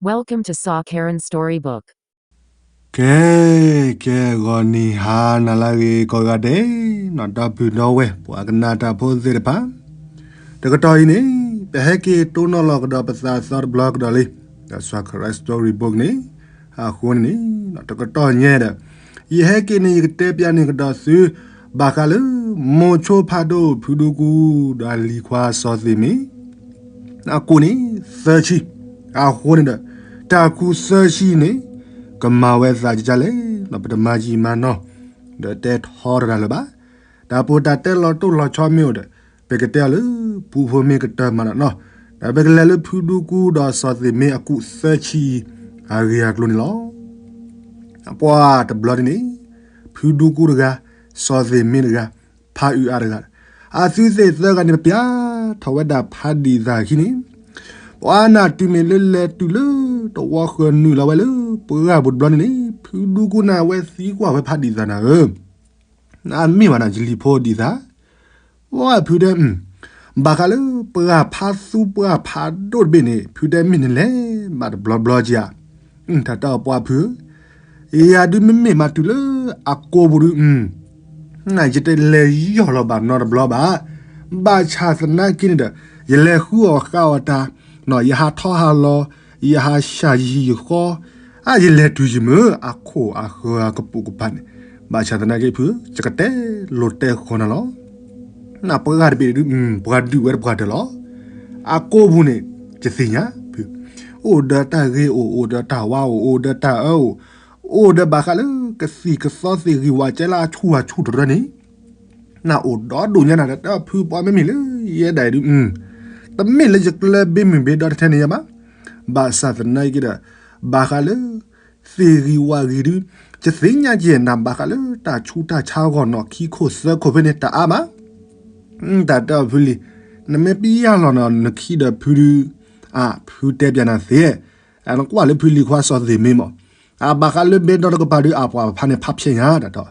Welcome to Saw Karen Storybook. ကဲ, ကဲ, ဂီၤနံၤဟါနၤလၢအဂ့ၤကိးဂၤဒဲး, ဒီပုၢ်ဒီဝဲၢ်ပှၤကနၣ်တၢ်ဖိသ့ၣ်တဖၣ်, တကတီၢ်အံၤန့ၣ် ပဟဲက့ၤတိၢ်နီၣ်လီၤကဒီးပသးသီတဘျီကဒီးလံ, ဒီး Saw Karen Storybook န့ၣ်, အဃိန့ၣ်န့ၣ် တကတီၢ်ညါဒီး ယဟဲက့ၤန့ၣ် ယကတဲပျးန့ၢ်ကဒီးသု ဘၣ်ဃးလၢ မိၤဆိဖးဒိၣ် ဖုဒူကူ ဒီးလံၤခွါစီၤသ့ၣ်မ့ၢ် အကိၣ်န့ၣ် သၢဆံ, အဃိန့ၣ်ဒီး တၢ်ခူသၢဆံန့ၣ် ကမၤဝဲသးကကလဲၣ်, ပတမၤယံာ်မၤနီၢ် ဒီးတဲထီတရၣ်လၢၤဘၣ်. တၢ်ပူၤတၢ်တဲလီၤတိၢ်လီၤဆီမ့ၢ်အိၣ်ဒီး ပကတဲအီၤလၢ ပူဖိမ့ၢ်ကတၢၢ်မးနီၢ်နီၢ်, ဒီးပကလဲၤလၢဖုဒူကူဒီးစီၤသ့ၣ်မ့ၢ်အကိၣ်သၢဆံအံၤ အဂ့ၢ်အကျိၤန့ၣ်လီၤ. ပှၤတဘျီဒ်န့ၣ် ဖုဒူကူတဂၤ, စီၤသ့ၣ်မ့ၢ်တဂၤ, ဖးအုးအါတဂၤ, အသုသ့ၣ်သၢဂၤန့ၣ် ပပျးထီၣ်ဝဲဒၣ်ဖးဒံၣ်သၣ်ခံန့ၣ်, ပှၤနၢ်တုၤမ့ၢ်လၢလဲၤတုၤလၢ တဝီဃၢၤနုာ်လီၤဝဲလၢ ပှၤဂၤပူၤတဘျီန့ၣ်န့ၣ် ဖုဒူကူန့ၣ် အဝဲသံကွၢ်ဝဲဖးဒံၣ်သၣ်နၤဧၢ နမ့ၢ်ဘၣ်နၤ ယလံၤဖိဒံၣ်သၣ်, ဝဲဖုတဲ, ဘၣ်ဃးလၢပှၤဖးသူပှၤဖးဒိၣ်တဘ့ၣ်န့ၣ် ဖုတဲမ့ၢ်နလဲၤဘၣ်တဘျီဘျီကဧါ, တၢ်တဲအီၤပှၤဖုဧၢ, ယၤဒုးမ့မ့ၢ်မၤတုၤလၢအကိာ်ပူၤဒုး ယတလဲၤယီၢ်လီၤဘၣ်နီတဘျီဘၣ်. ဘၣ်ဆၣ်သနာ်က့န့ၣ်ဒီး ယလဲၤဃုအီၣ်ဃုအီၣ်တၢ်, ယဟးထီၣ်ဟးလီၤ, ယဟးဆှၣ်ယဟံၣ်ယဃီ, အါ ယလဲၤတုၤယမုာ် အခိၣ်အဃၢၤအကပိာ်ကပၤန့ၣ်, ဘၣ်ဆၣ်သနာ်က့ဖု ယကတဲလိၤတဲဃီနၤလီၤ. နပှၤဂၤတဘ့ၣ်ဒုး ပှၤဒုးဝဲတပှၤတၢၢ်လီၤ. အကိာ်ပူၤန့ၣ် ယသ့ၣ်ညါဖု, အိၣ်ဒီးတၢ်ဂ့ၤအိၣ်, အိၣ်ဒီးတၢ်ဝါအိၣ်, အိၣ်ဒီးတၢ်အၢအိၣ်, အိၣ်ဒီးဘၣ်ဃးလၢ ကသံၣ်ကသီသ့ၣ်ဂံၢ်ဝးကဲလၢအဆူၣ်အဆူၣ်တရၢန့ၣ် နအိၣ်ဒီဒိၣ်ညါနၤ တၢ်တဲအီၤဖု ပှၤမ့မ့ၢ်လၢယဲဒၣ်အံၤဒုး, တမ့ၢ်လၢယကျၢၤဘ့မုၢ်ဘ့ဒီတထဲန့ၣ်ယါဘၣ်. ဘၣ်ဆၣ်သနာ်က့ဒီး ဘၣ်ဃးလၢ သ့ၣ်ဂံၢ်ဝးဂံၢ်ဒုး ယသ့ၣ်ညါက့ၤနၤ ဘၣ်ဃးလၢတၢ်ဆူးတၢ်ဆါအဂီၢ်နီၢ်ခံခိၣ်သၢခိၣ်ဖဲန့ၣ် တအါဘၣ်. တၢ်တဲအီၤဖုလံၤ, နမ့ၢ်ပယၢ်လီၤနခံဒီးဖုဒုး, အဖုတဲပျးနၤသ့, နကွၢ်လၢဖုလံၤခွါစီၤသ့ၣ်မ့ၢ်မး, အဘၣ်ဃးလၢဘ့ဒီတကပၤဒုး အပှၤဖးန့ၣ် ဖးဖျဲးညါတၢ်တဲ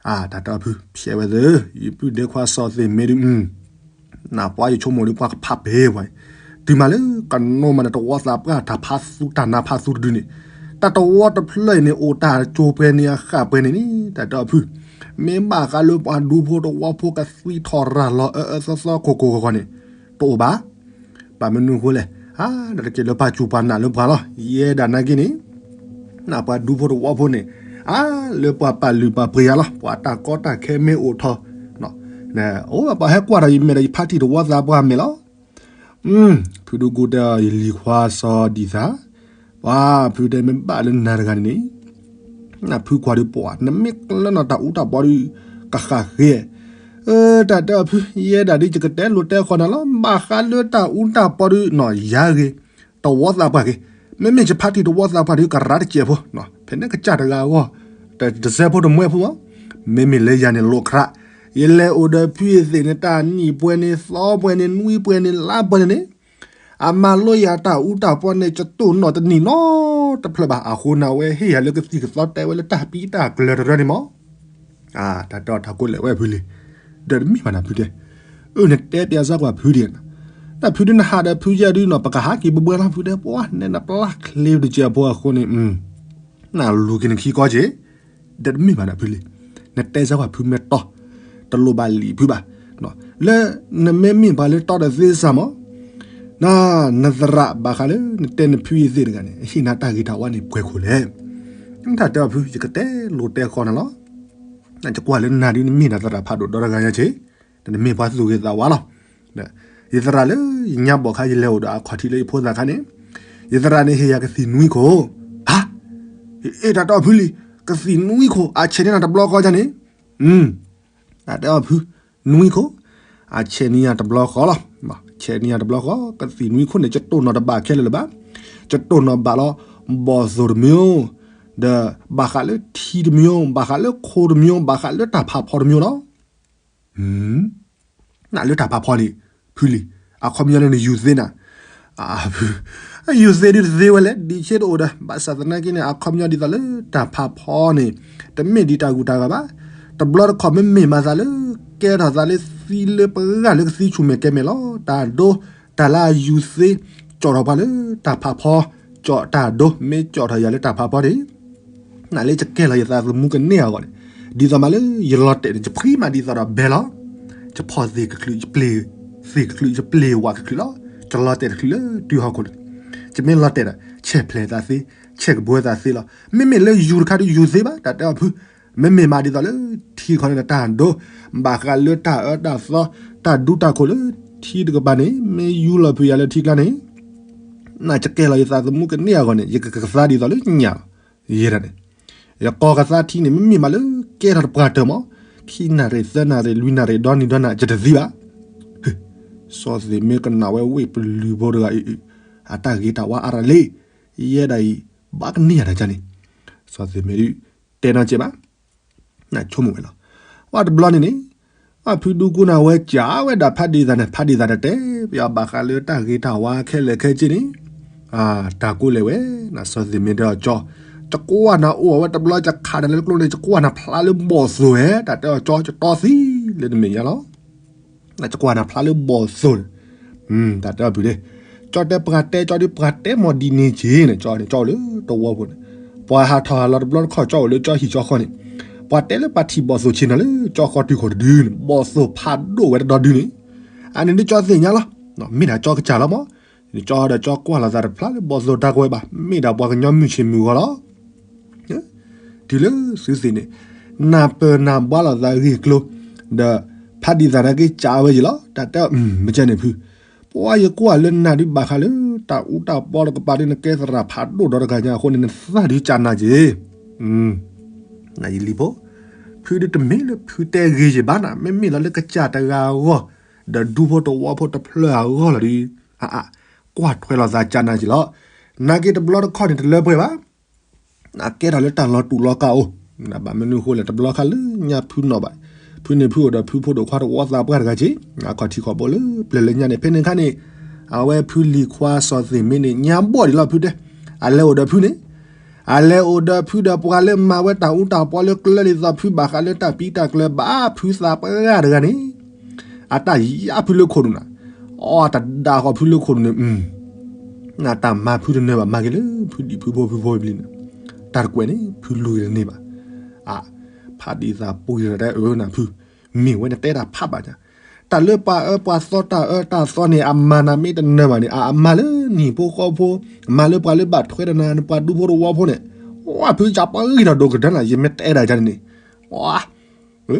အတၢ်တဲအီၤဖု ဖျဲးဝဲသၢ, ယပုၢ်ဒဲခွါစီၤသ့ၣ်မ့ၢ်ဒုး, နပှၤယဆိကမိၣ်ဒုး ပှၤကဖးပ့ၤပှၤ, တုၤမးလၢကနိးမးန့ၣ် တဝီသးပှၢ်တၢ်ဖးသူတၢ်နါဖးသူတဒုန့ၣ်, တၢ်တဝီတဖျၢၣ်အံၤန့ၣ် အိၣ်တၢ်ကၠိၤပှဲၤန့ၣ်အဃၣ်ပှဲၤန့ၣ်န့ၣ် တၢ်တဲအီၤဖု, မ့ၢ်ဘၣ်ဃးလၢပှၤဒူဖိတဝီဖိကသံထီၣ်ရၤလီၤအၢအၢသီသီခိၣ်ခိၣ်ဂီၤဂီၤန့ၣ် တအိၣ်ဘၣ်. ဘၣ်မနုၤအဃိလဲၣ်, အါ တက့ၢ်လၢပှၤစူၢ်ပှၤနာ်လၢပှၤလီၤ. ယဲဒၣ်နာ်က့န့ၣ် နပှၤဒူဖိတဝီဖိန့ၣ်, အါ လၢပှၤပာ်လုၢ်ပာ်ပှ့ၤယၤလီၤ. ပှၤတၢ်ကီတၢ်ခဲမ့ၢ်အိၣ်ထီၣ်, အိၣ် ပှၤဟဲကွၢ်ဒီးယမဲာ်ဒီး ယဖးထံၣ်တဝီသးပှၢ်မဲာ်လီၤ. ဖုဒူကူတဲအီၤ ယလံၤခွါစီၤဒံၣ်သၣ်, ပှၤဖုတဲမ့ၢ်ဘၣ်လၢနၤတဂၤန့ၣ်န့ၣ်, နဖုကွၢ်ဒုးပှၤ နမ့ၢ်ကျၢၤနီၣ်တၢ်အူတၢ်ပီဒုး ကဃၣ်ဃ့, တၢ်တဲအီၤဖု ယဲဒၣ်ဒ်ယကတဲလိၤတဲဃီနၤလီၤ. ဘၣ်ဃးလၢတၢ်အူတၢ်ပီဒုးနီၢ်ယၤဂ့ၤ, တဝီသးပှၢ်ဂ့ၤ, မ့မ့ၢ်ယဖးထံၣ်တဝီသးပှၢ်ဒုး ကရၤတစဲးဖိ, ဖဲန့ၣ်ကစၢ်တဂၤအဂီၢ်, တစဲးဖိတမှဲဖိမး, မ့မ့ၢ်လၢယၤန့ၣ်လိာ်ခရး, ယလဲၤအိၣ်ဒီးဖုအသ့ၣ်န့ၣ် တၢ်နံၣ်ပှဲၤန့ၣ် သီပှဲၤန့ၣ် နွံပှဲၤန့ၣ် လါပှဲၤန့ၣ်န့ၣ် အမၤလိယၤတၢ်အူတၢ်ပီန့ၣ် ကတိၢ်နီၣ်တနံၣ်နီတဖျၢၣ်ဘၣ်. အဃိန့ၣ် အဝဲဟ့ၣ်ယၤလၢကသံၣ်ကသီတဲဝဲလၢတၢ်ပံတၢ်ကျၢၤတရၢန့ၣ်မး. တၢ်တဲအီၤတၢ်ကိးလဲၣ်ဝဲဖုလံၤ, ဒီးတမ့ၢ်ဘၣ်နၤဖုတဲ, အၢ နတဲပျးစၢ်ကွၢ်ဖုဒံး, နဖုဒုးနဟးဒီးဖုယဲၢ်ဒုးနီၢ် ပကဟးက့ၤဘှဲဘှဲလီၤဖုတဲ ပှၤနဲနပျၢ်ချ့တကဲးဖိအဃိန့ၣ် နလူၤက့ၤနခံကီက့ၤ, ဒီးတမ့ၢ်ဘၣ်နၤဖုလံၤ, နတဲစၢ်ကွၢ်ဖုမ့ၢ်တီ, တလိၣ်ဘၣ်လံာ်ဖုဘၣ်, လၢနမ့မ့ၢ်ပှၤလၢတီဒီးသ့စၢ်မး, နသရၣ်ဘၣ်ဃးလၢ နတဲနဖုအသ့ၣ်တဂၤန့ၣ် ဟ့ၣ်နၤတၢ်ဂ့ၤတၢ်ဝါန့ၣ်ပှဲၤခိၣ်လဲၣ်. တၢ်တဲအီၤဖု ယကတဲလိၤတဲဃီနၤလီၤ. ယကွၢ်လၢနၤဒုးနမ့ၢ်နသရၣ်ဖးဒိၣ်ဒီတဂၤညါက့ၤ, ဒီးနမ့ၢ်ပှၤသူၣ်ဂ့ၤသးဝါလီၤ. ယသရၣ်လၢယညါဘီၣ်ခါ ယလဲၤအိၣ်ဒီးအခီၣ်ထံးလၢယဖိသၣ်ခါန့ၣ်, ယသရၣ်န့ၣ်ဟ့ၣ်ယၤကသံၣ်နွံခိၣ်, ဟါ, အ့ တၢ်တဲအီၤဖုလံၤ, ကသံၣ်နွံခိၣ် အဆဲးန့ၢ်နၤတဘျီဃီဒ်န့ၣ်, တၢ်တဲအီၤဖု, နွံခိၣ်, အဆဲးန့ၢ်ယၤတဘျီဃီလီၤ. ဆဲးန့ၢ်ယၤတဘျီဃီ ကသံၣ်နွံခိၣ်န့ၣ် ယတိၢ်နီၣ်တဘၣ်ခဲလၢာ်လၢၤဘၣ်, ယတိၢ်နီၣ်ဘၣ်လီၤ, ဘီၣ်သိၣ်တမံၤ, ဒီးဘၣ်ဃးလၢထံတမံၤ, ဘၣ်ဃးလၢခိတမံၤ, ဘၣ်ဃးလၢတၢ်ဖးဖီတမံၤလီၤ. နလၢတၢ်ဖးဖီန့ၣ်, ဖုလံၤ, အခီပညီန့ၣ်နယူၤသ့နၤ, ဖု, ယူၤသ့ဒုးတသ့ဝဲလဲၣ်, ဒံးဆ့တအိၣ်ဒီး, ဘၣ်ဆၣ်သနာ်က့န့ၣ် အခီပညီဒ်သိးလၢတၢ်ဖးဖီန့ၣ်, တမ့ၢ်ဒ်တၢ်ဂုၤတၢ်ဂၤဘၣ်. တဘျီတခီၣ်မ့မ့ၢ်မၤသးလၢ ကဲထီၣ်သးလၢသံလၢပှၤဂၤလၢကသံဆူၣ်မဲာ်ကဲမဲာ်လီၤ. တၢ်ဒိ, တၢ်လၢအယူၤသ့, ကၠီၣ်ထီၣ်ပှၤလၢတၢ်ဖးဖီ, ကၠီၣ်တၢ်ဒိ, မ့ၢ်ကၠီၣ်ထီၣ်ယၤလၢတၢ်ဖးဖီန့ၣ်, နလၢယကဲလီၤယသးသမူကန့ၢ်အဂီၢ်န့ၣ်, ဒ်သိးမးလၢယလီၤတဲာ်န့ၣ် ယဖှံမးဒ်သိးဒီးဘဲလီၤ. ယဖီၣ်သ့ၣ်ကချုး, ယပျ့ၤသ့ၣ်ကချုး, ယပျ့ၤဝးကချုးလီၤ. ယလီၤတဲာ်တချုးလၢတုၤဟီၣ်ခိၣ်န့ၣ်, ယမ့ၢ်လီၤတဲာ်ဒီး ဆဲးဖျဲးသးသ့, ဆဲးကဘှဲသးသ့လီၤ. မ့မ့ၢ်လၢယူၤတခါဒီးယူၤသ့ဘၣ် တၢ်တဲအီၤဖု, မ့မ့ၢ်မးဒ်သိးလၢထံခီန့ၣ်ဒီးတၢ်ဒိ, ဘၣ်ဃးလၢတၢ်အၢတၢ်သီ, တၢ်ဒူတၢ်ခိၣ်လၢထံတကပၤန့ၣ်, မ့ၢ်ယူၤလီၤဖုးယၤလၢထံကျါန့ၣ်, နကဲလီၤယသးသမူကန့ၢ်အဂီၢ်န့ၣ် ယကကသါဒ်သိးလၢညၣ်လီၤ. ယဲဒၣ်န့ၣ်, ယကိးကသါထံန့ၣ် မ့မ့ၢ်မးလၢကဲထီၣ်တပှၢ်တၢၢ်မး, ခံနၣ်ရံၣ် သၢနၣ်ရံၣ် လွံၢ်နၣ်ရံၣ် ဒီနံၤဒီနၤ ယတသံဘၣ်. စီၤသ့ၣ်မ့ၢ်ကနၣ်ဝဲဝ့ၢ်ပလုာ်ဖိတဂၤအံၤ, အတၢ်ဂ့ၤတၢ်ဝါအါရၤလံ, ယဲဒၣ်အံၤ, ဘၣ်ကန့ၢ်ယၤတၢ်ကန့ၣ်, စီၤသ့ၣ်မ့ၢ်ဒုး, တဲနီၢ်ကဲဘၣ် နဆိကမိၣ်ဝဲလီၤ. ဝဲတဘျီန့ၣ်န့ၣ်, အဖုဒူကူန့ၣ်ဝဲကးဝဲဒၣ်ဖးဒံသးန့ၣ်, ဖးဒံသးန့ၣ်တဲ, ပယီၤဘၣ်ဃးလၢတၢ်ဂ့ၤတၢ်ဝါခဲလၢာ်ခဲဆ့န့ၣ်, တၢ်ကိးလဲၣ်ဝဲ, နစီၤသ့ၣ်မ့ၢ်တဲအီၤကၠီ, ယကွၢ်နၤအိၣ်ဝဲတဘျီ ယခးနၤလၢကျိန့ၣ် ယကွၢ်နၤဖျါလၢဘီၣ်သိၣ်ဝဲ, တၢ်တဲအီၤကၠီ ယတီသံလၢနမဲာ်ညါလီၤ. နကကွၢ်နၤဖျါလၢဘီၣ်သိၣ်န့ၣ်, တၢ်တဲအီၤဖုးဒ့, ကၠီတဲပှၤတဲကၠီဒ်ပှၤတဲမီၢ်ဒ်န့ၣ်က့ၤန့ၣ်, ကၠီန့ၣ်ကၠီအိၣ်လၢတဝီဖိန့ၣ်, ပှၤဟးထီၣ်ဟးလီၤတဘျီတခီၣ် ကၠီအိၣ်လၢကၠီဟံၣ်ကၠီဃီန့ၣ်, ပှၤတဲလၢပှၤထံၣ်ဘီၣ်သိၣ်ဆ့ၣ်နီၤလၢကၠီဃီတုၤခိၣ်တဒုန့ၣ် ဘီၣ်သိၣ်ဖးဒိၣ်ဝဲတဒီဒုန့ၣ်, အန့ၣ်ဒ်ကၠီသ့ၣ်ညါလီၤ. မ့ၢ်ဒၣ်ကၠီကစၢ်လီၤမး, ကၠီဒီးကၠီကွၢ်လိာ်သးတဖျါလၢဘီၣ်သိၣ်တၢ်ကွဲးဘၣ်, မ့ၢ်ဒၣ်ပှၤကညီမုၢ်ဆ့ၣ်မုၢ်ဂီၤလီၤ. တုၤလၢသုသ့ၣ်န့ၣ်, နၢ်ပၢၢ်နၢ်ဘှါလိာ်သးဂ့ၢ်ကျိၤ, ဒီးဖးဒံသးန့ၣ်က့ၤကးဝဲယံၤလီၤ. တၢ်တဲအီၤ မ့ၢ်ကဲန့ၣ်ဖု, ပှၤယကွၢ်လၢနၤဒုးဘၣ်ဃးလၢတၢ်အူတၢ်ပီတကပၤဒ်နကဲသရၣ်ဖးဒိၣ်ဒီတဂၤညါအဃိန့ၣ် နသးဒုးကးနၤက့ၤ, နယလံၤဖိ, ဖုဒုးတမ့ၢ်လၢဖုတဲဂ့ၤယံၤဘၣ်နၤ, မ့မ့ၢ်လီၤလၢကစၢ်တဂၤအဂီၢ်, ဒီးဒူဖိတဝီဖိတဖျၢၣ်အဂီၢ်လီၤဒုး, အါအါ, ကွၢ်ထွဲလိာ်သးကးနၤက့ၤလီၤ. နာ်က့တဘျီတခီၣ်န့ၣ်တလၢပှဲၤဘၣ် နကဲထီၣ်လၢတၢ်လီၤတူာ်လီၤကာ်အိၣ်, ဘၣ်မနုၤအဃိလဲၣ် တဘျီခါလၢညါဖုနီၣ်ဘၣ်, ဖုန့ၣ်ဖုအိၣ်ဒီးဖုဖိဒိၣ်ခွါတဝီသးပှၢ်တဂၤက့ၤ, အခီၣ်ထံးခီၣ်ဘိလၢပျၢၤလၢညါန့ၣ် ဖဲန့ၣ်အခါန့ၣ်, အဝဲဖုလံၤခွါစီၤသ့ၣ်မ့ၢ်န့ၣ် ညါဘီၣ်ဒံးလီၤဖုတဲ, အလဲၤအိၣ်ဒီးဖုန့ၣ်, အလဲၤအိၣ်ဒီးဖုဒီးပှၤလၢမၤဝဲတၢ်အူတၢ်ပီလၢကျဲဒ်သိးဖုဘၣ်ဃးလၢတၢ်ပံတၢ်ကျၢၤဘၣ်ဖုသးပှၢ်တဂၤန့ၣ် အတၢ်ယါဖုလၢခိၣ်နူာ်နၤ, အီတဒါဃီဖုလၢခိၣ်နူာ်န့ၣ်, နတၢ်မၤဖုတနၢၤဘၣ် မၤက့ၤလၢဖုဒံၣ်ဖုဖိဖုဖိဘျီန့ၣ်, တၢ်တကွဲးန့ၣ် ဖုလူၤက့ၤတန့ၢ်ဘၣ်. အါ, ဖးဒံသးပှ့ၤဒီးတဲအၢနၤဖု, မ့ၢ်ဝဲနတဲတၢ်ဖးဘၣ်ညါ, တၢ်လၢပှၤအၢပှၤသီတၢ်အၢတၢ်သီန့ၣ် အမၤနၤမ့ၢ်တနၢၤဘၣ်န့ၣ် အမၤလၢနံၣ်ဖိဃီဖိ, မၤလၢပှၤလၢဘၣ်ထွဲဒီးနၤ နပှၤဒူဖိတဝီဖိန့ၣ်, ဝဲဖုကပှၤဂံၢ်နီၣ်ဒိၣ်ကတၢၢ်နၤ ယမ့ၢ်တဲဒၣ်ယၤန့ၣ်န့ၣ်, ဝဲ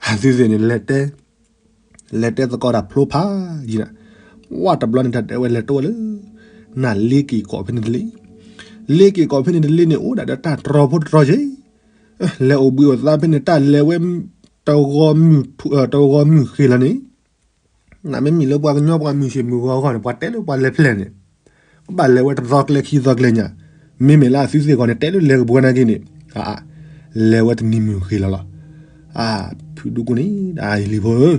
အသုသ့ၣ်န့ၣ် လဲၤတဲသကိးတၢ်ဖျိဖးယံၤနၤ, ဝဲတဘျီန့ၣ် တၢ်တဲဝဲလဲၤတိဝဲလၢ နလ့က့ၤကီၢ်ဖဲန့ၣ်တလ့, လ့က့ၤကီၢ်ဖဲန့ၣ်တလ့န့ၣ် အိၣ်ဒၣ်ဒီးတၢ်တြီဖိတတြီက့ၤ, လဲၤအိၣ်ဘှံးအိၣ်သါဖဲန့ၣ် တၢ်လဲၤဝဲ တဂီၤမုၢ်, တဂီၤမုၢ်ဃ့လီၤန့ၣ် နမ့မ့ၢ်လၢပှၤကညီပှၤမုၢ်ဆ့ၣ်မုၢ်ဂီၤအဂီၢ်န့ၣ် ပှၤတဲလၢပှၤလဲၤဖျဲၣ်န့ၣ်, ကဘၣ်လဲၤဝဲတသီကျဲခံသီကျဲညါ, မ့မ့ၢ်လၢအသုသ့ၣ်ကီးန့ၣ် တဲလၢလဲၤကဘှီနာ်က့န့ၣ်, အါ, လဲၤဝဲတနံၤမုၢ်ဃ့လီၤလီၤ. အါ, ဖုဒူကိန့ၣ် ဒ်အံၤလံဖိဧၢ,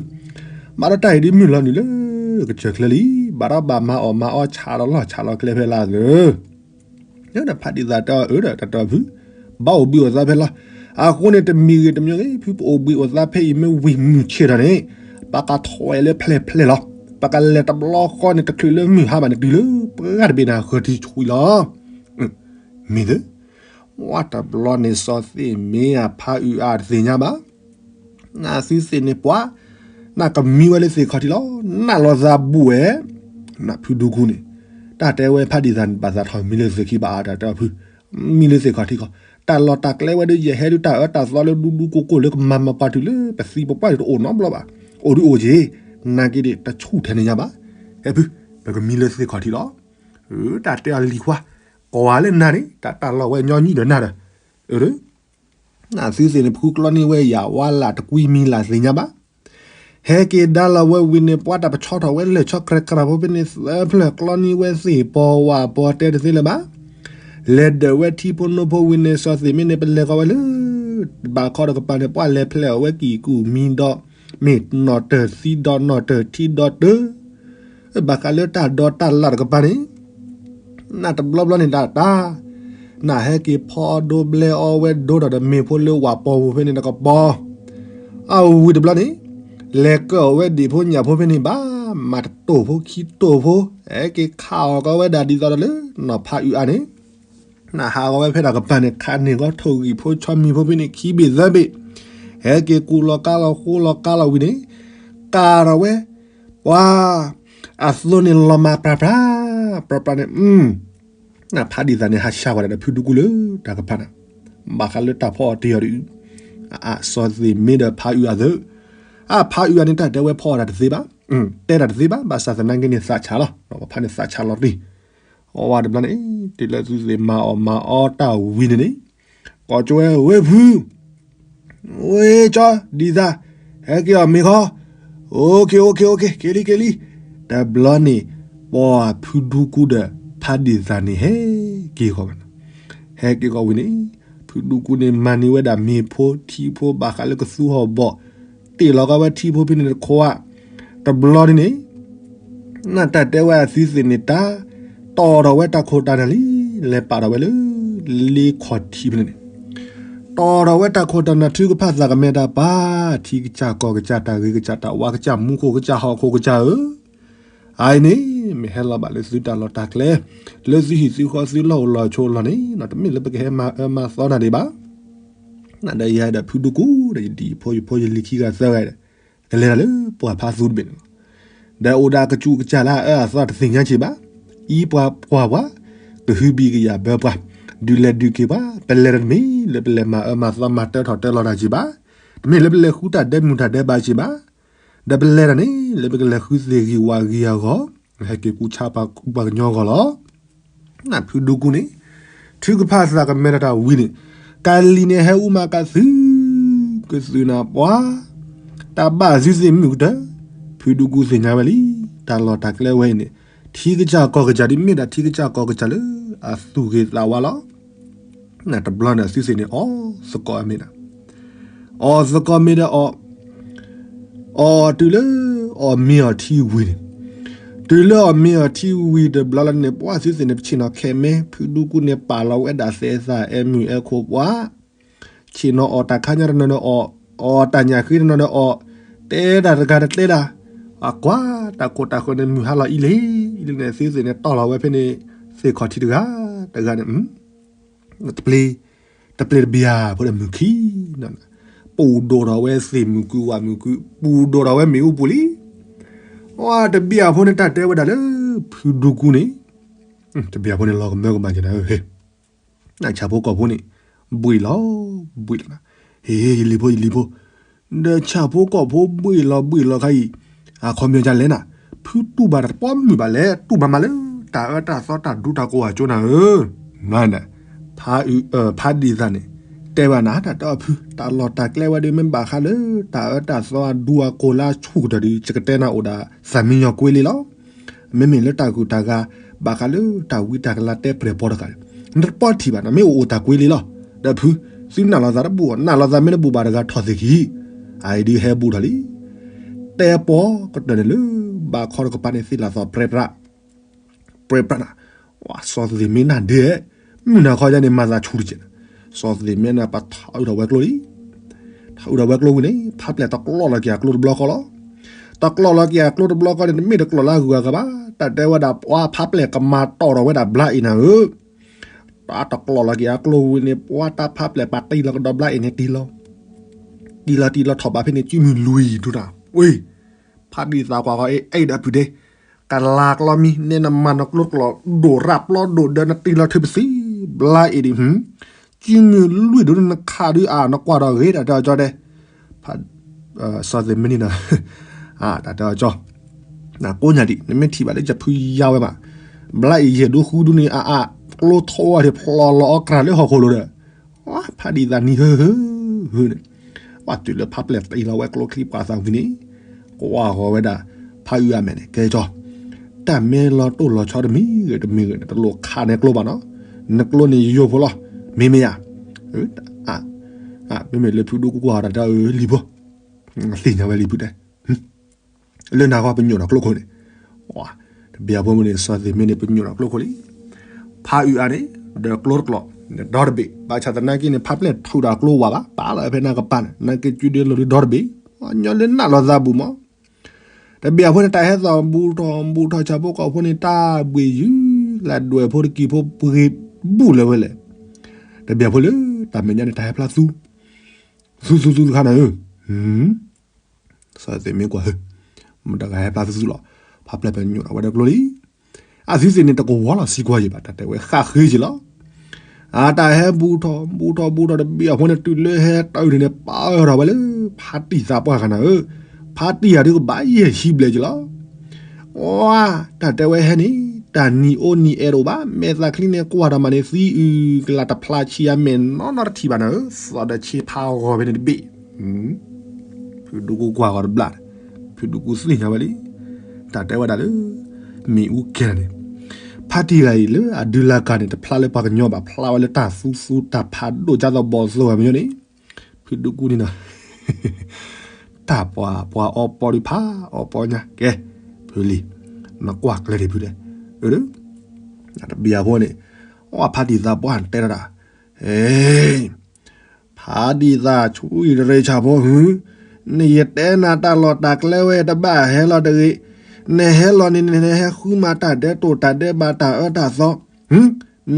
ဘၣ်ဒီးတၢ်အံၤဒ်မုၢ်လီၤနုာ်လၢကစၢၢ်ချၢလံ, ဘၣ်ဒီးဘၣ်မၤအီၣ်မၤအီဆးလီၤလီၢ်ဆးလီၤကျဲဖဲလၢသု ဒီးဖးဒံသးတဲအီၤအၢဒီးတၢ်တဲအီၤဖု, ဘၣ်အိၣ်ဘှံးအိၣ်သါဖဲလီၤ. အဃိန့ၣ် တမံၤဂ့ၤတမံၤဂ့ၤ ဖုပအိၣ်ဘှံးအိၣ်သါဖဲအံၤမ့ၢ်ဝံၤမုၢ်ဆ့ၣ်ထီၣ်န့ၣ်, ပကထွဲလၢဖျဲၣ်ဖျဲၣ်လီၤ. ပကလဲၤတဘျီဃီန့ၣ် တချုးလၢမုၢ်ဟါဘၣ်န့ၣ် တုၤလၢပှၢ်တဘ့ၣ်န့ၣ် ဃၢၤထံဆှံလီၤ. မ့ၢ်သ့, ဝဲတဘျီန့ၣ် စီၤသ့ၣ်မ့ၢ်အဖါအုးအါတသ့ၣ်ညါဘၣ် နသုသ့ၣ်န့ၣ်ပှၤ, နကမံဝဲလၢသ့ၣ်ခီၣ်ထံးလီၤ. နလီၤသးဘူးဝဲ, နဖုဒူကူန့ၣ်, တၢ်တဲဝဲဖးဒံသးန့ၣ် ဘၣ်သးထီၣ်မံလၢသ့ၣ်ခံဘၣ်အါတၢ်တဲအီၤဖု, မံလၢသ့ၣ်ခီၣ်ထံးခီ, တၢ်လီၢ်တၢ်ကျဲဝဲဒ်ယဟဲဒုးတၢ်အၢတၢ်သီလၢဒူဒူကိၢ်ကိၢ်လၢကမၤမၤပှၤတုၤလၢပသံပပှၢ်န့ၣ် တအိၣ်နီတဘျီဘၣ်. အိၣ်ဒုးအိၣ်က့ၤ, နာ်က့ဒ်တဆူၣ်ထဲန့ၣ်ညါဘၣ်. ဟဲဖု, ပကမံလၢသ့ၣ်ခီၣ်ထံးလီၤ. တၢ်တဲအီၤလံၤခွါ, ကွၢ်လၢနၤန့ၣ် တၢ်တၢ်လီၢ်ဝဲညီနုၢ်ဒီးနၤဒီး, အၢ နသုသ့ၣ်န့ၣ် ဖုကျီန့ၢ်ဝဲယၤဝါလၢတကွံမံလၢသ့ၣ်ညါဘၣ်. ဟဲက့ၤဒါလီၤဝဲဝံၤန့ၣ် ပှၤတၢ်ပဆီထီၣ်ဝဲလၢာ်ဆီၣ်ခြဲးခြဲးဖိဖဲန့ၣ် သၢဖျၢၣ်ကျီန့ၢ်ဝဲသ့ၣ်ပီဝါပီတဲတသ့လၢၤဘၣ်. လဲၤဒၢးဝဲထံဖိနိဖိဝံၤန့ၣ် စီၤသ့ၣ်မ့ၢ်န့ၣ် ပလဲၤဃီၤဝဲလၢ ဘၣ်ခီတကပၤန့ၣ် ပှၤလဲၤဖျဲၣ်အီၤဝဲကံၢ်ကူၣ်မံဒီး မ့ၢ်နီၣ်တၢၢ်သံဒီးနီၣ်တၢၢ်ထံဒီးတၢၢ် ဘၣ်ဃးလၢတၢ်ဒီးတၢ်လၢ်တကပၤန့ၣ် နတဘျီဘျီန့ၣ်ဒၣ်တၢ်, နဟဲက့ၤဖီဒိဘျဲအီဝဲဒိဒီးတမ့ၢ်ဖိလၢဝၣ်ပီပူၤဖဲန့ၣ်တကပီၤ, အဝံၤတဘျီန့ၣ် လဲၤကၢၣ်အီၤဝဲဒံၣ်ဖိညၣ်ဖိဖဲန့ၣ်ဘၣ် မၤတတိၢ်ဖိခံတိၢ်ဖိ, ဟဲက့ၤခးအီၣ်ကီးဝဲဒၣ်ဒ်သိးဒီးလၢ နီၢ်ဖးအုးအါန့ၣ် နဟးဂီၤဝဲဖဲတၢ်ကပၤန့ၣ် ခးန့ၢ်ကီးထိၣ်ဂံၢ်ဖိဆီမံၤဖိဖဲန့ၣ် ခံဘ့ၣ်သၢဘ့ၣ်, ဟဲက့ၤကူၣ်လီၤကါလီၤဃိလီၤကါလီၤဝံၤန့ၣ် ကးထီၣ်ဝဲ ပှၤ အသိန့ၣ်လီၤမၢ်ပြၢ်ပြၢ်, ပြၢ်ပြၢ်န့ၣ် ဖးဒံးသးန့ၣ် ဟးဆှၢဝဲဒၣ်ဒီးဖုဒူကူလၢတၢ်ကပၤန့ၣ်, ဘၣ်ဃးလၢတၢ်ဖီအီၣ်တ့ၢ်အီၤဒီး အၢ စီၤသ့ၣ်မ့ဒီးဖးအုးအသၢ, အဖးအုးအန့ၣ် တၢ်တဲဝဲဖီအီၣ်တၢ်တသ့ဘၣ်, တဲတၢ်တသ့ဘၣ်, ဘၣ်ဆၣ်သနာ်က့န့ၣ်သးဆးလီၤ, ပဖးန့ၣ်သးဆးလီၤတံၢ်, အဝဲတဘျီန့ၣ် တုၤလၢသုသ့ၣ်မၤအီၣ်မၤအီတၢ်ဝံၤန့ၣ်န့ၣ် ကိးကၠိဝဲ ဝ့ၢ်ဖု ဝ့ၢ်ကၠီ ဒ်သး, ဟဲက့ၤအီၣ်မ့ၤခီ, အိၣ်ခ့ အိၣ်ခ့ အိၣ်ခ့ က့ၤလံ က့ၤလံ, တဘျီန့ၣ် ပှၤဖုဒူကူဒီး ဖးဒံးသးန့ၣ် ဟဲက့ၤဃီၤဝဲ, ဟဲက့ၤဃီၤဝံၤန့ၣ် ဖုဒူကူန့ၣ် မၤန့ၢ်ဝဲဒၣ်မ့ၤဖိထံဖိ ဘၣ်ဃးလၢကသူဟီၣ်ဘီၣ်, တ့ၢ်လီၤကီးဝဲထံဖိဖဲန့ၣ်တခီဧါ, တဘျီန့ၣ်န့ၣ် နတၢ်တဲဝဲအသုသ့ၣ်န့ၣ်တၢ်, တီၢ်ထီၣ်ဝဲတၢ်ခိၣ်တၢ်နၢ်လံ, လဲၤပာ်ထီၣ်ဝဲလၢ လ့ခီၣ်ထံးဖဲန့ၣ်န့ၣ်, တီၢ်ထီၣ်ဝဲတၢ်ခိၣ်တၢ်နၢ်ထုကဖၣ်သးကမဲာ်တၢ်ပၢ်, ထံကစၢ်ကီၢ်ကစၢ်တၢ်ဂ့ၤကစၢ်တၢ်ဝါကစၢ်မူခိၣ်ကစၢ်ဟီၣ်ခိၣ်ကစၢ်ဧၢ, အအံၤန့ၣ် မ့ၢ်ဟဲလီၤဘၣ်လၢသုတၢ်လီၢ်တၢ်ကျဲ, လၢသုဟံၣ်သုဃီသုလီၢ်အိၣ်လီၢ်ဆိးလီၢ်န့ၣ် တမ့ၢ်လၢပကဟဲမၤအၢမၤသီနၤဒံးဘၣ် နဒီးယၤဒီးဖုဒူကူဒီးယဒံၣ်ဖိယဖိယလံၤခံဂၤသၢဂၤဒီး ကလဲၤတၢ်လၢပှၢ်ဖးသူတဘ့ၣ်န့ၣ်လီၤ. ဒီးအိၣ်ဒီးအကစူၢ်ကစၢ်လၢအအၢအသီတသ့ၣ်ညါက့ၤဘၣ်, အံပှၤကွၢ်ပှၤ, ကဟုဘံၣ်ကယာ်ဘၢပှၤ, ဒုးလဲၤဒုးက့ၤပှၤ, ပလဲၤတၢ်တမ့ၢ်လၢပလဲၤမၤအၢမၤသီမၤတၢထီၣ်တၢလီၤတၢ်က့ၤဘၣ်, တမ့ၢ်လၢပလဲၤဃုတၢ်ဒဲးမုၢ်တၢ်ဒဲးဘးက့ၤဘၣ်, ဒီးပလဲၤတၢ်န့ၣ် လၢပကလဲၤဃုသ့ၣ်ဂံၢ်ဝၣ်ဂံၢ်အဂီၢ်, ဟဲက့ၤကူဆါပှၤကူပှၤကညီအဂီၢ်လီၤ. နဖုဒူကူန့ၣ် ထုကဖၣ်သးကမဲာ်တၢ်တၢ်ဝံၤန့ၣ်, ကလံၤန့ၣ်ဟဲအူမးကသု, ကသုနၤပှၤ, တၢ်ဘၣ်သုသ့ၣ်မုၢ်ကတၢၢ်, ဖုဒူကူသ့ၣ်ညါဝဲလံ, တၢ်လီၢ်တၢ်ကျဲဝဲအံၤန့ၣ်, ထံကစၢ်ကီၢ်ကစၢ်ဒ်မ့ၢ်ဒၣ်ထံကစၢ်ကီၢ်ကစၢ်လၢအသူၣ်ဂ့ၤသးဝါလီၤ. နတဘျီန့ၣ်သုသ့ၣ်န့ၣ် အီၣ်သကိးအမ့ၢ်နၤ အီၣ်သကိးမ့ၢ်ဒီးအီၣ်, အီၣ်တုၤလၢအီၣ်မ့ၤအီၣ်ထံဝံၤန့ၣ်, တုၤလၢအီၣ်မ့ၤအီၣ်ထံဝံၤတဘျီလီၤန့ၣ် ပှၤသုသ့ၣ်န့ၣ် ပဆ့ၣ်နီၤခဲးမဲ, ဖုဒူကူန့ၣ်ပာ်လီၤဝဲဒၣ်သဲးသးအဲၣ်မုၢ်အဲၣ်ခိၣ်ပှၤ, ဆ့ၣ်နီၤအီၣ်တၢ်ခါညါတနီၤဒီးအီၣ်, အီၣ်တၢ်ညၣ်ဃ့တနီၤဒီးအီၣ်, တဲဒၣ်တဂၤတကျဲဒၣ်, အကွၢ်တၢ်ကိၢ်တၢ်ဃၢၤန့ၣ် မုၢ်ဟါလီၤအံၤလံ, အံၤလံန့ၣ် သုသ့ၣ်န့ၣ်တီၢ်လီၤဝဲဖဲန့ၣ်, သ့ၣ်ခီၣ်ထံးတဂၤ, တဂၤန့ၣ် တပျ့ၤ, တပျ့ၤတဘျီဖိဒီးမုၢ်ခံ, ပူၤဒိၣ်ထီၣ်ဝဲသ့ၣ်မုၢ်ကုဝၣ်မုၢ်ကု, ပူၤဒိၣ်ထီၣ်ဝဲမ့ၣ်အူပူၤလံ. ဝဲတဘျီဖိန့ၣ်တၢ်တဲဝဲဒၣ်လၢ ဖုဒူကူန့ၣ်, တဘျီဖိန့ၣ်လီၤကမၢကမၣ်က့ၤနၤဧၢ, နဆၣ်ဖိကီၢ်ဖိန့ၣ်, ဘှံးလီၤ, ဘှံးလီၤနၤ, ဟ့ၣ် ယလံၤဖိ ယလံၤဖိ ဒီးဆၣ်ဖိကီၢ်ဖိဘှံးလီၤဘှံးလီၤခါအံၤ, အခီပညီဒ်လဲၣ်နၤ, ဖုတူၢ်ဘၣ်တၢ်တပီမုၢ်ဘၣ်လဲၣ်, တူၢ်ဘၣ်မးလၢ တၢ်အၢတၢ်သီတၢ်ဒူတၢ်ကိးဂၤကၠိနၤဧၢ, မၤနၤ, ဖးအုးအၢ ဖးဒံးသးန့ၣ်, တဲဘၣ်နၤ တၢ်တဲအီၤဖု, တၢ်လီၢ်တၢ်ကျဲဝဲဒီး မ့ၢ်ဘၣ်ဃးလၢ တၢ်အၢတၢ်သီအဒူအကိးလၢအဆူၣ်ကတၢၢ်ဒီး ယကတဲနၤအိၣ်ဒၣ် သးမံညီၤကွ့လံလီၤ. မ့မ့ၢ်လၢတၢ်ဂုၤတၢ်ဂၤ ဘၣ်ဃးလၢတၢ်ဝံတၢ်ကလၤတဲပြဲၢ်ပီတဂၤ, နတပီထံၣ်ဘၣ် နမ့ၢ်အိၣ်အိၣ်တၢ်ကွ့လံလီၤ. ဒီးဖု, သုနၢ်လီၤသးတဘူၣ်, နၢ်လီၤသးမ့ၢ်တဘူၣ်ဘၣ်တဂၤထီၣ်သ့ၣ်ခံ, အအံၤဒုးဟဲဘူးထီၣ်လံ. တဲပီကတၢၢ်န့ၣ်လၢ ဘၣ်ခီတကပၤန့ၣ် သ့ၣ်လၢသီပြဲပြး ပြဲပြးနၤ, ဝဲစီၤသ့ၣ်မ့ၢ်နၤဒဲး, မုၢ်နၤခီယါန့ၣ် မၤသးဆူၣ်တက့ၢ်နၤ, စီၤသ့ၣ်မ့ၢ်နၤ ပထးအုးထီၣ်ဝဲကျိလံ. ထးအုးထီၣ်ဝဲကျိဝံၤန့ၣ် ဖးပျဲၢ်တကျီၢ်လီၤက့ၤအကျိတဘျီဃီလီၤ. တကျီၢ်လီၤက့ၤအကျိတဘျီဃီန့ၣ် တမ့ၢ်တကျီၢ်လၢအဂုၤအဂၤဘၣ်, တၢ်တဲဝဲဒၣ် ပှၤဖးပျဲၢ်ကမၤတီၢ်ထီၣ်ဝဲဒၣ်ဘျါအံၤနၤဧၢ. တၢ်တကျီၢ်လီၤက့ၤအကျိဝံၤန့ၣ် ပှၤတၢ်ဖးပျဲၢ်ပာ်တံၢ်လီၤကဒီးဘျါအံၤန့ၣ်တံၢ်လီၤ, တံၢ်လီၤတံၢ်လီၤထီၣ်ဘးဖဲန့ၣ် စုမုၢ်လွံၢ်ဒိၣ်နၤ, ဝ့ၢ် ဖးဒံးသးကွၢ်ဃီအ့ၣ်အ့ၣ်ဒီးဖုဒ့, ကလၤကျီမံ နဲနမၤနကျိတကျီၢ် ဒိၣ်ရၣ်ပျီဒိၣ်ဒၢနတံၢ်လီၤထုပသံ, ဘျါအံၤဒံး, စုမုၢ်လွံၢ်ဒိၣ်နခးဒုးအါ နကွၢ်ဒီးဂ့ၤတၢ်တဲအီၤကၠီဒဲး, စီၤသ့ၣ်မ့ၢ်နၤ, တၢ်တဲအီၤကၠီ, ကိးညါဒံး နမ့ၢ်ထံၣ်ဘၣ်လၢယဖုယါဝဲဘၣ်, ဘျါအံၤယဲၢ်ဒိဃုဒုန့ၣ်အါအါ, ကျိထီၣ်ဝဲဒၣ်ဖျိလီၤအီၣ်ကြၢးလၢဟီၣ်ခိၣ်လိၤဒီး ဝဲဖးဒံးသးနံၤဟၢဟၢဟၢန့ၣ်, ပှၤတုၤလၢဖးပျဲၢ်တံၢ်လီၤဝဲကျိချံပှၤသးဝံၤန့ၣ်, ကွၢ်ဃီၤဝဲဒၣ် ဖးအုးအါမဲာ်န့ၣ် ကဲကၠီ, တၢ်မ့ၢ်လီၤတိၢ်လီၤဆီတမံၤဂ့ၤတမံၤဂ့ၤန့ၣ် တလိၣ်ခးနဲကျိဘၣ်နီၤ, နကျိန့ၣ်ယိာ်ဖိလီၤ, မ့မ့ၢ်ယါ, မ့မ့ၢ်လၢဖုဒိၣ်ကူကွၢ်တၢ်တဲအီၤလံၤဖိ, သ့ၣ်ညါဝဲလံၤဖုတဲ လၢနၤဃီပညိၣ်ဒီးကျိခိၣ်န့ၣ်, တဘျီဖိမုၢ်န့ၣ် စီၤသ့ၣ်မ့ၢ်န့ၣ် ပညိၣ်ဒီးကျိခိၣ်လံ, ဖးအုးအါန့ၣ် ဒီးကျိတကျိာ်, ဒီတဘ့ၣ် ဘၣ်ဆၣ်သနာ်က့န့ၣ် ဖးပျဲၢ်ထုးဒီးကျိဝါဘၣ် ပာ်လီၤဖဲနၤကပၤန့ၣ် နက့ၤစုဒ့လိာ်ဒုးဒီတဘ့ၣ်, ညီလၢနၢ်လီၤသးဘူးမး, တဘျီဖိန့ၣ် တၢ်ဟဲသီၣ်ဘူးထီၣ်ဘူးထီၣ်ဆၣ်ဖိကီၢ်ဖိန့ၣ် တၢ်ဘှံးယုၢ်လၢဒွဲၣ်ဖိတကံၢ်ဖိပှ့ၤဘူၣ်လၢၤဝဲလဲၣ်. တဘျီဖိလၢတၢ်မဲာ်ညါန့ၣ် တၢ်ဟဲဖျါသူ သူသူသူတခါနၤဧၢ, စီၤသ့ၣ်မ့ၢ်ကွၢ်ဧၢ, မတၤဂၤဟဲဖျါသူသူလီၤ, ဖးဖျဲၣ်ဖဲညိၣ်ဒီးဝဲဒီးကျိလံ. အသုသ့ၣ်န့ၣ် တကဝီၤလီၤစံးကွၢ်ယံၤဘၣ်, တၢ်တဲဝဲဃၣ်ဃ့က့ၤလီၤ. အတၢ်ဟဲဘူးထီၣ်ဘူးထီၣ်ဘူးထီၣ်တဘ့ၣ်အဃိန့ၣ် တုၤလၢဟဲတၢ်အုၣ်န့ၣ် ပာ်ထီၣ်ဝဲလၢ ဖါတံၢ်သးပှၢ်ဂၤနၤဧၢ, ဖါတံၢ်ဂၤဒုးကဘၣ်ယဲၢ်ဟံးဘျဲၣ်က့ၤလီၤ. အတၢ်တဲဝဲဟဲန့ၣ် တၢ်နံၤအိၣ်နံၤအဲၣ်တအိၣ်ဘၣ်, မဲာ်သးချံန့ၣ်ကွၢ်တၢ်မးန့ၣ် သံအုၣ်ကလၤတဖျါဆံးအမဲာ်နီၢ်နီၢ်တထံၣ်ဘၣ်နၤဧၢ, သီၣ်ဒီးဆ့ဖးဂီၤဖဲန့ၣ်တဘ့ၣ်. ဖုဒူကူကွၢ်ဂီၤတဘျီ, ဖုဒူကူသ့ၣ်ညါဝဲလံ, တၢ်တဲဝဲဒၣ်လၢ မ့ၣ်အူကဲၤန့ၣ် ဖါတံၢ်ဂၤအံၤလၢအဒုးလၢကၤန့ၣ် တဖျါလၢပှၤကညီဘၣ်, ဖျါဝဲလၢတၢ်သူသူတၢ်ဖးဒိၣ်ကၢ်သိးဘီသိးဂၤမ့ၢ်န့ၣ်, ဖုဒူကူန့ၣ်ဒီး တၢ်ပှၤပှၤအီပီဒုးဖး အီပီညါကဲ, ဖုလံၤ, နကွၢ်ကျဲဒံးဖုဒဲး, အၢ, တဘျီဖိန့ၣ် အဖါတံၢ်သးပှၢ်တဲဒၣ်, ဖါတံၢ်သးဆူအံၤတရ့ဆၣ်ဖိဧၢ, နယတဲနၤတၢ်လီၢ်တၢ်ကျဲဝဲတဘၣ်ဟဲလီၤတဂ့ၤ, နဟဲလီၤန့ၣ် နဟဲဃုမၤတၢ်ဒဲးတိၢ်တၢ်ဒဲးဘးတၢ်အၢတၢ်သီ,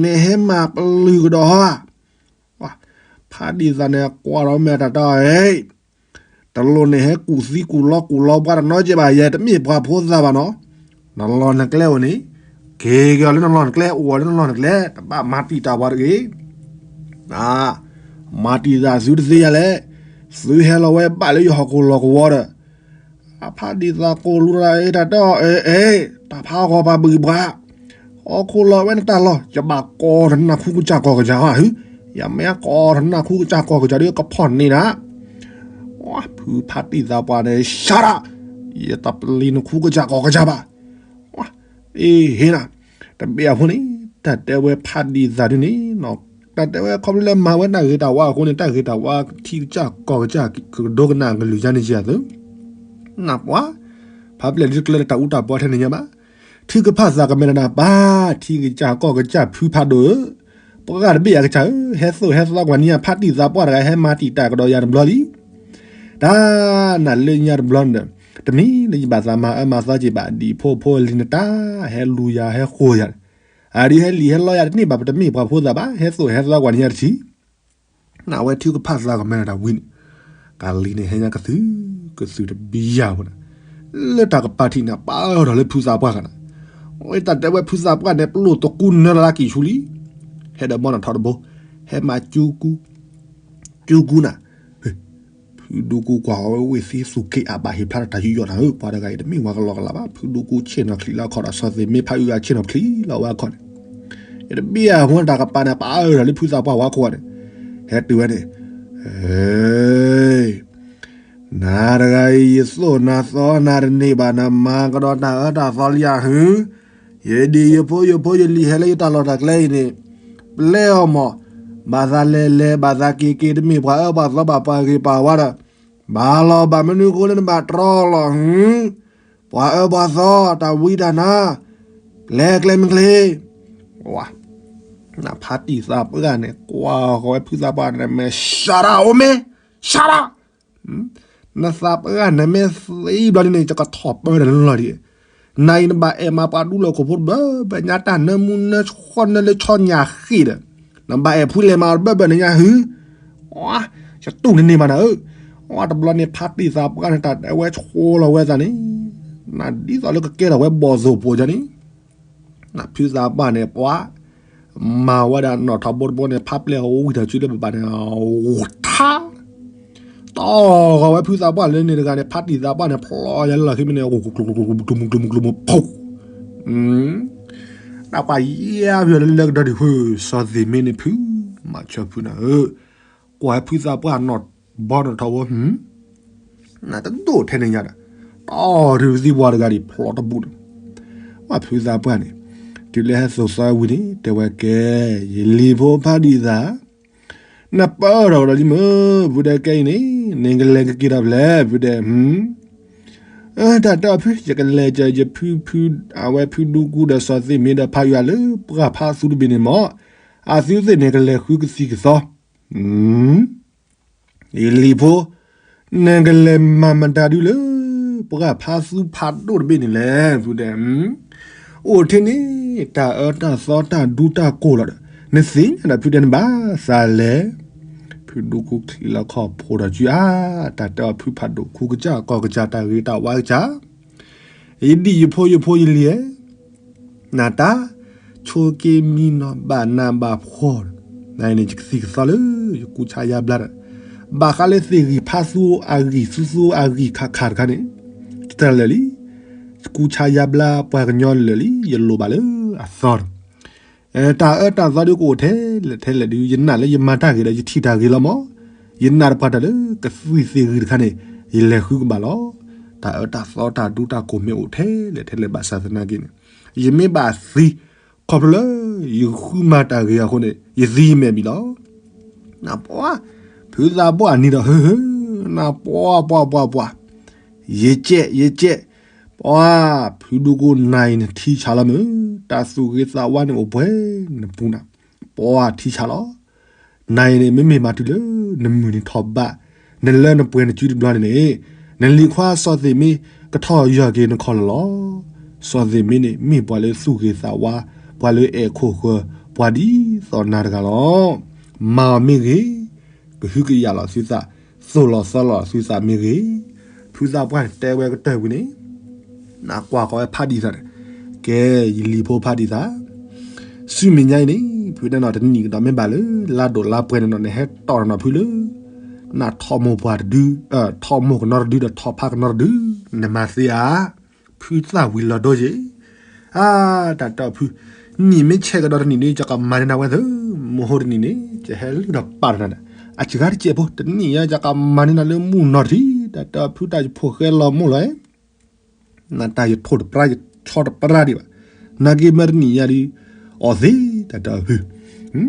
နဟဲမၤပျုၢ်ကဒီးဟီဧါ. ဖါတံၢ်သးန့ၣ်ကွၢ်ဒီးမဲာ်တၢ်တီဧၢ, တလိၣ်နဟဲကူၣ်သံကူၣ်လီကူၣ်လီပှၤတနီၤကဲဘၣ်ယဲ, တမ့ၢ်ပှၤဖိသၣ်ဘၣ်နီၤ, နလီၢ်နကျဲအိၣ်န့ၣ်, က့ၤက့ၤအီၤလၢနလီၢ်နကျဲ, အိၣ်အီၤလၢနလီၢ်နကျဲ, တဘၣ်မၤတံာ်တာ်ပှၤတဂ့ၤ. မၤတံာ်တာ်သုတသ့ယၤလဲၣ်, သုဟဲလီၤဝဲဘၣ်လၢယဟီၣ်ခိၣ်လီၢ်ကဝီၤဒီး အဖါတံၢ်သးကိၢ်လူၤတၢ်အ့ၣ်တၢ်တီအ့ၣ်, တၢ်ဖးဂီၤပှၤဘုၣ်ပှၤ, ဟီၣ်ခိၣ်လီၢ်ဝဲနတၢ်လီၢ်, ယဘၣ်ကိးထီၣ်နၢ်ခူကစၢ်ကီၢ်ကစၢ်ဧါ, ယမ့ၢ်ကိးထီၣ်နၢ်ခူကစၢ်ကီၢ်ကစၢ်ဒီးကဖီၣ်န့ၢ်နၤ. ဖုဖါတံၢ်သးပှၢ်န့ၣ် ရှါရၣ်, ယတပျံၤနၢ်ခူကစၢ်ကီၢ်ကစၢ်ဘၣ်. အ့ဟ့နၤ, တဘ့ၣ်အဃိန့ၣ် တၢ်တဲဝဲဖါတံၢ်သးဒုန့ၣ် တၢ်တဲဝဲခီဖျိလၢမၤဝဲတၢ်ဂ့ၤတၢ်ဝါအဃိန့ၣ် တၢ်ဂ့ၤတၢ်ဝါထံကစၢ်ကီၢ်ကစၢ်ကဒိကနၣ်ကလုၢ်ယါန့ၣ်ယၤသု, နၢ်ပှၤ, ဖးဖျဲၣ်လၢကျဲလၢတၢ်အူတၢ်ပီထဲန့ၣ်ညါဘၣ်, ထုကဖၣ်သးကမဲာ်တၢ်နၢ်ပၢၢ် ထံကစၢ်ကီၢ်ကစၢ်ဖုဖးဒိၣ်ဧၢ, ပှၤတဘ့ၣ်ယၤကစၢ်ဧၢ, ဟဲသိၣ်ဟဲသီကွၢ်န့ၢ်ယၤ ဖါတံၢ်သးပှၢ်တဂၤဟဲမၤတံာ်တာ်ကဒီးယၤတဘျီလံ. တၢ်နၢ်လၢညါတဘျီန့ၣ်ဒီး တမ့ၢ်လၢယဘၣ်သးမၤအၢမၤသီက့ၤဘၣ် ဒ်ဖိဖိလံၤနတၢ်ဟဲလူၤယၤဟဲဃိယၤ, အဒုးဟဲလံာ်ဟဲလီယၤတန့ၢ်ဘၣ် ပတမ့ၢ်ပှၤဖိသၣ်ဘၣ် ဟဲသိၣ်ဟဲသီကွၢ်န့ၢ်ယၤတထံၣ်, နၢ်ဝဲထုကဖၣ်သးကမဲာ်တၢ်ဝံၤန့ၣ်, ကလံၤန့ၣ်ဟဲညါကသုၣ်ကသုၣ်တဘံယၤဖိန့ၣ်, လၢတၢ်ကပၤထံၣ်န့ၣ် ပာ်ထီၣ်လၢဖုသးပှၢ်ဂၤန့ၣ်, ဝဲတၢ်တဲဝဲဖုသးပှၢ်န့ၣ် ပလိၣ်တကူနၢလၢလၢကံၢ်ဆူလံ, ဟဲဒီးဘီနီၣ်ထီတဘိ, ဟဲမၤကၠူကူ, ကၠူကူနၤ, ဖုဒူကူကွၢ်အီၤဝဲဝ့ၢ်သံသူၣ်က့အဘၣ်ဟ့ၣ်ဖျါထီၣ်တၢ်ယူးယီၣ်နၤဧၢ, ပှၤတဂၤအံၤတမ့ၢ်ပှၤကလီကလးဘၣ်, ဖုဒူကူဆ့ၣ်နီၤချံလၢအခီၣ်ဒီး စီၤသ့ၣ်မ့ၢ်ဖးအုၣ်အါဆ့ၣ်နီၤချံလၢအဝဲအခီၣ်န့ၣ်, ယတဘ့ၣ်အဃိန့ၣ် တၢ်ကပၤန့ၣ် ပာ်အၢထီၣ်လၢဖုသးပှၢ်ဝဲခိၣ်န့ၣ်, ဟဲတုၤဝဲန့ၣ်, နၤတဂၤအံၤ ယသိၣ်နၤသီနၤတန့ၢ်ဘၣ် နမၤကဒီးတၢ်အၢတၢ်သီလံဧါဟု, ယဒ်ယဖိယဖိယလံၤဟဲလၢယတၢ်လီၢ်တၢ်ကျဲအံၤန့ၣ်, ပျဲအီၤမး, ဘၣ်သးလဲၤလဲၤ ဘၣ်သးက့ၤက့ၤ တမ့ၢ်ပှၤအၢပှၤသီဘၣ် ပှၤဂ့ၤပှၤဝါဒီး, ဘၣ်လီၤဘၣ်မနုၤဃိလၢနဘၣ်တြီလီၤဟု, ပှၤအၢပှၤသီ တၢ်ဝံတၢ်နါ, ပျဲကျဲမ့ၢ်ကျဲ, ဝါ, နဖါတံၢ်သးပှၢ်န့ၣ် ကွၢ်ဃီၤဝဲဖုသးပှၢ်န့ၣ် မဲာ် shut up အိၣ်မ့ၢ် shut up, နသးပှၢ်န့ၣ်မ့ၢ်သံဘျီဒ်န့ၣ် ယကထီၣ်ပၢဒီးနလီၢ်ဒံး, နၤအံၤနဘၣ်အဲၣ်မၤပှၤဒူလီၢ်ခိၣ်ဖိတဘျီဘၣ် ညါတၢ်နၢမူနၢဆှီနၢလၢဆီညၣ်ဃ့ၢ်ဒီး, နဘၣ်အဲၣ်ဖုလဲၤမၤတဘျီဘၣ်န့ၣ်ညါဟု, ယတူၢ်နန့ၢ်ဘၣ်နၤဧၢ, တဘျီန့ၣ် ဖါတံၢ်သးပှၢ်န့ၣ် တၢ်တဲဝဲဆိလီၤဝဲသးန့ၣ်, နဒ်သိးလၢကကဲထီၣ်ဝဲဘီၣ်သိၣ်ဖိကန့ၣ်, နဖုသးပှၢ်န့ၣ် ပှၤ, မၤဝဲဒၣ်နီၣ်ထီဘိတဘိန့ၣ် ဖးပျဲၢ်အဝံထီၣ်စုလၢပပာ်န့ၣ်, ထါ, တီၢ်ဃီၤဝဲဖုသးပှၢ်လၢန့ၣ်တဂၤန့ၣ် ဖါတံၢ်သးပှၢ်န့ၣ် ဖျီယၤလၢလီၢ်ခံမ့ၢ်န့ၣ်, ကျိမုကျိမုကျိမုကျိမုဖိ, တၢ်ပှၤယဲၢ်ဖျၢၣ်လၢလၢကဒီးဒံးဃု, စီၤသ့ၣ်မ့ၢ်န့ၣ်ဖု, မၤဆၢဖုနၤဧၢ, ကွၢ်ဖုသးပှၢ်နီၣ်ဘီနီၣ်ထီဘိ နတဒိၣ်ထဲန့ၣ်ညါဒီး, တီၢ်ဒုးသံပှၤတဂၤဒံးဖျီတဘူးန့ၣ်, ဝဲဖုသးပှၢ်န့ၣ်, တုၤလၢဟဲသိၣ်သီဝံၤန့ၣ် တဲဝဲကဲ, ယလံၤဖိဖါတံၢ်သး, နပၢထီၣ်ကဒီးလံမ့ၢ်, ဖုဒဲကဲအံၤန့ၣ်, နကလဲၤကက့ၤထီၣ်ဖဲလဲၣ် ဖုဒဲ, တၢ်တီၢ်ဖု ယကလဲၤကၢၤယဖုဖု, အဝဲဖုဒူကူဒီးစီၤသ့ၣ်မ့ၢ်ဒီးဖးယွၤလၢ ပှၢ်ဖးသူတဘ့ၣ်န့ၣ်မ့ၢ်, အသုသ့ၣ်န့ၣ်ကလဲၤဃုကသံၣ်ကသီ ယလံၤဖိ, နကလဲၤမၤမတၤဒုလၢ ပှၢ်ဖးသူဖးဒိၣ်တဘ့ၣ်န့ၣ်လဲၣ် ဖုဒဲး, အိၣ်ထဲန့ၣ် တၢ်အၢတၢ်သီတၢ်ဒူတၢ်ကိၢ်လီၤဒီး နသ့ၣ်ညါဒီးဖုဒဲးနဘၣ်သးလဲၣ်. ဖုဒူကူချံးလီၤခီၣ်ဖိဒီးစုအါ, တၢ်တဲအီၤဖုဖးဒိၣ်ခူကစၢ်ကီၢ်ကစၢ်တၢ်ဂ့ၤတၢ်ဝါကစၢ် ယဒံၣ်ယဖိယဖိယလံၤဧၢ, နတၢ်ဆိက့ၤမံနီၤဘၣ်နးဘၣ်ဖှီၣ်, နအံၤန့ၣ် ယကသံၣ်ကသီလၢ ယကူဆါယါဘျါဒီး ဘၣ်ဃးလၢသ့ၣ်ဂံၢ်ဖးသူအဂံၢ်သူသူအဂံၢ်ခးခးတခါန့ၣ် တတၢၢ်လၢာ်လံ, ယကူဆါယါဘျါပှၤကညီလၢာ်လံ, ယလိၣ်ဘၣ်လၢအသီဒီး တၢ်အၢတၢ်သီဒုကအိၣ်ထဲလဲၣ်ထဲလဲၣ်ဒု ယနာ်လၢယမၤတၢ်ဂ့ၤဒီးယထံၣ်တၢ်ဂ့ၤလီၤမး, ယနာ်တပှၢ်တၢၢ်လၢကသံၣ်သ့ၣ်ဂံၢ်တခါန့ၣ် ယလဲၤဃုကဘၣ်လီၤ. တၢ်အၢတၢ်သီတၢ်ဒူတၢ်ကိၢ်မ့ၢ်အိၣ်ထဲလဲၣ်ထဲလဲၣ်ဘၣ်ဆၣ်သနာ်က့န့ၣ် ယမ့ၢ်ဘၣ်သံ ခီဖျိလၢ ယဃုမၤတၢ်ဂ့ၤအဃိန့ၣ် ယသံယမဲာ်ဘံၣ်လီၤ. နပှၤ ဖုသးပှၢ်နံၤဒီး ဟုဟု, နပှၤပှၤပှၤပှၤ, ယကဲးယကဲး, ပှၤ ဖုဒူကိနၤအံၤနထံဆးလီၤမုၢ်, တၢ်သူၣ်ဂ့ၤသးဝါန့ၣ်အိၣ်ပှဲၤနပူၤနၤ, ပှၤထံဆးလီၤ. နၤအံၤန့ၣ် မ့မ့ၢ်မၤတုၤလၢ နမုၢ်နံၤထီၣ်ဘး နလၢနပှဲၤနစုတဘျီန့ၣ်န့ၣ် နလံၤခွါစီၤသ့ၣ်မ့ၢ်ကထီၣ်ယီၢ်က့ၤနခီၣ်လီၤလီၤ. စီၤသ့ၣ်မ့ၢ်န့ၣ် မ့ၢ်ပှၤလၢသူၣ်ဂ့ၤသးဝါ, ပှၤလၢအဲၣ်ခိၣ်ဃၢၤ, ပှၤဒ်သိးနၤတဂၤလီၤ. မၤအီၤမ့ၢ်ဂ့ၤ, ကဟုကယာ်လီၤသုသး, သိၣ်လီၤသီလီၤသုသးမ့ၢ်ဂ့ၤ, ဖုသးပှၢ်တဲဝဲကတၢၢ်ဝံၤန့ၣ် နကွၢ်ဃီၤဝဲဖးဒံၣ်သးန့ၣ်, ကဲ ယလံၤဖိဖးဒံၣ်သး, ဆူမဲာ်ညါအံၤန့ၣ် ဖုတဲနီၤတနံၣ်ကဒီးမ့ၢ်ဘၣ်လၢ လါဒိၣ်လါပှဲၤန့ၣ်နီၤ နဟဲတီၢ်တနီၤဖုလၢ နထီၣ်မိၢ်ပှၢ်တဒု, ထီၣ်မိၢ်ကနီတဒုဒီးထီၣ်ဖးကနီတဒု, နမၤသ့ဧါ. ဖုသၣ်ဝံၤလီၤဒိယ့ၣ်, အါ တၢ်တဲအီၤဖု, နံၣ်မ့ၢ်ဆဲးကဒီးတနံၣ်ဒု ယကမၤန့ၢ်နၤဝဲသ့, မဟိတနံၣ်န့ၣ် ယဟဲလုၢ်ဒီးပာ်တနၤဒီး, အစှၤတစဲးဖိ တနံၣ်ညါယကမၤန့ၢ်နၤလၢမုၢ်နီၢ်တထံၣ်, တၢ်တဲအီၤဖု တၢ်ယဖိၣ်ဃဲလီၤမိၢ်လီၤဧၢ နတၢ်ယထိၣ်တပြၢ်ယဆီတပြၢ်ဒံးဘၣ်, နာ်က့မ့ၢ်တနံၣ်ညါဒုး, အီၣ်သ့ တၢ်တဲအီၤ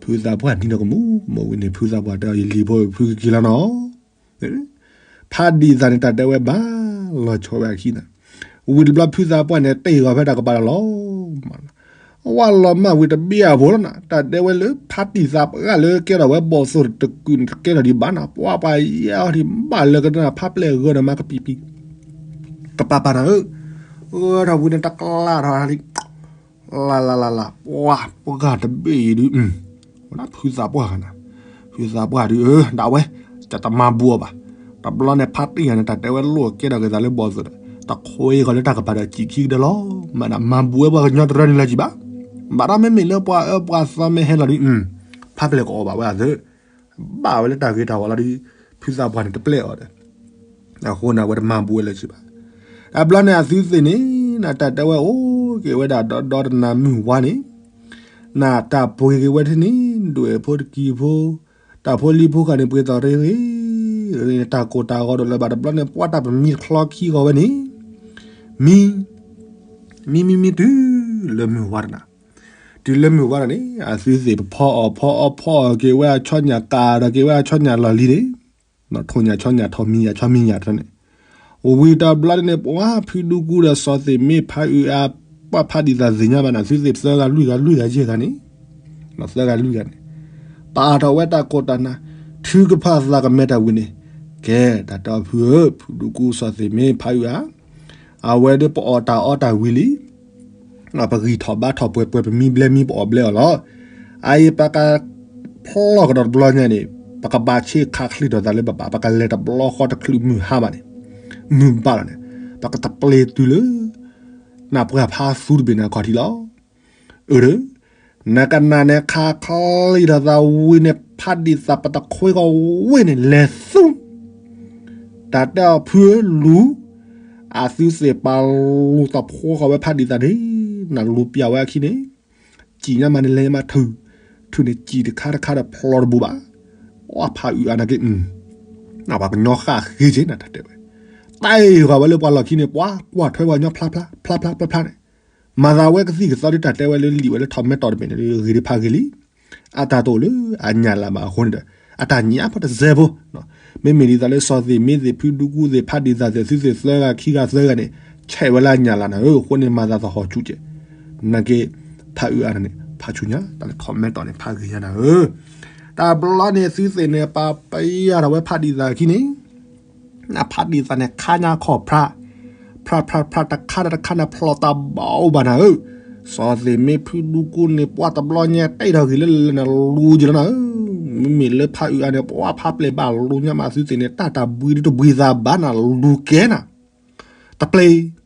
ဖု, ဖုသးပှၢ်နံၤဒီးကမူးကမူးဝံၤန့ၣ် ဖုသးပှၢ်တဲအီၤ ယလံၤဖိဖုကက့ၤလီၤနီၤ, ဖးဒံၣ်သးန့ၣ် တၢ်တဲဝဲဘၣ်လီၤဆီဝဲအခံနီၤ, ဝံၤတဘျီဖုသးပှၢ်န့ၣ် တ့ၢ်ဂီၤဖဲတၢ်ကပၤဒီးလီၤ ဝဲလီၤမၢ်ဝံၤတဘ့ၣ်အဖိလီၤနီၤ, တၢ်တဲဝဲလၢဖးဒံၣ်သးပှၢ်လၢကဲထီၣ်ဝဲဘီၣ်သိၣ်တကုာ်န့ၣ် တကဲထီၣ်ဒံးဘၣ်နီၤ, ပှၤပှၤယဲအီၤဒံးဘၣ်လၢကနၣ်ဖးပျဲၢ်ဂၢၢ်ဒီးမါကပံာ်ပံာ်, ကပၤပၤနီၤဧၢ, ဂၢၢ်ထီၣ်ဝံၤန့ၣ် တကျါထီၣ်လံ, လၢ်လၢ်လၢ်လၢ်, ပှၤပှၢ်တဘ့ၣ်အံၤဒုး, ဝဲဒၣ်ဖုသးပှၢ်ဂၤနီၤ, ဖုသးပှၢ်ဒုး ဒၣ်ဝဲ, တမၤဘူးအီၤဘၣ်, တဘျီန့ၣ် ဖးဒံၣ်သးန့ၣ် တၢ်တဲဝဲလိၣ်ကဲထီၣ်က့ၤသးလၢဘီၣ်သိၣ်ဒီး, တခွ့ဃီၤလၢတၢ်ကပၤဒီးစံးခံကဒီးလီၤ, မၤဒၣ်မၤဘူးဝဲပှၤကညီတရၢန့ၣ်လၢၤကံဘၣ်, ဘၣ်ဒီးမ့မ့ၢ်လၢပှၤအၢပှၤသီမ့ၢ်ဟဲလီၤဒုး, ဖးပျဲၢ်ကအီၣ်ဘၣ်ဝဲအသး, ဘၣ်ဝဲလၢတၢ်ဂ့ၤတၢ်ဝါလီၤဒုး, ဖုသးပှၢ်န့ၣ်တပျဲအီၤဒီး အဃိန့ၣ်ဝဲတမၤဘူးဝဲလၢၤဘၣ်, တဘျီန့ၣ်အသုသ့ၣ်န့ၣ် နတၢ်တဲဝဲအိၣ်က့ၤဝဲဒၣ်ဒီဒီတနၤမုၢ်ဝါန့ၣ်, နတၢ်ပှ့ၤက့ၤဝဲထဲန့ၣ် ဒွဲၣ်ဖိတကံၢ်ဖိ, တၢ်ဖိလံၤဖိဃာ်န့ၣ် ပှ့ၤသီၣ်ရ့ရ့, တၢ်ကိၢ်တၢ်ဂီၤဒိၣ်လၢၤဘၣ်တဘျီန့ၣ် ပှၤတၢ်ပမံတချီခံဂီၤဝဲန့ၣ်, မံ မံမံမံတုၤလၢမုၢ်ဝါတနၤ, တုၤလၢမုၢ်ဝါတနၤန့ၣ် အသုသ့ၣ်ပဖီအီၣ်ဖီအီဖီအီၣ်က့ၤဝဲအဆီညၣ်ကးဒီးက့ၤဝဲအဆီညၣ်လီၢ်လံၤန့ၣ်, ထိၣ်ညၣ်ဆီညၣ်ထီၣ်မံၤညၣ်ဆီမံၤညၣ်တန့ၣ်, ဝံၤတဘျီန့ၣ် ပှၤဖုဒူကူဒီးစီၤသ့ၣ်မ့ၢ်ဖးအုးအါ, ပှၤဖးဒံၣ်သးသ့ၣ်ညါဘၣ်န့ၣ် သုသ့ၣ်သၢဂၤလွံၢ်ဂၤလွံၢ်ဂၤယဲၢ်ဂၤန့ၣ်, သၢဂၤလွံၢ်ဂၤန့ၣ်, ပာ်ထီၣ်ဝဲတၢ်ကိၢ်တၢ်နး, ထုကဖၣ်သးကမဲတၢ်ဝံၤန့ၣ်, ကဲ တၢ်တဲအီၤဖုဧၢ, ဖုဒူကူစီၤသ့ၣ်မ့ၢ်ဖးအုးအါ အဝဲဒၣ်ပအီၣ်တၢ်အီတၢ်ဝံၤလံ, ပဂံၢ်ထီၣ်ဘါထီၣ်ပှဲၤပှဲၤ ပမံဘျဲမံပအီၣ်ဘျဲအီၤလီၤ. အအံၤပကဖျီၣ်ကဒီးတဘျီညါန့ၣ် ပကဘၣ်ဆ့ခးချ့ထီၣ်သးလၢပဘၣ် ပကလဲၤတဘျီဃီတချုးမုၢ်ဟါဘၣ်န့ၣ်, မုၢ်ဘၣ်လီၤန့ၣ် ပကတပျ့ၤတုၤလၢ နပှၢ်ဖးသူတဘ့ၣ်န့ၣ်အခီၣ်ထံးလီၤ. အၢ နကနၣ်န့ၣ် ခးချ့ထီၣ်သးဝံၤန့ၣ် ဖးဒံၣ်သးပတခွ့ကီၢ်ဝ့ၢ်န့ၣ် လဲၤသူ တၢ်တဲအီၤဖုလူၤ, အသုသ့ၣ်ပာ်လူၤသးဖှီဃီၤဝဲဖးဒံၣ်သးန့ၣ်, နလူၤပျၢ်ဝဲအခံန့ၣ်, စံၣ်ညါမးန့ၣ်လဲၤမးထုး, ထုးန့ၣ်စံၣ်တခါတခါဒီးဖျီတဘူးဘၣ်, ပှၤဖးအုးအါနာ်က့, ပှၤကညီဃၣ်ဃ့က့ၤနၤတၢ်တဲဝဲ, တၢ်အ့ၣ်ဃီၤဝဲလၢပှၤလီၢ်ခံန့ၣ် ပှၤကွၢ်ထွဲပှၤကညီဖျါဖျါဖျါဖျါဖျါန့ၣ်, မၤသးဝဲကသံၣ်ကသီဒ်တၢ်တဲဝဲလၢလံာ်ဝဲလၢထီၣ်မဲတီၢ်တဘ့ၣ်န့ၣ် ဂ့ၤဒ်ဖးဂ့ၤလံ. အတၢ်တအိၣ်လၢအညၣ်လၢ်ဘၣ်အဃိန့ၣ်ဒီး အတၢ်ညၣ်ဖိတစဲးဖိ, မ့မ့ၢ်ဒ်သိးလၢစီၤသ့ၣ်မ့သ့ၣ် ဖုဒူကူသ့ၣ် ဖးဒံၣ်သးသ့ၣ် သုသ့ၣ်သၢဂၤခံဂၤသၢဂၤန့ၣ် ဆဲးဝဲလၢအညၣ်လၢ်နၤဧၢ, အဃိန့ၣ်မၤသးသဟီၣ်ဆူၣ်ကဲး, နာ်က့ ဖးအုးအါနၤန့ၣ် ဖးဆူၣ်ညါ တၢ်လၢထီၣ်မဲတီၢ်န့ၣ် ဖးဂ့ၤညါနၤဧၢ. တဘျီန့ၣ်သုသ့ၣ်န့ၣ် ပာ်ပယၢ်ထီၣ်ဝဲဖးဒံၣ်သးခံန့ၣ် နဖးဒံးသးန့ၣ် ခါညါခီၣ်ဖြါ, ဖြါဖြါဖြါတခါဒီးတခါန့ၣ် ဖျိးတၢ်ဘၣ်အိၣ်ဘၣ်နၤဧၢ, စီၤသ့ၣ်မ့ၢ်ဖုဒူကူန့ၣ် ပှၢ်တဘျီညါတဲထီၣ်ဂ့ၤလၢလၢန့ၣ် လူၤက့ၤလီၤနၤဧၢ, မ့မ့ၢ်လၢဖးအုးအါန့ၣ် ပှၢ်ဖးပျဲၢ်ဘၣ်လူၤညါမးသုသ့ၣ်န့ၣ် တၢ်တၢ်ဘှံးဒုတဘှံးသးဘၣ်နၤ လူၤကဲနၤ, တပျဲၢ်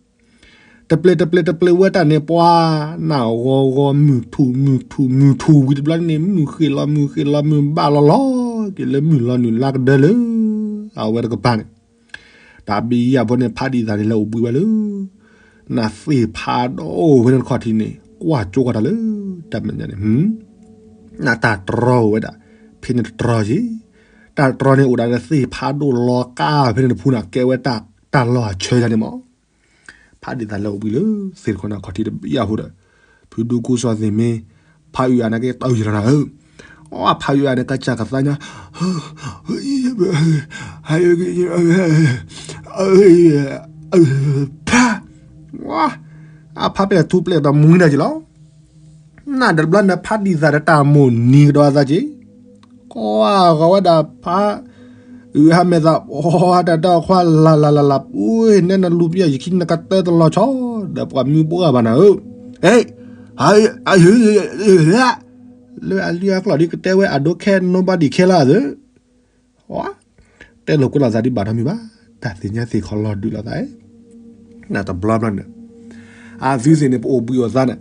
တပျဲၢ်တပျဲၢ် တပျဲၢ်ဝဲတၢ်န့ၣ် ပှၢ်နၢ်ဂီၤဂီၤ မုၢ်ထူၣ်မုၢ်ထူၣ်မုၢ်ထူၣ်ဝံၤတဘျီန့ၣ် မုၢ်ဃ့ၣ်လီၤမုၢ်ဃ့ၣ်လီၤမုၢ်ဘၣ်လီၤလီၤက့ၤလၢမုၢ်လီၤနုာ်လါကဒၢလၢ အဝဲတကပၤန့ၣ် တၢ်ဘံယၢ်ဖိန့ၣ် ဖးဒံးသးန့ၣ် လဲၤအိၣ်ဘှံးဝဲလၢ နသ့ၣ်ဖးဒိၣ်ဝဲန့ၣ်တခီၣ်ထံးန့ၣ် ကွၢ်ကၠိကီၢ်တၢ်လၢ တၢ်မဲာ်ညါန့ၣ် နတၢ်တြီအိၣ်ဝဲဒၣ် ဖဲန့ၣ်တတြီက့ၤ, တၢ်တြီန့ၣ်အိၣ်ဒၣ်လၢသ့ၣ်ဖးဒိၣ်လီၤကါဖဲန့ၣ်တဖုန့ၣ် ကဲဝဲတၢ်လီၢ်အဆၢယါန့ၣ်မး ဖးဒံးသးလၢအိၣ်ဘှံးလၢသ့ၣ်တခီန့ၣ်ခီၣ်ထံးတဘံယၢ်ဖိဒီး ဖုဒူကူစီၤသ့ၣ်မ့ၢ် ဖးအုးအါန့ၣ်က့ၤတၢ်အုးယလီၤနၤဧၢ, အဖးအုးအါန့ၣ် ကစၢ်ကသါညါ ဖး အဖးပျဲၢ်ထူပျဲၢ်ဒီးမှံနၤက့ၤလီၤ. နဒၣ်တဘျီနဖးဒံးသးဒီးတၢ်မိၢ်နံၤကဒီးအသးက့ၤ, ကွၢ်ဂီၤဝဲဒၣ်ဖး အုးဟါမဲာ်သး ပှၤတၢ်တၢ်ခွါလၢ်လၢ်လၢ်လၢ် ပူၤနဲနလူၤပျဲၢ်ယခံနကတၢၢ်တလီၤဆီ ဒီးပှၤမံဘှါဘၣ်နၤဧၢ, ဟဲ လၢအလံၤအကျိာ်ဒ်ကတဲဝဲ I don't care nobody care လၢအသး တဲလိာ်ကွဲလိာ်သးဒ်ဘၣ်နီတမံၤဘၣ်, တၢ်သ့ၣ်ညါသ့ၣ်ခီလီၤဒုးလိာ်သး, နတဘျီဘျီန့ၣ်, အသုသ့ၣ်န့ၣ် ပအိၣ်ဘှံးအိၣ်သါန့ၣ်,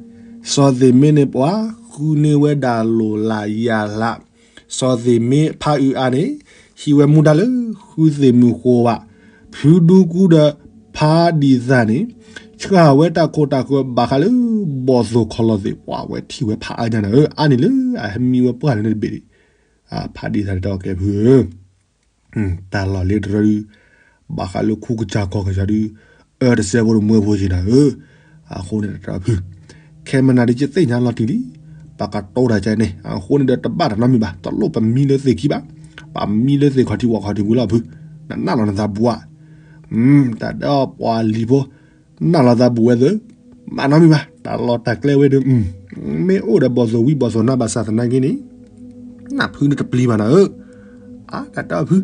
စီၤသ့ၣ်မ့ၢ်န့ၣ် ပှၤဃုန့ၢ်ဝဲဒၣ်လိာ်လၢယၤလၢ်, စီၤသ့ၣ်မ့ၢ်ဖးအုးအါန့ၣ်, ဟံးဝဲမူဒါလၢဃုသ့ၣ်မုၢ်ဃိးဘၣ်, ဖုဒူကူဒီးဖးဒံးသးန့ၣ်, ဆှၣ်ဝဲတၢ်ခိၣ်တၢ်ဃၢၤဘၣ်ဃးလၢဘီၣ်သိၣ်ခီလီၤသ့ၣ်, ပှၤဝဲထံၣ်ဝဲဖးအါညါန့ၣ်ဧၢ, အါန့ၣ်လၢအဟဲမံဝဲပှၢ်လၢန့ၣ်တဘ့ၣ်ဒံး, ဖးဒံးသးန့ၣ် တဲအီၤကဲဖုဧၢ တၢ်လီၢ်လၢတရၢဒုး, ဘၣ်ဃးလၢခူကစၢ်ကီၢ်ကစၢ်ဒုး, အၢတစဲးဖိတမွဲဖိက့ၤနၤဧၢ, အဃိန့ၣ်တၢ်ဖု, ခဲမနၤဒုးယသ့ၣ်ညါလီၤတံၢ်လံ, ပကတိၤတၢ်ကဲန့ၣ် အဃိန့ၣ်ဒီးတဘၣ်တၢ်နီတမံၤဘၣ်, တလိၣ်ပမံလၢသ့ၣ်ခံဘၣ်, ပမံလၢသ့ၣ်ခီၣ်ထံးဝၣ်ခီၣ်ထံးဝံၤလီၤဖု, နနၢ်လီၤနသးဘူးဧါ, တၢ်ဒီးပှၤလံၤဖိ, နၢ်လီၤသးဘူးဝဲသ့ၣ်, ဘၣ်နီတမံၤဘၣ်, တၢ်လီၢ်တၢ်ကျဲဝဲဒီး, မ့ၢ်အိၣ်ဒီးဘီၣ်သိၣ်ဝံၤဘီၣ်သိၣ်နါဘၣ်ဆၣ်သနာ်က့န့ၣ်, နၢ်ဖုန့ၣ်တပျံၤဘၣ်နၤဧၢ, အါတၢ်တၢ်ဖု,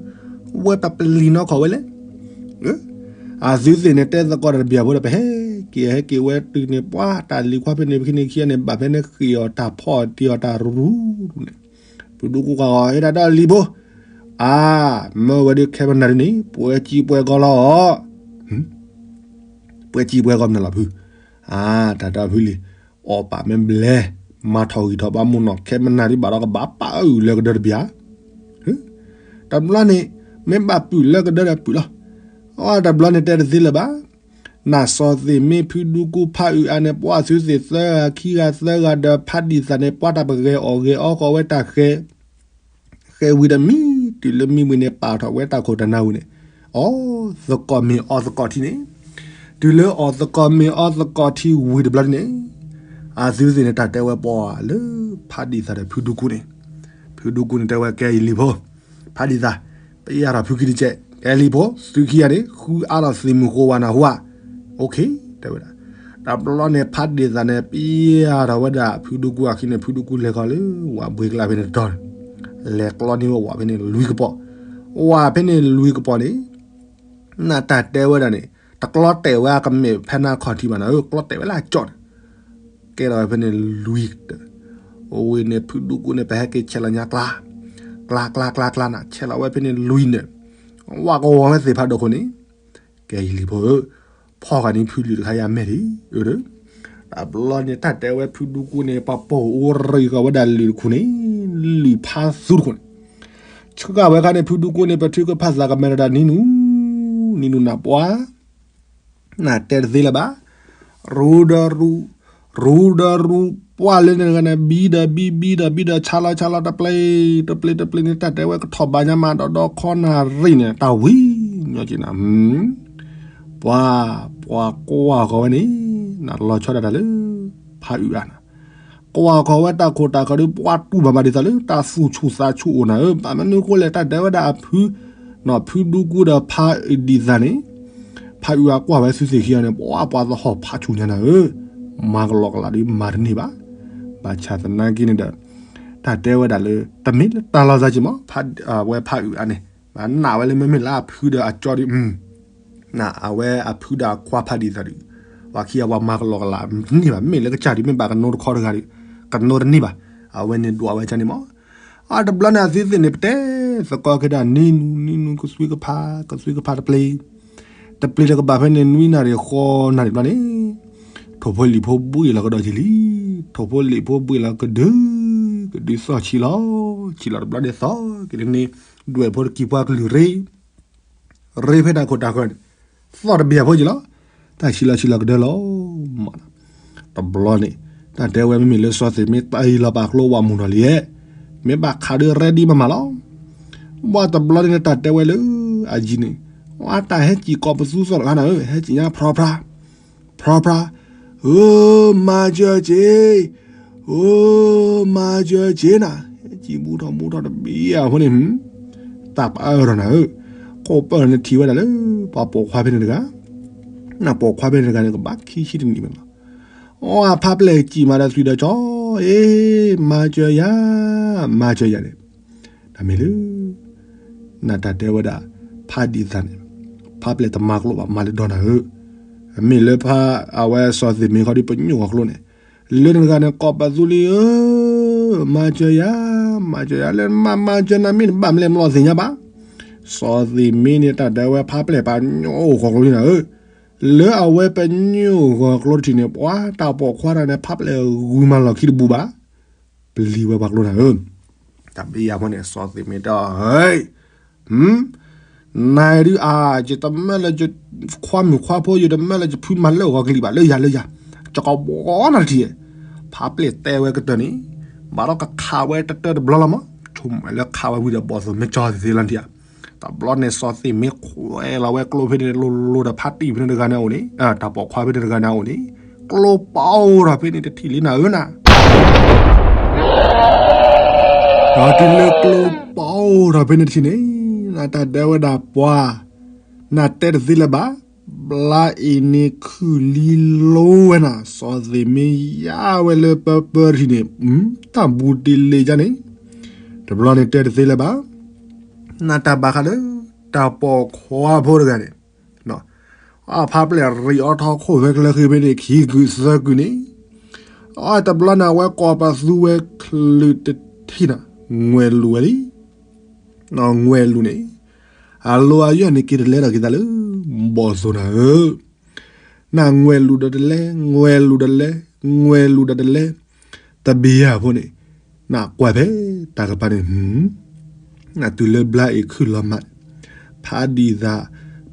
ဝဲပပျံၤနီၢ်ခီၣ်ဝဲလဲၣ်, အသုသ့ၣ်န့ၣ်တဲသကိးတၢ်တဘျီဖိဒီး ပဟဲက့ၤဟဲက့ၤဝဲတုၤန့ၣ် ပှၤတၢ်လံၤခွါဖဲန့ၣ်ဖဲန့ၣ်ခံဂၤန့ၣ် ဘၣ်ဖဲန့ၣ်ဃ့ၢ်အီၤတၢ်ဖီၣ်တ့ၢ်အီၤတၢ်ရူၤရူၤန့ၣ်, ဖုဒူကူကွၢ်အီၤ ဟဲတၢ်ဒီးလံၤဖိ, အါ, မၢဝဲဒၣ်ခဲမနၤဒ်န့ၣ် ပှဲၤစံပှဲၤကီလီၤ ပှဲၤစံပှဲၤကီမနုၤလီၤဖု, အါ, တၢ်တၢ်ဖုလံၤ, အီၣ်ပာ်မ့ၢ်ဘျဲ, မၤထီၣ်ဂံၢ်ထီၣ်ဘါမုၢ်နီၢ် ခဲမနၤဒ်ဘၣ်ဒီးကဘၣ်ပာ်အုးလၢကဒၢတဘျီ, တဘျီန့ၣ်, မ့ၢ်ဘၣ်ပုၢ်လၢကဒၢဒီးပုၢ်လီၤ, အတဘျီန့ၣ်တဲတသ့လၢၤဘၣ်, နစီၤသ့ၣ်မ့ၢ်ဖုဒူကူဖးအုးအါန့ၣ် ပှၤသုသ့ၣ်သၢဂၤခံဂၤသၢဂၤဒီးဖးဒံးသးန့ၣ် ပှၤတၢ်ပဂဲၤအီၣ်ဂဲၤအီကီးဝဲတၢ်ဃဲ ဃဲဝံၤဒီးမံ, တုၤလၢမံဝံၤန့ၣ် ပာ်ထီၣ်ဝဲတၢ်ခိၣ်တၢ်နါဝံၤန့ၣ်, အီၣ်သကိးမ့ၤအီသကိးထံန့ၣ်, တုၤလၢအီၣ်သကိးမ့ၤအီသကိးထံဝံၤတဘျီန့ၣ်, အသုသ့ၣ်န့ၣ် တၢ်တဲဝဲပှၤလၢ ဖးဒံးသးဒီးဖုဒူကူန့ၣ်, ဖုဒူကူန့ၣ်တဲဝဲကဲအံၤလံၤဖိ, ဖးဒံးသး, ပယၢ်ထီၣ်ဖုခံတကဲး, ကဲလံၤဖိ, သုခံဂၤန့ၣ် ဃုအါထီၣ်သ့ၣ်မုၢ်ဃိးဝဲနၤဟူဧါ, အိၣ်ခ့ တဲဝဲဒၣ် တဘျီန့ၣ် ဖးဒံးသးန့ၣ် ပယၢ်ထီၣ်ဝဲဒၣ်ဖုဒူကူအခံန့ၣ် ဖုဒူကူလဲၤခီလၢ ဝၣ်ဘှ့ကလါဖဲန့ၣ်တတီၤန့ၣ်, လဲၤကျီန့ၢ်ဝဲဝၣ်ဖဲန့ၣ်လွံၢ်ကပီၤ, ဝၣ်ဖဲန့ၣ်လွံၢ်ကပီၤန့ၣ်, နတၢ်တဲဝဲဒၣ်န့ၣ် တကျီတဲာ်ဝဲအကမဲာ်ဖဲနါခီၣ်ထံးဘၣ်နၤဧၢ, ကျီတဲာ်ဝဲလၢအကၠီၣ်န့ၣ်, ကဲထီၣ်ဝဲဖဲန့ၣ်လွံၢ်တ, အဝဲန့ၣ်ဖုဒူကူန့ၣ် ပဟဲက့ၤဆဲးလီၤညါကျါ, ကျါကျါကျါကျါနၤ ဆဲးလီၤဝဲဖဲန့ၣ်လွံၢ်န့ၣ်, ဝၣ်ကဝီၤဝဲသ့ၣ်ဖးဒိၣ်ခိၣ်န့ၣ် ကဲအံၤလံၤဖိဧၢ, ဖီၣ်ဃာ်န့ၣ်ဖုလံၤတခါယၤမဲာ်ဒံး, တဘျီန့ၣ် တၢ်တဲဝဲဖုဒူကူန့ၣ် ပှၤပိာ်အိၣ်ရံၣ်ဃာ်ဝဲဒၣ်လံၤတခိၣ်န့ၣ်, လံၤဖးသူတခိၣ်န့ၣ်, ဆှၢဝဲခါန့ၣ် ဖုဒူကူန့ၣ် ပထုကဖၣ်သးကမဲာ်တဒၣ်နံၤနူ, နံၤနူနၢ်ပှၤ နတဲတသ့လၢၤဘၣ်, ရူဒီးရူ, ရူဒီးရူ, ပှၢ်လၢန့ၣ်တဂၤန့ၣ် ဘံဒီးဘံ ဘံဒီးဘံဒီး ဆါလီၤဆါလီၤ တပျ့ၤ တပျ့ၤ တပျ့ၤန့ၣ် တၢ်တဲဝဲကထီၣ်ဘါညါမး ဒီးဒီခီနၣ်ရံၣ်န့ၣ် တၢ်ဝံၤညီက့ၤနၤ, ပှၤ, ပှၤကွၢ်ဃီၤဝဲန့ၣ်, နလီၤဆီဒၣ်တၢ်လၢ ဖးအုးအါနၤ ကွၢ်ဃီၤဝဲတၢ်ခိၣ်တၢ်ဃၢၤဒီး ပှၤတူၢ်ဘၣ်ဘၣ်ဒ်သိးလၢ တၢ်သူၣ်ဆူၣ်သးဆူၣ်အိၣ်နၤဧၢ, ဘၣ်မနုၤဃိလဲၣ် တၢ်တဲဝဲဒၣ်အဖု, ဖုဒူကူဒီးဖးအုးဒံးသးန့ၣ်, ဖးအုးအါကွၢ်ဝဲသုသ့ၣ်ခံဂၤန့ၣ် ပှၤပှၤသဟီၣ်ဖးဆူၣ်ညါနၤဧၢ, မၤကလီကလးဒီးမၤတန့ၢ်ဘၣ်, ဘၣ်ဆၣ်သနာ်က့န့ၣ်ဒီး, တၢ်တဲဝဲဒၣ်လၢ တမ့ၢ်လၢတၢ်လီၤသးက့ၤမး, ဝဲဖးအုးအါန့ၣ် ပနာ်ဝဲလၢမ့မ့ၢ်လၢအဖုဒီးအကၠီဒီး အဝဲအဖုဒီးအခွါဖးဒံးသးဒီး ပှၤခံဂၤပှၤမၤကလီကလီတန့ၢ်ဘၣ်. မ့ၢ်လၢကစၢ်ဒုး မ့ၢ်ဘၣ်ကနိတခီတဂၤဒီး ကနိတန့ၢ်ဘၣ်. အဝဲန့ၣ်ဒွးဝဲကန့ၣ်မး. အတဘျီန့ၣ်အသုသ့ၣ်န့ၣ် ပတဲသကိးက့ၤဒၣ် နံၤနူၤနံၤနူၤ ကသွံကဖး ကသွံကဖးတပျ့ၤ တပျ့ၤလၢကဘၣ်ဖဲန့ၣ်နွံနၣ်ရံၣ်ဃိးနၣ်ရံၣ်တဘျီန့ၣ် ထိၣ်ဖိလံၣ်ဖိဘှံးလီၤကဒီးက့ၤလံ. ထိၣ်ဖိလံၣ်ဖိဘှံးလီၤကဒု ကဒုသီၣ်ဆံးလီၤ ဆံးလီၤတဘျီန့ၣ်သီၣ်က့ၤန့ၣ် ဒွဲၣ်ဖိတကံၤပှၤကလုာ်ရ့ ရ့ဖဲတၢ်ခိၣ်တၢ်ဃၢၤန့ၣ် သီၣ်တဘ့ၣ်အဖိက့ၤလီၤ. တၢ်ဆံးလီၤဆံးလီၤကဒၢလီၤမး. တဘျီန့ၣ် တၢ်တဲဝဲမ့မ့ၢ်လၢစီၤသ့ၣ်မ့ၢ်တၢ်အံၤလီၤပာ်ကျိဝဲမုၢ်နီၤလံ, မ့ၢ်ဘၣ်ခးဒုး ready မးမးလီၤ. ဝဲတဘျီန့ၣ် တၢ်တဲဝဲလၢအယံၤန့ၣ် ဝဲတၢ်ဟဲစံၣ်ကိးပသူသီၣ်တဂၤနၤဧၢ, ဟဲစံၣ်ညါဖြီဖြါ ဖြီဖြါ, ဧၢ မၤစၢၤက့ၤ, ဧၢ မၤစၢၤက့ၤနၤ, ဟဲစံၣ်မူထီၣ်မူထီၣ်တဘ့ၣ်အဃိန့ၣ် တၢ်ပၢၢ်ထီၣ်နၤဧၢ, ခိၣ်ပၢၢ်န့ၣ်ထံၣ်ဝဲဒၣ်လၢ ပှၤပိာ်ခွါဖဲန့ၣ်တဂၤ, နပိာ်ခွါဖဲန့ၣ်တဂၤန့ၣ် ကဘၣ်ခံဆံတနံၣ်မးလီၤ. အဖါပျဲၢ်စံၣ်မၤဒီးသွံၣ်ဒီးကၠီ, အ့ မၤစၢၤယၤ, မၤစၢၤယၤန့ၣ် တၢ်မ့ၢ်လၢ နတၢ်တဲဝဲဒၣ် ဖးဒံးသးန့ၣ် ဖါပျဲၢ်တမၤကျိဘၣ် မၤလၢဒီနၤဧၢ, မ့ၢ်လၢဖါ အဝဲစီၤသ့ၣ်မ့ၢ်ခီဒီးပညိၣ်ဂီၤကျိန့ၣ် လၢနတဂၤန့ၣ် ကိးပသူလံဧၢ, မၤစၢၤယၤ, မၤစၢၤယၤ လၢမၤမၤစၢၤနၤမ့ၢ်နဘၣ်မလဲၣ် မလီၤသ့ၣ်ညါဘၣ်. စီၤသ့ၣ်မ့ၢ်န့ၣ် တၢ်တဲဝဲဖါပျဲၢ်ပညိၣ်ဂီၤကျိန့ၣ်နၤဧၢ, လၢအဝဲပညိၣ်ဂီၤကျိတထံၣ်န့ၣ် ပှၤတၢ်ပိာ်ခွါတဂၤန့ၣ် ဖါပျဲၢ်ဂုာ်မၤလီၢ်ခံတဘူးဘၣ်. ပျံၤဝဲပှၤကျိနၤဧၢ, တၢ်ဘံယၤဖိန့ၣ် စီၤသ့ၣ်မ့ၢ်တဲအီၤ ဟဲ နၤဒုးအါ ယတမၢလၢယခွါမုၣ်ခွါဖိ ယတမၢလၢယဖုမၤလၢအဂီၢ်ကလံၤဘၣ် လၢယၤလၢယၤ, ကကီဘီနၤတထံၣ်, ဖါပျဲၢ်တဲဝဲကတၢၢ်န့ၣ်, ဘၣ်ဒီးကခးဝဲတတၢၢ်တဘျီလီၤမး, ဆိကမိၣ်လၢခးဝဲဝံၤဒီးဘီၣ်သိၣ်မ့ၢ်ကၠီသ့သ့လီၤထံၣ်ဧါ. တဘျီန့ၣ် စီၤသ့ၣ်မ့ၢ်ခွဲးလီၤဝဲကျိဖဲန့ၣ် လိၤလိၤဒီးဖါတံၢ်ဖဲန့ၣ်တဂၤန့ၣ်အအိၣ်န့ၣ်, တၢ်ပိာ်ခွါဖဲန့ၣ်တဂၤန့ၣ်အအိၣ်န့ၣ်, ကျိပအိၣ်ထီၣ်ဖဲန့ၣ်တထံၣ်လံနၤဧၢနၤ ဒီးတုၤလၢကျိပအိၣ်ထီၣ်ဖဲန့ၣ်တထံၣ်န့ၣ်, နတၢ်တဲဝဲဒၣ်ပှၤ, နတဲတသ့လၢၤဘၣ်, ဘျါအံၤန့ၣ်ခုၣ်လံလိဝဲနၤ, စီၤသ့ၣ်မ့ၢ်ယါဝဲလၢပၢပၢတထံၣ်န့ၣ်, တၢ်ဘူးတ့လ့ၤယါန့ၣ်, တဘျီန့ၣ်တဲတသ့လၢၤဘၣ်, နတၢ်ဘၣ်ဃးလၢ တၢ်ပိာ်ခွါဖိတဂၤန့ၣ် အဖါပျဲၢ်ရံးအီထီခိၣ်ဖဲကျဲဃ့ဖဲန့ၣ် ခံကုာ်သၢကုာ်န့ၣ်, အတဘျီန့ၣ်အဝဲကိးပသူဝဲချုးတထံၣ်နၤ, ငွဲၢ်လူၤဝဲလံ, ငွဲၢ်လူၤန့ၣ်, အလိၤအယီၢ်န့ၣ်က့ၤတလဲဒီးက့ၤသးလၢ ဘီၣ်သိၣ်နၤဧၢ, နငွဲၢ်လူၤဒီးတလဲ, ငွဲၢ်လူၤဒီးလဲ, ငွဲၢ်လူၤဒီးတလဲ, တဘ့ၣ်ယၤဖိန့ၣ်, နကွၢ်ဖဲတၢ်ကပၤန့ၣ် နတုၤလၢဘျါအံၤခုၣ်လီၤမး, ဖးဒံးသး,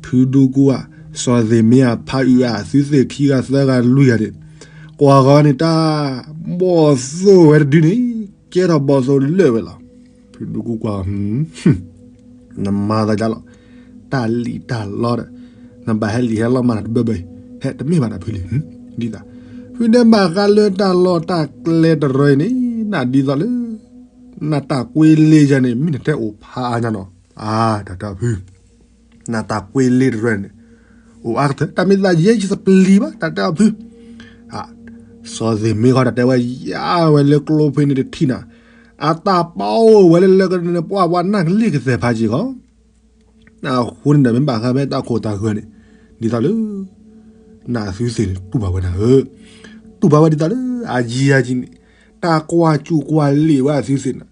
ဖုဒူကူဧါ, စီၤသ့ၣ်မ့ၢ်ဧါ, ဖးအုးဧါ, သုသ့ၣ်ခံဂၤသၢဂၤလွံၢ်ဂၤန့ၣ်, ကွၢ်ဂီၤန့ၣ်တၢ်, ဘီၣ်သိၣ်ဝဲတဒုန့ၣ်, ကဲထီၣ်ဘီၣ်သိၣ်လၢာ်ဝဲလီၤ. ဖုဒူကူကွၢ် နမၤသးဒ်လီၤ, တၢ်လံၣ်တၢ်လီဒီး, နဘၣ်ဟဲလံၣ်ဟဲလီမၤတၢ်တဘၢဘၢအံၤ, ဟဲတမ့ၢ်ဘၣ်နဖုလံ, ဒ်သိး, ဖုဒဲးဘၣ်ဃးလၢတၢ်လီၢ်တၢ်ကျဲတရၢအံၤန့ၣ်, နဒ်သိးလၢ နတၢ်ကွ့လ့ယၤန့ၣ် မ့ၢ်နတဲအိၣ်ဖးအါညါနီၤ, အါ တၢ်တဲအီၤဖု, နတၢ်ကွ့လ့တရၢန့ၣ်, အိၣ်အါကတၢၢ် တၢ်မ့ၢ်သးယဲယတပျံၤဘၣ် တၢ်တဲအီၤဖု, စီၤသ့ၣ်မ့ၢ်ဃီတၢ်တဲဝဲ ယါဝဲလၢကျိဖဲန့ၣ်တထံၣ်နၤ, အတၢ်ပာ်အိၣ်ဝဲလၢလၢကန့ၣ် ပှၤပှၤနၢ်ကလ့ၢ်ကသဲးဖးက့ၤဃီ အဃိန့ၣ်ဒီး မ့ၢ်ဘၣ်ဃးဖဲတၢ်ခိၣ်တၢ်ဃၢၤန့ၣ်, ဒ်သိးလၢ နသုသ့ၣ်န့ၣ် တူၢ်ဘၣ်ဝဲနၤဧၢ, တူၢ်ဘၣ်ဝဲဒ်သိးလၢ အယံၤအယံၤန့ၣ်, တၢ်ကွၢ်စူၣ်ကွၢ်လ့ၣ်ဝဲအသုသ့ၣ်န့ၣ်,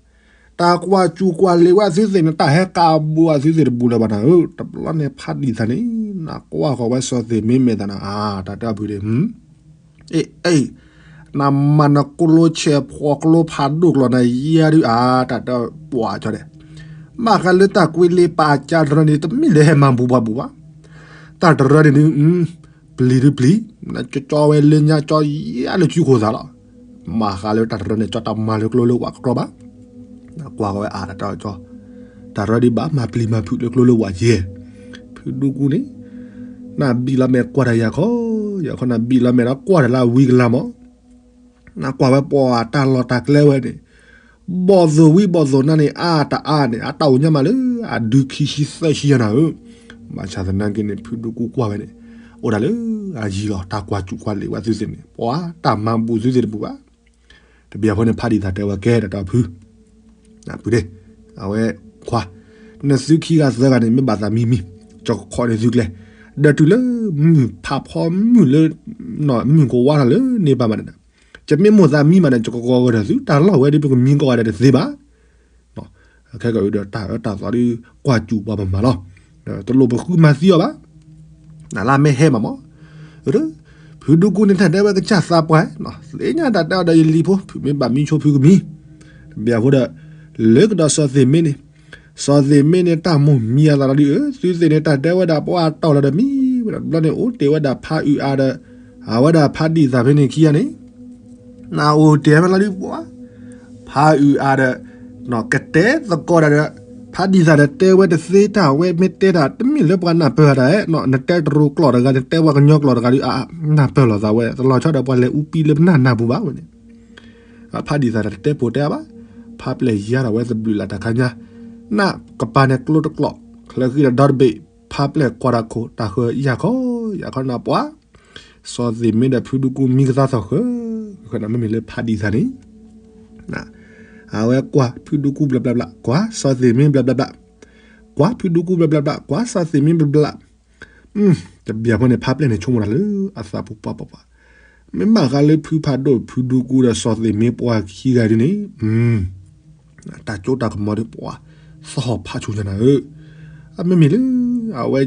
တၢ်ကွၢ်စူၣ်ကွၢ်လ့ၣ်ဝဲအသုသ့ၣ်န့ၣ်, တၢ်ဟဲကးဘူးအသုသ့ၣ်တဘူးလၢၤဘၣ်နၤဧၢ, တဘျီန့ၣ်ဖးဒံးသးန့ၣ်, နကွၢ်ဃီၤဝဲစီၤသ့ၣ်မ့ၢ်မဲာ်သးနၤ, အါ တၢ်တဲအီၤဖုဒဲး အ့ အ့ နမၤနကိလိဆဲးဖှီၣ်ကျိဖးဒိၣ်ကျီၢ်နၤယါဒုးအါ, တၢ်တဲပှၤကၠီဒဲး, ဘၣ်ဃးလၢတၢ်ကွ့လ့ပာ်ကၢ်တရၢန့ၣ် တမ့ၢ်လၢဟဲမၤဘူးပှၤဘူးဘၣ်, တၢ်တရၢန့ၣ်ဒုး, ပျံၤဒုးပျံၤ, နကၠီဝဲလၢညါကၠီယါလၢစုခိၣ်သးလီၤ, ဘၣ်ဃးလၢတၢ်တရၢန့ၣ် ကၠီတၢ်မၤလၢကျိလၢဝးကကျီဘၣ်, နကွၢ်ဃီၤဝဲအါ တၢ်တဲအီၤကၠီ, တၢ်ရၢဒံးဘၣ်မၤပျံၤမၤဖုးလၢကျိလၢဝးကဲ, ဖုဒူကူန့ၣ် နဘံၣ်လီၤမဲာ်ကွၢ်တၢ်ယၤခီ, ယၤခီနဘံၣ်လီၤမဲာ်ဒီးကွၢ်တၢ်လၢအဝံၤကလါမး, နကွၢ်ဝဲပှၤတၢ်လီၢ်တၢ်ကျဲဝဲန့ၣ်, ဘီၣ်သိၣ်ဝံၤဘီၣ်သိၣ်နၤန့ၣ် အါတအါန့ၣ် အတၢ်အိၣ်ညါမးလၢ အဒုခံဆံသၢဆံယၤနၤဧၢ, ဘၣ်ဆၣ်သနာ်က့န့ၣ် ဖုဒူကူကွၢ်ဝဲန့ၣ်, အိၣ်ဒၣ်လၢအယံၤလီၤ တၢ်ကွၢ်စူၣ်ကွၢ်လ့ၣ်ဝဲသုသ့ၣ်န့ၣ် ပှၤတၢ်မၤဘူးသုသ့ၣ်တဘူးဘၣ်, တဘျီအဃိန့ၣ် ဖးဒံးသးတဲဝဲကဲ တၢ်တဲအီၤဖု နပုၢ်ဒ့ၣ်, အဝဲခွါ, နသုခံဂၤသၢဂၤန့ၣ် မ့ၢ်ဘၣ်သးမံမံ, ကခီန့ၢ်သုကျဲ, ဒီးတုၤလၢမုၢ်ဖးဖီမုၢ်လၢ မုၢ်ကဝါထီၣ်လၢန့ၣ်ဘၣ်မးန့ၣ်, ကမ့ၢ်မိၣ်သးမံမးန့ၣ် ကကီဂၢၤဒီးသု တၢ်လီၢ်ဝဲဒ်ပကမံကီၢ်ဂၤဒီးတသ့ဘၣ်. ခဲကဒီးတၢ်အၢတၢ်သီဒီး ကွၢ်စူၣ်ပှၤမးမးလီၤ. တလိၣ်ပဃုမၤသံအီၤဘၣ်. နလၢမ့ၢ်ဟဲမးမး, ဖုဒူကူန့ၣ် တၢ်တဲဝဲကစၢ်သးပှၢ်, သ့ၣ်ညါတၢ်တဲအီၤဒီးယလံၤဖိ ဖုမ့ၢ်ဘၣ်မံဆိဖုကမံ. တဘၣ်အဃိဒီး လၢကဒီးစီၤသ့ၣ်မ့န့ၣ်, စီၤသ့ၣ်မ့န့ၣ် တၢ်မိၢ်မံအသးလီၤဒုး သုသ့ၣ်န့ၣ် တၢ်တဲဝဲဒၣ်ပှၤတီၢ်လီၤဒီးမံ, ဝဲဒၣ်တဘျီန့ၣ် အိၣ်တ့ၢ်ဝဲဒၣ်ဖးအုးအါဒီး အဝဲဒၣ်ဖးဒံၣ်သၣ်ဖဲန့ၣ်ခံဂၤန့ၣ် နအိၣ်တ့ၢ်ဖဲလီၤဒုးပှၤ, ဖးအုးအါဒီး ကတဲသကိးတၢ်ဒီး ဖးဒံၣ်သၣ်ဒီးတဲဝဲတသ့တၢ် အဝဲမ့ၢ်တဲတၢ် တမ့ၢ်လၢပှၤနၢ်ပၢၢ်တၢ်ဧါ, နတဲတရူးကျိာ်တဂၤ နတဲပှၤကညီကျိာ်တဂၤဒီး အနၢ်ပၢၢ်လိာ်သးဝဲ တလီၤဆီဒီးပှၤလဲၤအူပံလၢပနၢ်နၢ်ပူၤဘၣ်ဝဲန့ၣ် ဖးဒံၣ်သၣ်ဒီးတတဲပိာ်တဲအါဘၣ်, ဖးပျဲၢ်ယါထီၣ်ဝဲသဘျုးလၢ်တၢ်ခါညါ, နၢ်ကပၤန့ၣ်ကျိတကျိာ် ချၢဃံဒီးဒီတဘ့ၣ်, ဖးပျဲၢ်ကွၢ်တၢ်ခိၣ် တၢ်ဃၢၤယၢ်ခီယၢ်ခီနၢ်ပှၤ, စီၤသ့ၣ်မ့ဒီးဖုဒူကူမံကသါသီၣ်ဃၢ, ဃၢနၢ်မ့မ့ၢ်လၢဖးဒံၣ်သၣ်န့ၣ် အဝဲကွၢ်ဖုဒူကူဘျီဘျီဘျီ ကွၢ်စီၤသ့ၣ်မ့ဘျီဘျီဘျီ, ကွၢ်ဖုဒူကူဘျီဘျီဘျီ ကွၢ်စီၤသ့ၣ်မ့ဘျီဘျီဘျီ, တဘၣ်အဃိန့ၣ် ဖးပျဲၢ်န့ၣ်ဆိကမိၣ်တၢ်လၢအသးပူၤပှၤပှၤပှၤ, မ့ၢ်ဘၣ်ဃးလၢဖုဖးဒိၣ်ဖုဒူကူဒီးစီၤသ့ၣ်မ့ပှၤခံဂၤဒ်န့ၣ် တၢ်ကၠိတၢ်ကမီၤဒီးပှၤ သီၣ်ဖးဆူညါနၤဧၢ, အမ့မ့ၢ်လၢ အဝဲ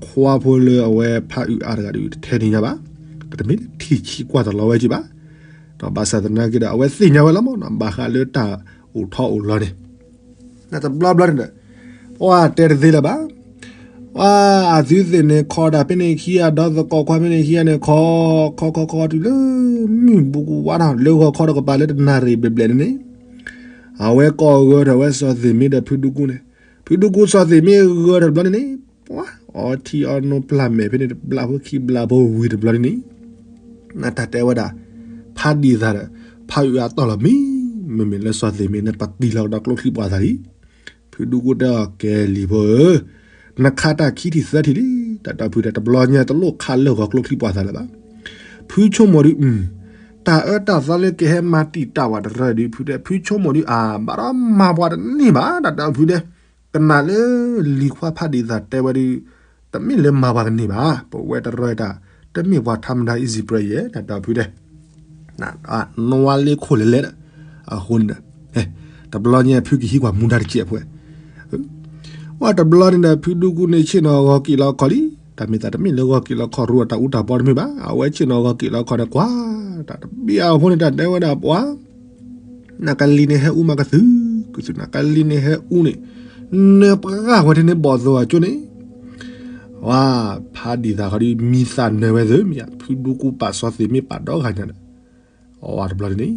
ခွါဖိလၢအဝဲဖးအုးအါတဂၤဒီး တထဲန့ၣ်ညါဘၣ်, ကတမ့ၢ်လၢထံၣ်ဆံကွၢ်တလီၤဝဲက့ၤဘၣ်, ဒီးဘၣ်ဆၣ်သနာ်က့ဒီး အဝဲသ့ၣ်ညါဝဲလီၤမး ဘၣ်ဃးလၢတၢ်အိၣ်ထီၣ်အိၣ်လီၤန့ၣ် တဘျီဘျီန့ၣ်ဒီး ပှၤတဲတသ့လၢၤဘၣ်, ပှၤအသုသ့ၣ်န့ၣ် ခီဒၣ်ဖဲန့ၣ်ခံဂၤ ဒီးသကိးခွါဖဲန့ၣ်ခံဂၤန့ၣ် ခီ ခီခီခီတုၤလၢ မုၢ်ဘူးကဝါထီၣ်လၢဂီၤခီတကပၤလၢတနၣ်ရံၣ်ဘျဲၣ်ဘျဲၣ်န့ၣ်န့ၣ်, အဝဲကိးဂၢၢ်ထီၣ်ဝဲစီၤသ့ၣ်မ့ဒီးဖုဒူကူန့ၣ်, ဖုဒူကူစီၤသ့ၣ်မ့ဂၢၢ်ထီၣ်တဘျီန့ၣ်န့ၣ်, ပှၤအီထံအီနိပျၢ်မဲာ်ဖဲန့ၣ် တဘျီဖိခံဘျီဖိဝံၤတဘျီန့ၣ်န့ၣ် နတၢ်တဲဝဲဒၣ် ဖးဒံၣ်သၣ်ဒီး ဖးအုးအါတီၢ်လီၤမံ, မ့မ့ၢ်လၢစီၤသ့ၣ်မ့န့ၣ် ပတံၢ်လီၤကဒီးကျိချံပှၤသၣ်လံ. ဖုဒူကူတဲအီၤ ကဲလံၤဖိဧၢ, နခးတၢ်ခံထံၣ်သၢထံၣ်လံ, တၢ်ဒီဖုတဲ တဘျီညါတလိၣ်ခးလၢဂီၤကျိချံပှၤသၣ်လၢၤဘၣ်. ဖုဆိကမိၣ်ဒုး တၢ်အၢတၢ်သီလၢကဟဲမၤတံာ်တာ်ဝဲတရၢၢ်ဒုး ဖုတဲ ဖုဆိကမိၣ်ဒုး အါ ဘၣ်ဒီးမၤပှၤတန့ၢ်ဘၣ် တၢ်ဒီဖုတဲ ကနၣ်လၢလံၤခွါဖးဒံၣ်သၣ်တဲဝဲဒုး တမ့ၢ်လၢမၤပှၤကန့ၢ်ဘၣ်, ပဝဲတရၢၢ်တၢ် တမ့ၢ်ပှၤထါမတၤ easy prey ယဲ တၢ်ဒီဖုတဲ နဝါလ့ခိၣ်လဲၤလဲၤဒီး အဃိန့ၣ်ဒီး တဘျီညါဖုကဟံးကွၢ်မူဒါတကဲးဖိ, ဝဲတဘျီန့ၣ်ဒီး ဖုဒူကူန့ၣ်ဆ့ၣ်နီၤဂီၤက့ၤလီၤခီၣ်လံ, တၢ်မ့ၢ်သးတမ့ၢ်လၢဂီၤက့ၤလီၤခီၣ်ရူအတၢ်အူတၢ်ပီတမ့ၢ်ဘၣ်, အဝဲဆ့ၣ်နီၤဂီၤက့ၤလီၤခီၣ်န့ၣ်ကွၢ်, တၢ်တဘ့ၣ်အဃိန့ၣ် တၢ်တဲဝဲဒၣ်ပှၤ နကလံၤန့ၣ်ဟဲအူမးကသု, ကသုနကလံၤန့ၣ်ဟဲအူန့ၣ်, နပှၢ်ဝဲထဲန့ၣ်ဘီၣ်သိၣ်အကၠိန့ၣ်, ဝဲ ဖးဒံၣ်သၣ်ခီဒုး မံသးနၢၤဝဲသ့ၣ်မ့ၢ်ဧါ, ဖုဒူကူပာ်စီၤသ့ၣ်မ့ၢ်ပာ်ဒီဂၤညါဒီး, အဝဲတဘျီန့ၣ်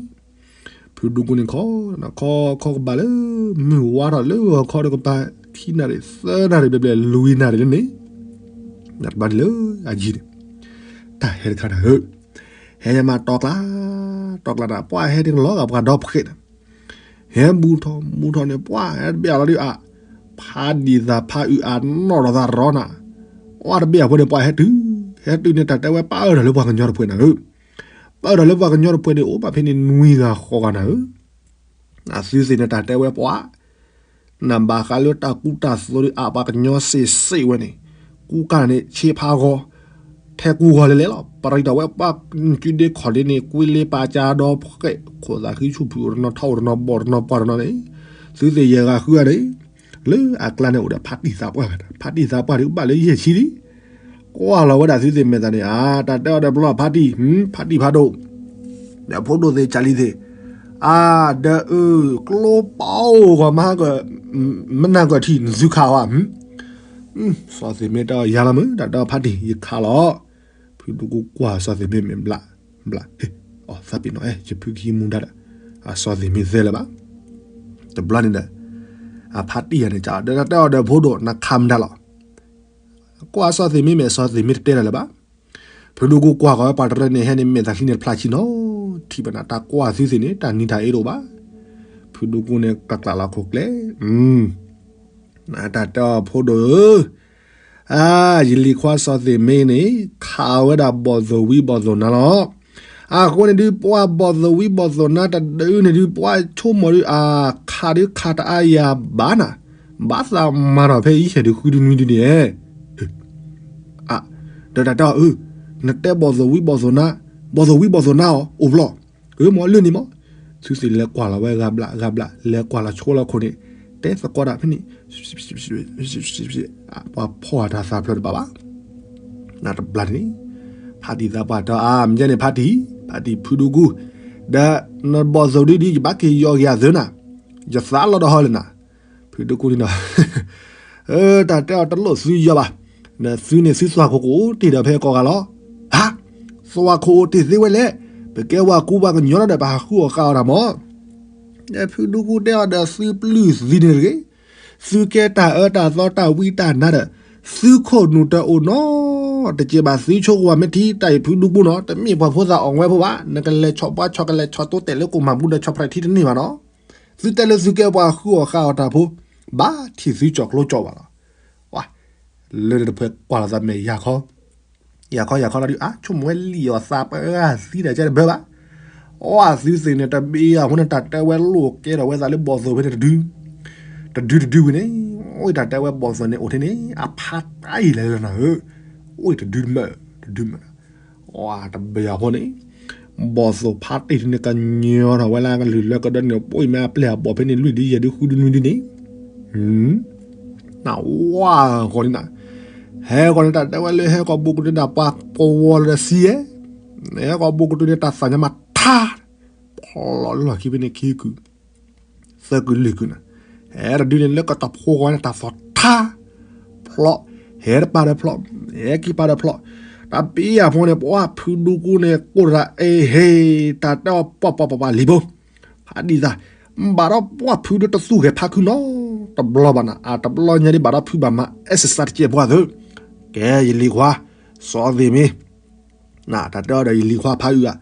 ဖုဒူကူန့ၣ်ခီ, ခီခီကဘၣ်လၢ မုၢ်ဝါထီၣ်လၢဂီၤခီတကပၤ ခံနၣ်ရံၣ် သၢနၣ်ရံၣ်ဘျဲၣ်ဘျဲၣ် လွံၢ်နၣ်ရံၣ်လၢန့ၣ်, နတဘျီန့ၣ်လၢအယံၤန့ၣ်, တၢ်ဟဲတခါနၤဧၢ, ဟဲမးတီကျါ, တီကျါနၤ ပှၤဟဲန့ၣ်လီၤဂာ်ပှၤဒီဖှဲးနၤ, ဟဲဘူးထီၣ်မူထီၣ်န့ၣ် ပှၤဟဲတဘ့ၣ်အလီၤဒုးအါ, ဖးဒံၣ်သၣ်ဖးအုးအါနီၣ်ဒီးသးရီနၤ, ပှၤတဘ့ၣ်အဃိန့ၣ် ပှၤဟဲတုၤ, ဟဲတုၤန့ၣ် တၢ်တဲဝဲပၢ်အၢၣ်ဒီးလၢပှၤကညီတဖှဲးနၤဧၢ, ပၢ်အၢၣ်ဒီးလၢပှၤကညီတဖှဲးန့ၣ် အိၣ်ဘၣ်ဖဲန့ၣ်နွံဂၤဃိးဂၤနၤဧၢ, အသုသ့ၣ်န့ၣ် တၢ်တဲဝဲပှၤ နဘၣ်ဃးလၢတၢ်ကူတၢ်သိးဒီးအပှၤကညီစ့ၢ်စ့ၢ်ဝဲန့ၣ်, ကူကၢ်န့ၣ်ဆ့ဖးဂီၤ, ထဲကူဂီၤလဲၤလဲၤလီၤ, ပရံးတီၣ်ဝဲပှၤကုဒ့ခီၣ်ဒ့န့ၣ် ကွံလ့ပာ်ကၢဒီဖှဲး ခိၣ်သးဃံဆူၣ်ဖုၣ်အိၣ်တနီၤထီအိၣ်တနီၤဘီၣ်တနီၤပှၢ်တနီၤန့ၣ်, သုသ့ၣ်ယဲၢ်ဂၤဃုဂၤန့ၣ်, လၢအကျါန့ၣ်အိၣ်ဒီးဖးတံၢ်သးပှၢ်, ဖးတံၢ်သးပှၢ်ဒုးဘၣ်လၢယဲၢ်ဆံလံ ကွၢ်လီၤဝဲဒၣ်သုသ့ၣ်မဲာ်သးန့ၣ် အါ တၢ်တဲအီၤဒီးပျီဖးတံၢ်, ဖးတံၢ်ဖးဒိၣ်, ဒီးဖိဒိၣ်သ့ၣ်ကၢ်လံၤသ့ၣ်, အါ ဒီးအု ကျိပအိၣ်ဂီၤမးက မနၤကထံၣ်နသုခးဝဲ, စီၤသ့ၣ်မ့ၢ်တဲအီၤယၤလီၤမုၢ် တၢ်တဲအီၤဖးတံၢ် ယခးလီၤ, ဖုဒူကူကွၢ်စီၤသ့ၣ်မ့ၢ်မဲာ်ဘျး, ဘျး, အီ သးပ့ၤနီၣ်အဲ ယဖုကဟံးမူဒါဒီး, အစီၤသ့ၣ်မ့ၢ်သဲလၢၤဘၣ်, တဘျီန့ၣ်ဒီး, အဖးတံၢ်ယၤန့ၣ်ကဒီး တၢ်တဲအီၤဒီးဖိဒိၣ် နခးမတၤလီၤ ကွၢ်စီၤသ့ၣ်မ့ၢ်မဲာ် စီၤသ့ၣ်မ့ၢ်တတဲတၢ်လၢၤဘၣ်, ဖုဒူကူကွၢ်ဃီၤဝဲပှၤတရၢန့ၣ် ဟဲန့ၣ်မဲာ်သးချံန့ၣ်တဖျါဆံနီၤ, ထံၣ်ဘၣ်နၤတၢ်ကွၢ်သုသ့ၣ်န့ၣ် တၢ်နံၤတၢ်အ့တအိၣ်ဘၣ်, ဖုဒူကူန့ၣ်ကကျးလီၤခိၣ်ကျဲ, တၢ်တဲအီၤဖိဒိၣ်ဧၢ, အါ ယလံၤခွါစီၤသ့ၣ်မ့ၢ်န့ၣ် ခးဝဲဒၣ်ဘီၣ်သိၣ်ဝံဘီၣ်သိၣ်နါလီၤ, အဃိန့ၣ်ဒုး ပှၤဘီၣ်သိၣ်ဝံဘီၣ်သိၣ်နါတဒုန့ၣ်ဒုး ပှၤဆိကမိၣ်ဒုး အါ ခးဒုးခးတအါယၤဘၣ်နၤ, ဘၣ်သးမၤထီၣ်ဖဲယံၤဟဲဒုးဃုဒုနွံဒုန့ၣ်, အ, ဒီးတၢ်တဲအီၤ, နတဲဘီၣ်သိၣ်ဝံဘီၣ်သိၣ်နါ, ဘီၣ်သိၣ်ဝံဘီၣ်သိၣ်နါအီၤ အိၣ်ဘျီ, မ့ၢ်အလၢၢ်န့ၣ်မး, သုသ့ၣ်လဲၤကွၢ်လီၤဝဲဂၤဘျးဂၤဘျး လဲၤကွၢ်လီၤဆိလီၤခိၣ်န့ၣ်, တဲသကိးဒၣ်ဖဲန့ၣ်, ပှၤဖီၣ်တၢ်သးဖျၢၣ်တဘၣ်ဘၣ်, နတဘျီန့ၣ်, ဖးတံၢ်သးပှၢ်တဲအီၤ မ့ၢ်န့ၣ်ဖးတံၢ်, ဖးတံၢ်ဖုဒူကူ, ဒီးနဘီၣ်သိၣ်ဒုဒ်ယဘၣ်က့ၤယီၤက့ၤအသုနၤ, ယသးလီၤဒီးဟီလၢနၤ, ဖုဒူကူန့ၣ်ဒီး တၢ်တဲအီၤတလိၣ်သုယီၤဘၣ်, နသုန့ၣ်သုသွၣ်ခိၣ်ကအိၣ်တ့ၢ်ဒီးဖဲကိးဂၤလီၤ, ဟါ, သွၣ်ခိၣ်အိၣ်တ့ၢ်သ့ဝဲလဲၣ်, ပကဲဝဲကူဘၣ်ကညီဒီးပဟးဃုအီၣ်ဃုအီတၢ်မး, ဖုဒူကူတဲအီၤဒီးသုပျုၢ်သံန့ၣ်တဂ့ၤ, သုကဲတၢ်အၢတၢ်သီတၢ်ဝံတၢ်နါဒီး, သုခိၣ်နူာ်တအိၣ်နီ, တကဲဘၣ်သုဆိကဝဲၤမ့ၢ်ထံ တၢ်အံၤဖုဒူကူနီၤ တမ့ၢ်ပှၤဖိသၣ်အီၣ်ဝဲဖိဘၣ်, နကလဲၤဆီၣ်ဘှါဆီၣ်ကလဲၤဆီၣ်တိတဲာ်လၢကိၣ်မၤဘူဒီးဆီၣ်ဖျဲးထံတန့ၢ်ဘၣ်နီၤ, သုတဲလၢသုကဲပှၤဃုအီၣ်ဃုအီတၢ်ဖိ, ဘၣ်ထံၣ်သုကၠီၣ်ကျိကၠီၣ်ဘၣ်လီၤ, လၢတဖဲကွၢ်လီၤသးမဲာ်ယၤခီ, ယၤခီယၤခီလီၤဒုး အါဆိကမိၣ်ဝဲလံာ်အီၣ်သးပှၤဂၤသံတၢ်ကဲတဘၢဘၣ်, အီသုသ့ၣ်န့ၣ်တဘ့ၣ်အဃိန့ၣ် တၢ်တဲဝဲလိၣ်ကဲထီၣ်ဝဲသးလၢဘီၣ်သိၣ်ဖဲန့ၣ်တဒု, တဒုတဒုဝံၤန့ၣ်, အိၣ်တၢ်တဲဝဲဘီၣ်သိၣ်န့ၣ်အိၣ်ထဲန့ၣ် အဖးတၢ်အံၤလဲၣ်လီၤနၤဧၢ, အိၣ်တဒုမး, တဒုမး, တဘ့ၣ်အဃိန့ၣ်, ဘီၣ်သိၣ်ဖးတံၢ်န့ၣ်ကညီထီၣ်ဝဲလၢကလုၢ်လၢကဒၢန့ၣ် ပိၢ်အံၤမ့ၢ်အပျဲၢ်အဘီၣ်ဖဲန့ၣ်လွံၢ်ဒုယဲၢ်ဒုဃုဒုနွံဒုန့ၣ်, နဝါဂီၤန့ၣ်နၤ, ဟဲဂီၤန့ၣ်တၢ်တဲဝဲလၢဟဲကီၢ်ဘူးကတုၤန့ၣ်ဒၣ်ပှၤကဝီၤလၢဒၢးစံယဲ, ဟဲကီၢ်ဘူးကတုၤန့ၣ်တၢ်သးညါမးထါ, ဖျိးလၢလီၢ်ခံဖဲန့ၣ်ခံကုာ်, သၢကုာ်လွံၢ်ကုာ်နၤ, ဟဲတဒုန့ၣ်လၢကတၢၢ်ဖိဃီန့ၣ်တၢ်သီၣ်ထါ, ဖျိး, ဟဲတပၤဒီးဖျိး, ဟဲကံပၤဒီးဖျိး, တၢ်ပံအဖိန့ၣ် ပှၤဖုဒူကူန့ၣ် ကိၢ်တရၣ်အ့ဟ့, တၢ်တဲအီၤပှၤပှၤပှၤပှၤလံၤဖိ ဖးဒံၣ်သး, ဘၣ်ဒီးပှၤဖုဒူတသူၣ်ဂဲၤဖးခုနီၤ, တဘျီဘၣ်နၤ အတဘျီညါဒ်ဘၣ်ဒီးဖုဘၣ်မၤ exercise တကဲးပှၤသၢ, ကဲယလံၤခွါ, စီၤသ့ၣ်မ့ၢ်, တၢ်တဲအီၤဒီးယလံၤခွါဖးအုၣ်ဂၤ,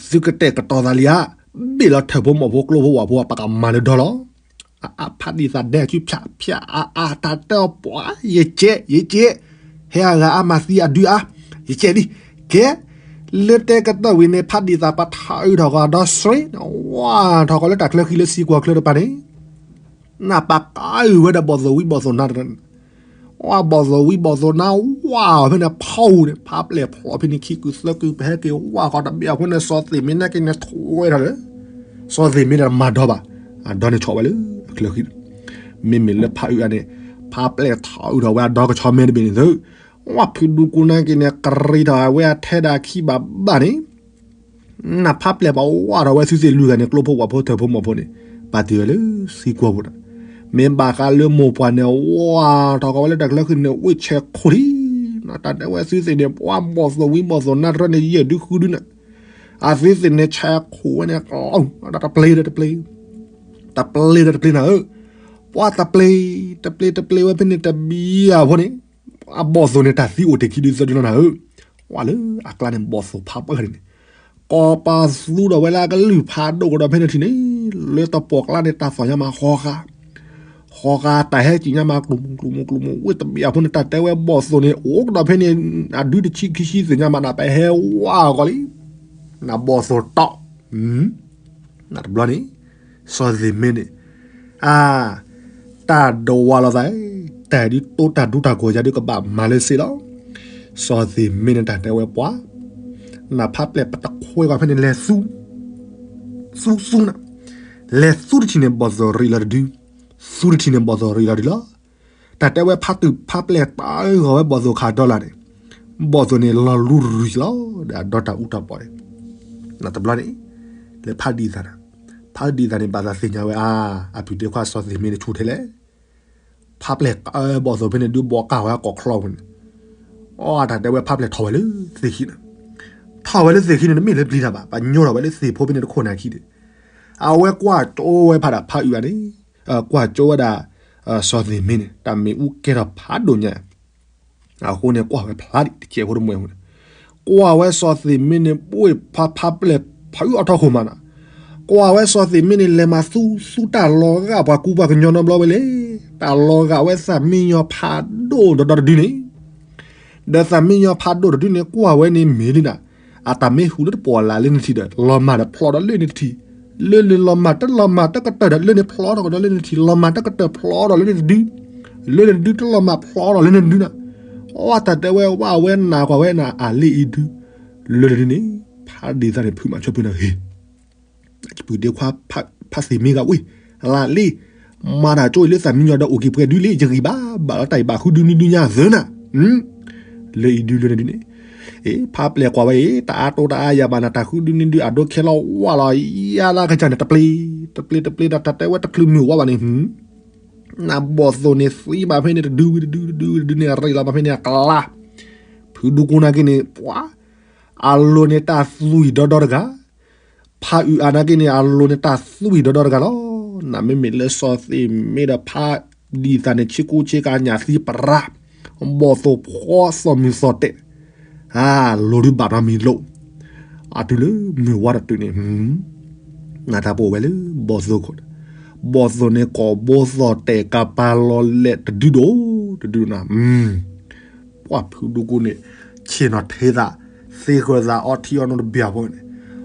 သုကတဲာ်ကတီၤသးလံဧါ, ဘ့ၣ်လီၤထၢၣ်ဖိမီၢ်ဖိကျိဖိဝၣ်ဖိ ပကမၤလၢဒီလီၤ အဖးဒံၣ်သးဒဲအစုဖၠးဖၠးအါအါ တၢ်တဲအီၤပှၤ ယကဲ ယကဲ, ဟဲအဂၤအါမၤသံအဒုအါ, ယကဲဒ်, ကဲ, လၢတဲကတီၢ်ဝံၤန့ၣ် ဖးဒံၣ်သးပှၤထးအုးထီၣ်ကီးဒီးစှ့, ဝါထီၣ်ကီးလၢတၢ်ချၢဃံလၢစံကွီၢ်ချၢတပၤန့ၣ်, နၢ်ပၢၢ်ကအုၣ်ဝဲဒီးဘီၣ်သိၣ်ဝံဘီၣ်သိၣ်နါတရၢန့ၣ် ဝါဘီၣ်သိၣ်ဝံဘီၣ်သိၣ်နါဝါအီၤဖဲန့ၣ်ဖီအူန့ၣ် ဖးပျဲၢ်ဖျိးဖဲန့ၣ်ခံကုာ်သၢကုာ် ပဟဲက့ၤဝါဃီတဘ့ၣ်အဃိန့ၣ် စီၤသ့ၣ်မ့ၢ်နာ်က့န့ၣ် ထိးဝဲထီၣ်လၢ စီၤသ့ၣ်မ့ၢ်တမၤဒီဘၣ်, အဒီန့ၣ်ဆီၣ်ဝဲလၢချၢဃံ, မ့မ့ၢ်လၢဖးအုၣ်အါန့ၣ် ဖးပျဲၢ်ထီအုၣ်ထီၣ်ဝဲအဒီကဆီမဲတဘ့ၣ်န့ၣ်သု, ဝါဖုဒူကူနာ်က့န့ၣ် ကရံးထီၣ်ဝဲအထဲဒၣ်ခံဘၣ်ဘၣ်န့ၣ် နဖးပျဲၢ်ပှၤဝါထီၣ်ဝဲသုသ့ၣ်လွံၢ်ဂၤန့ၣ် ကျိဖိဝၣ်ဖိထၢၣ်ဖိမီၢ်ဖိန့ၣ် ပာ်တ့ၢ်ဝဲလၢသံကွီၢ်ဖိဒီး, မ့ၢ်ဘၣ်ဃးလၢမိၢ်ပှၢ်န့ၣ် ဝါထီၣ်ကီးဝဲလၢတၢ်ချၢဃံန့ၣ် ဝ့ၢ်ဆဲးခိၣ်ထံ, တၢ်တဲဝဲသုသ့ၣ်န့ၣ် ပှၤဘီၣ်သိၣ်ဝံဘီၣ်သိၣ်နါတရၢန့ၣ် ယဲၢ်ဒုဃုဒုန့ၣ်, အသုသ့ၣ်န့ၣ်ဆဲးခိၣ်ဝဲန့ၣ် တပျ့ၤဒီးတပျ့ၤ, တပျ့ၤဒီးတပျ့ၤနၤဧၢ, ပှၤတပျ့ၤ, တပျ့ၤတပျ့ၤဝဲဖဲန့ၣ်တဘံၣ်အဖိန့ၣ် အဘီၣ်သိၣ်န့ၣ် တၢ်သံအိၣ်တ့ၢ်ခံဒုသၢဒုလီၤနၤဧၢ, ဝဲလၢအကျါန့ၣ် ဘီၣ်သိၣ်ဖးပှဲၤန့ၣ်, ကိးပသူဒီးဝဲလၢအကလုၢ်ဖးဒိၣ်ကဒီးဖဲန့ၣ်ထံၣ်န့ၣ်, လၢတပှီၢ်ကျါန့ၣ် တၢ်သီၣ်ညါမးဃီဃါ, ဃီဃါတၢ်ဟဲက့ၤညါမးကျိၤမူကျိၤမူကျိၤမူ ဝ့ၢ်တဘ့ၣ်အဖိန့ၣ် တၢ်တဲဝဲဘီၣ်သိၣ်န့ၣ် အိၣ်ကဒီးဖဲန့ၣ် အဒုတဆံခံဆံသ့ၣ်ညါမးနၤ ပဟဲဝါဂီၤလံ, နဘီၣ်သိၣ်တီ, နတဘျီန့ၣ် စီၤသ့ၣ်မ့ၢ်န့ၣ်, အါ, တၢ်ဒိးဝါလိာ်သး, တၢ်ဒ်တိတၢ်ဒူတၢ်ကိၢ်ယၤဒ်ကဘၣ်မၤလၢစ့လီၤ, စီၤသ့ၣ်မ့ၢ်န့ၣ်တၢ်တဲဝဲပှၤ, နဖးပျဲၢ်ပတခွဲကွၢ်ဖဲန့ၣ်လဲၤသူ, သူသူနၤ, လဲၤသူတထံၣ်န့ၣ်ဘီၣ်သိၣ်ရံးလီၤတဒု, သူတထံၣ်န့ၣ်ဘီၣ်သိၣ်ရံးလီၤဒုလီၤ, တၢ်တဲဝဲဖးတုၢ်ဖးပျဲၢ်တၢ်အၢဂီၤဝဲဘီၣ်သိၣ်ခးဒီလၢ်န့ၣ်, ဘီၣ်သိၣ်န့ၣ်လီၤလူရံၤလီၤ ဒီးအဒီတၢ်အူတၢ်ပီၣ်န့ၣ်, နတဘျီန့ၣ်, လဲၤဖးဒံးသးနၤ, ဖးဒံးသးန့ၣ် ဘၣ်သးသ့ၣ်ညါဝဲအါ, အပုၢ်ဒ့ခွါစီၤသ့ၣ်မ့ၢ်န့ၣ်ဆူၣ်ထဲလဲၣ်, ဖးပျဲၢ်တၢ်အၢဘီၣ်သိၣ်ဖဲန့ၣ် ဒုးဘီးကၢ်ဝဲအကီၢ်ချီပူၤန့ၣ်, အီတၢ်တဲဝဲဖးပျဲၢ်ထီၣ်ဝဲလၢသ့ၣ်ခံန့ၣ်, ထီၣ်ဝဲလၢသ့ၣ်ခံန့ၣ် တမ့ၢ်လၢပျံၤတၢ်ဘၣ် ပညိထီၣ်ဝဲလၢသ့ၣ်ဖိဖဲန့ၣ်တခိၣ်နၢ်ခံန့ၣ်, အဝဲကွၢ်ကၠိဝဲဖးဒၣ်ဖးအုၣ်ဂၤန့ၣ်, ကွၢ်ကၠိဝဲဒၣ်, စီၤသ့ၣ်မ့ၢ်န့ၣ် တၢ်မ့ၣ်အူကဲထီၣ်ဖးဒိၣ်ညါ အဃိန့ၣ် ကွၢ်ဝဲဖျါဒံးတကဲးဖိတမှဲၤပူၤန့ၣ်, ကွၢ်ဝဲစီၤသ့ၣ်မ့ၢ်န့ၣ် ဘှ့ၣ်ဖးဖးပျဲၢ်ဖးအုၣ်အီၣ်ထီၣ်ခိၣ်မးနီၤ, ကွၢ်ဝဲစီၤသ့ၣ်မ့ၢ်န့ၣ် လဲၤမၤသူသူတၢ်လီၤဂာ်ပှၤကူပှၤကညီနီတဘျီဝဲလဲၣ်, တၢ်လီၤဂာ်ဝဲသးမံယီၤဖးဒိၣ်ဒီးဒီတဒုန့ၣ်, ဒီးသးမံယီၤဖးဒိၣ်တဒုန့ၣ် ကွၢ်ဝဲန့ၣ်မ့ၢ်လံနၤ, အတၢ်မ့ၢ်ဟူးလၢတပီၢ်လၢ်လၢနထံၣ်ဒီး လီၤမၢ်ဒီးဖျိးဒီးလၢနတထံၣ် လၢန့ၣ်လီၤမၢ်တလီၤမၢ်တကတၢၢ်ဒီး လၢန့ၣ်ဖျီထီၣ်ကဒီးလၢန့ၣ်ထံၣ် လီၤမၢ်တကတၢၢ်ဖျီဒီးလၢန့ၣ်တဒု, လၢန့ၣ်တဒုတလီၤမၢ်ဖျီဒီးလၢန့ၣ်တဒုနၤ, အီတၢ်တဲဝဲ ဝဲအဝဲနာ်ကွၢ်ဝဲနၤ အလ့ၣ်အံၤဒု, လၢန့ၣ်ဒုန့ၣ် ဖးဒံးသးန့ၣ် ဖုးမၤဆၢဖုးနၤဂ့ၤ ပုၢ်ဒ့ခွါ ဖးသ့ၣ်မ့ၢ်ဂၤဝ့ၢ်, လၢလ့ၣ်, မၤတၢ်ကၠိအံၤလၢသးမံညီၤဒီးအိၣ်က့ၤပှဲၤဒုလံ ယဂံၢ်ဘါဘၣ်လီၤတၢ်အံၤဘၣ်ဃုဒုနံၤဒုညါသၢနၤ, လၢအံၤဒုလၢန့ၣ်ဒုန့ၣ်, ဖးပျဲၢ်ကွၢ်ဝဲအံၤ တအါတိတအါယၤဘၣ်နၤ တၢ်ဃုဒုနံၤဒုအဒိခဲလီၤဝါလီၤ, ယါလၢကစၢ်န့ၣ် တပျ့ၤ, တပျ့ၤတပျ့ၤဒီးတၢ်တဲဝဲတချုးမုၢ်ဝါဘၣ်န့ၣ် နဘီၣ်သိၣ်န့ၣ်သံဘၣ်ဖဲန့ၣ် တဒုဝံၤတဒုဝံၤတဒုဝံၤတဒုန့ၣ် ရ့ၣ်လီၤဘၣ်ဖဲန့ၣ်အကျါ, ဖုဒူကိနာ်က့န့ၣ် ပှၤ, အလိၤန့ၣ်တၢ်သွံၣ်ဒီဒီတဂၤ, ဖးအုးအါနာ်က့န့ၣ် အလိၤန့ၣ်တၢ်သွံၣ်ဒီဒီတဂၤလီၤ. နမ့မ့ၢ်လၢစီၤသ့ၣ်မ့ၢ်ဒီး ဖးဒံးသးန့ၣ် ဆ့ကူဆ့ကၤညၣ်သံပရၢ, ဘီၣ်သိၣ်ဖီသီၣ်မုၢ်သီၣ်တဲာ်, အလိၤဒုဘၣ်နီတမံၤလိာ်, အတုၤလၢမုၢ်ဝါတတုၤန့ၣ် နတၢ်ပအိၣ်ဝဲလၢ ဘီၣ်သိၣ်ခိၣ်, ဘီၣ်သိၣ်န့ၣ် ကိာ်ဘိသီၣ်တဲာ်ကပၤလီၤလဲာ်တဒုဒိၣ်, တဒုဒိၣ်နၤ, ပှၤဖုဒူကိန့ၣ် ဆ့ၣ်နီၤထဲသး, သ့ဃၢၤသးအီထံအီနိတဘၣ်ဖိန့ၣ်,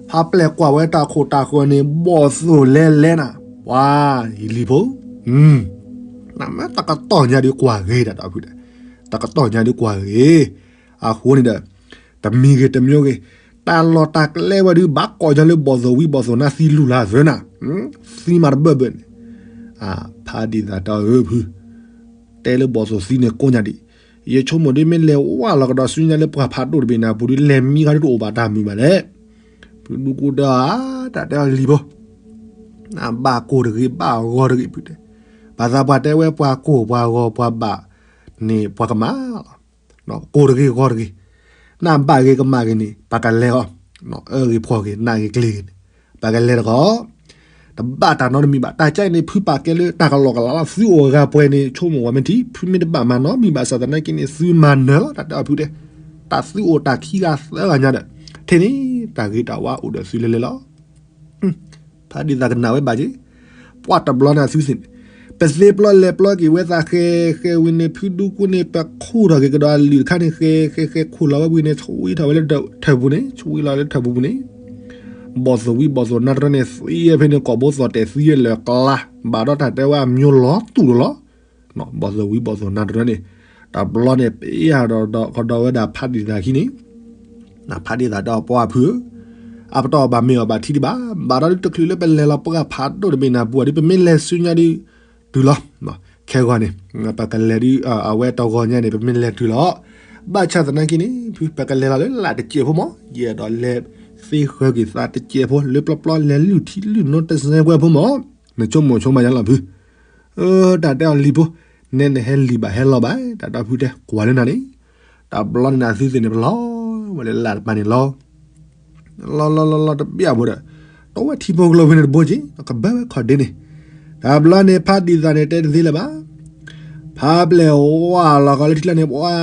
ဖးပျဲၢ်ကွၢ်ဝဲတၢ်ခိၣ်တၢ်ဃၢၤန့ၣ် ဘီၣ်သိၣ်လဲၤလဲၤနၤ, ပှၤ, ယလံၤဖိ, နမ့ၢ်တကတီၢ်ညါဒုကွၢ်ဂ့ၤတၢ်ဒီဖုတဲ, တကတီၢ်ညါဒုကွၢ်ဂ့ၤ, အဃိန့ၣ်ဒီး တမံၤဂ့ၤတမံၤဂ့ၤ, တၢ်လီၢ်တၢ်ကျဲဝဲဒု ဘၣ်ကိးညါလၢဘီၣ်သိၣ်ဝံဘီၣ်သိၣ်နါသံလူၤလၢသၢနၤ, သံမးတဘၢၣ်ဘၢၣ်န့ၣ်, ဖးဒံးသးတၢ်ဧၢဖု, တဲလၢဘီၣ်သိၣ်သံန့ၣ်ကိးညါဒံး, ယဆိကမိၣ်ဒ်မ့ၢ်လဲၤဝါလီၤကဒီးဆူညါလၢပှၤဖးဒိၣ်တဘ့ၣ်နၤပူၤဒု လဲၤမံခါဒုတအိၣ်ဘၣ်တၢ်မုာ်ဘၣ်လဲၣ်, ဖုဒူကိဒီးဧါ, တၢ်တဲအီၤလံၤဖိ, နဘၣ်ကိၢ်တဂ့ၤဘၣ်ဂီၤတဂ့ၤဖုတဲ, ဘၣ်သးပှၤတဲဝဲပှၤကိၢ်ပှၤဂီၤပှၤဘၣ်န့ၣ် ပှၤကမၣ်လီၤ. ကိၢ်တဂ့ၤဂီၤတဂ့ၤ, နဘၣ်ဂ့ၤကမၣ်ဂ့ၤန့ၣ် ပှၤကလဲၤအီၤ, အၢဂ့ၤဖှီၣ်ဂ့ၤ နးဂ့ၤကျ့ၤဂ့ၤန့ၣ် ပှၤကလဲၤတဂီၢ်, တဘၣ်တၢ်နီတမံၤဘၣ်. တၢ်ကါအံၤန့ၣ် ဖုပာ်ကဲလၢတၢ်ကလီကလီလီၤ. သုအိၣ်အဂၤပှဲၤန့ၣ် ဆိကမိၣ်ဝဲမ့ၢ်ထံ ဖုမ့ၢ်တဘၣ်မၤနီတမံၤဘၣ်ဆၣ်သနာ်က့န့ၣ် သုမၤနၢၤလီၤ. တၢ်တဲအီၤဖုတဲ, တၢ်သုအိၣ်တၢ်ခံဂၤသၢဂၤညါဒီး ထဲန့ၣ် တၢ်ဂ့ၤတၢ်ဝါအိၣ်ဒီးသုလဲၤလဲၤလီၤ. ဖးဒံးသးကနၣ်ဝဲဘၣ်က့ၤ, ပှၤတဘျီန့ၣ်အသုသ့ၣ်န့ၣ်, ပသ့ပျီလဲၤပျီက့ၤဝဲသးဃဲဃဲဝံၤန့ၣ် ဖုဒူကိန့ၣ် ပခိၣ်ထီၣ်က့ၤကဒီးအလုၢ်တခါန့ၣ် ဃဲဃဲဃဲခိၣ်လီၤဝဲဝံၤန့ၣ် ဆှံထီၣ်ဝဲလၢထၢၣ်ပူၤန့ၣ် ဆှံလီၤလၢထၢၣ်ပူၤပူၤန့ၣ်, ဘီၣ်သိၣ်ဝံဘီၣ်သိၣ်နါတရၢန့ၣ် သံဝဲဖဲန့ၣ် ကိာ်ဘိသီၣ်တဲာ်သံလၢကျါ, ဘၣ်ဒီးတၢ်တဲဝဲအမၠိလီၤတူာ်လီၤ. ဘီၣ်သိၣ်ဝံဘီၣ်သိၣ်နါတရၢန့ၣ်, တဘျီန့ၣ် ပယၢ်ဒီးကဒီးဝဲဒၣ်ဖးဒံးသးခံန့ၣ် ဖးဒံးသးဒီးပှၤဖုဧၢ, အပတီၢ်ဘၣ်မ့ၢ်အီၤဘၣ်ထံဒံးဘၣ်, ဘၣ်ဒီးတချုးလၢပလဲၤလီၤပှၤဖးဒိၣ်တဘ့ၣ်နၤပူၤဒီး ပမ့ၢ်လဲၤဆူညါဒ်တုၤလီၤ, ခဲဂီၤန့ၣ် ပကလဲၤဒ်အဝဲတဂီၤညါန့ၣ် ပမ့ၢ်လဲၤတုၤလီၤ, ဘၣ်ဆၣ်သနာ်က့န့ၣ် ဖုပကလဲၤလီၤလၢလၢ်တစဲးဖိမး ယအဲၣ်ဒိးလဲၤသ့ဃၢက့ၤသးတစဲးဖိ လၢပျီပျီလဲၤလုၢ်ထံလုၢ်နိတစဲးကွဲးဖိမး, နဆိကမိၣ်ဆိကမးယါလီၤဖု တၢ်တဲအီၤလံၤဖိ, နဲနဟဲလံၤဘၣ်ဟဲလီၤဘၣ်, တၢ်ဒီဖုတဲကွၢ်လၢနၤန့ၣ်, တဘျီန့ၣ်နသုသ့ၣ်န့ၣ် ပလီၤဝဲလၢလၢ်တပၤန့ၣ်လီၤ, လီၤလီၤလီၤလီၤတဘၣ်ဘိဒီး, တဝဲထံဖိကျိဖဲန့ၣ်တဘိက့ၤ ကဘၢဝဲခီၣ်ဒ့န့ၣ်, တဘျီန့ၣ်ဖးဒံးသးန့ၣ်တဲတသ့လၢၤဘၣ် ဖးပျဲၢ်ဝါလီၤဃီလၢထံကျါန့ၣ် ပှၤ,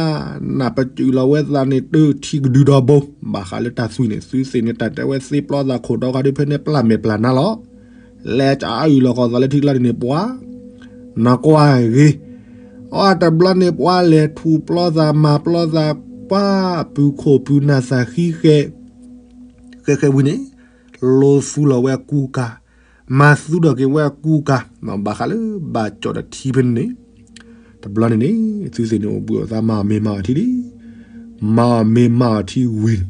နၢ်ပတုာ်လီၤဝဲသးန့ၣ် တထံကဒုဒီဘိ, ဘၣ်ဃးလၢတၢ်သွံၣ်န့ၣ် သုသ့ၣ်န့ၣ်တၢ်တဲဝဲသ့ပျီသးခိၣ်ဒီခါဒုဖဲန့ၣ်ပျၢ်မဲာ်ပျၢ်နါလီၤ, လဲၤကအုၣ်လီၤဃီသးလၢထံကျါဒုန့ၣ် ပှၤ, နကွၢ်ဂ့ၤ, အတဘျီန့ၣ်ပှၤလဲၤထူၣ်ပျီသးမၤပျီသး, ပှၤပုၢ်ခိၣ်ပုၢ်နၢ်သးဃံဃဲ ဃဲဃဲဝံၤန့ၣ်, လိသူလီၤဝဲအကူကၤ, မၤသူထီၣ်က့ၤဝဲအကူကၤ, ဘၣ်ဃးလၢဘၣ်ကၠီၣ်ဒီးထံဖဲန့ၣ်, တဘျီန့ၣ်န့ၣ် သုသ့ၣ်န့ၣ်အိၣ်ဘှံးအိၣ်သါမၤအီၣ်မ့ၤမၤအီၣ်ထံလံ, မၤအီၣ်မ့ၤမၤအီၣ်ထံဝံၤ,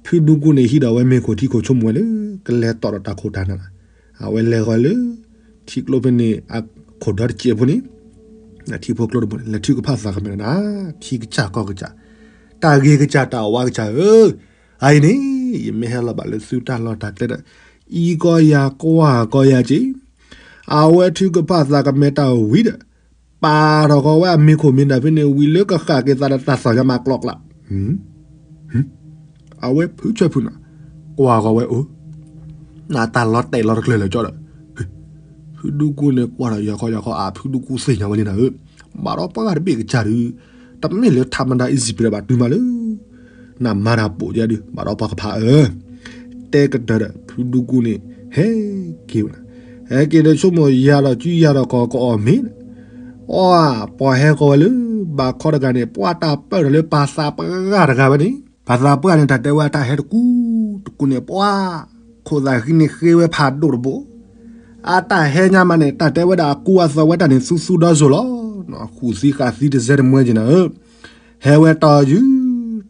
ဖုဒူကိန့ၣ်ဟံးဒီးဝဲမ့ၤခိၣ်ထံခိၣ်ဆိကမိၣ်ဝဲလၢ ကလဲၤတီၣ်ဒီးတၢ်ခိၣ်တၢ်နၢ်, အဝဲလဲၤဃီၤလၢ ထံကျိဖဲန့ၣ် အခိၣ်ဒီတစဲးဖိန့ၣ်, ထံဖိကျိတဘိန့ၣ် လဲၤထုကဖၣ်သးကမဲာ်နၤ, ထံကစၢ်ကီၢ်ကစၢ်, တၢ်ဂ့ၤကစၢ်တၢ်ဝါကစၢ်ဧၢ, အအံၤန့ၣ် ယမ့ၢ်ဟဲလီၤဘၣ်လၢသုတၢ်လီၢ်တၢ်ကျဲဒီး, အံၤကီယၤကွၢ်ကီယၤက့ၤ, အဝဲထုကဖၣ်သးကမဲာ်တၢ်ဝံၤဒီး, ပာ်ထီၣ်ဃီဝဲအမ့ၤခိၣ်မ့ၤနၢ်ဖဲန့ၣ်ဝံၤလၢကဃၣ်က့ၤသးဒီးတၢ်သီၣ်ညါမးကျီကျါ အဝဲဖုဆၢဖုနၤ, ကွၢ်ဃီဝဲအိၣ်, နတၢ်လီၤတဲာ်လီၤတကျၢၤလၢာ်ကၠီဒီး, ဖုဒူကိန့ၣ်ကွၢ်ဒီးယၤခီယၤခီအဖုဒူကိသ့ၣ်ညါဝဲလံနၤဧၢ, ဘၣ်ဒီးပှၤဂၤတဘ့ၣ်ကစၢ်ဒု, တမ့ၢ်လၢထးမဒါအံၤစံးပတြၢၤဘၣ်တုၤမးလၢ နမၤတၢ်ပိာ်ယါဒု ဘၣ်ဒီးပှၤကဖးအၢ, တဲကတၢၢ်ဒီး ဖုဒူကိန့ၣ် ဟဲက့ၤဝဲ, ဟဲက့ၤဒီးဆိကမိၣ်ယၤဒီးစုယၤဒီးကီၢ်ကအီၣ်မ့ၤ, အီ, ပှၤဟဲဃီၤဝဲလၢ ဘၣ်ခီတဂၤန့ၣ် ပှၤတၢ်ပၢၢ်ထီၣ်လၢပၢ်သးပှၢ်တဂၤဝဲန့ၣ်, ပၢ်သးပှၢ်န့ၣ် တၢ်တဲဝဲတၢ်ဟဲတကူတကူန့ၣ် ပှၤ ခိၣ်သၣ်ဃံန့ၣ်ဃ့ဝဲဖးဒိၣ်တဘိ, အတၢ်ဟဲညါမးန့ၣ် တၢ်တဲဝဲဒၣ်အကူအသီဝဲတၢ်န့ၣ် သူသူဒီစိၤလီၤ. ဃုာ်သံဃာ်သံတစဲတမှဲက့ၤနၤဧၢ, ဟဲဝဲတီယုၢ်,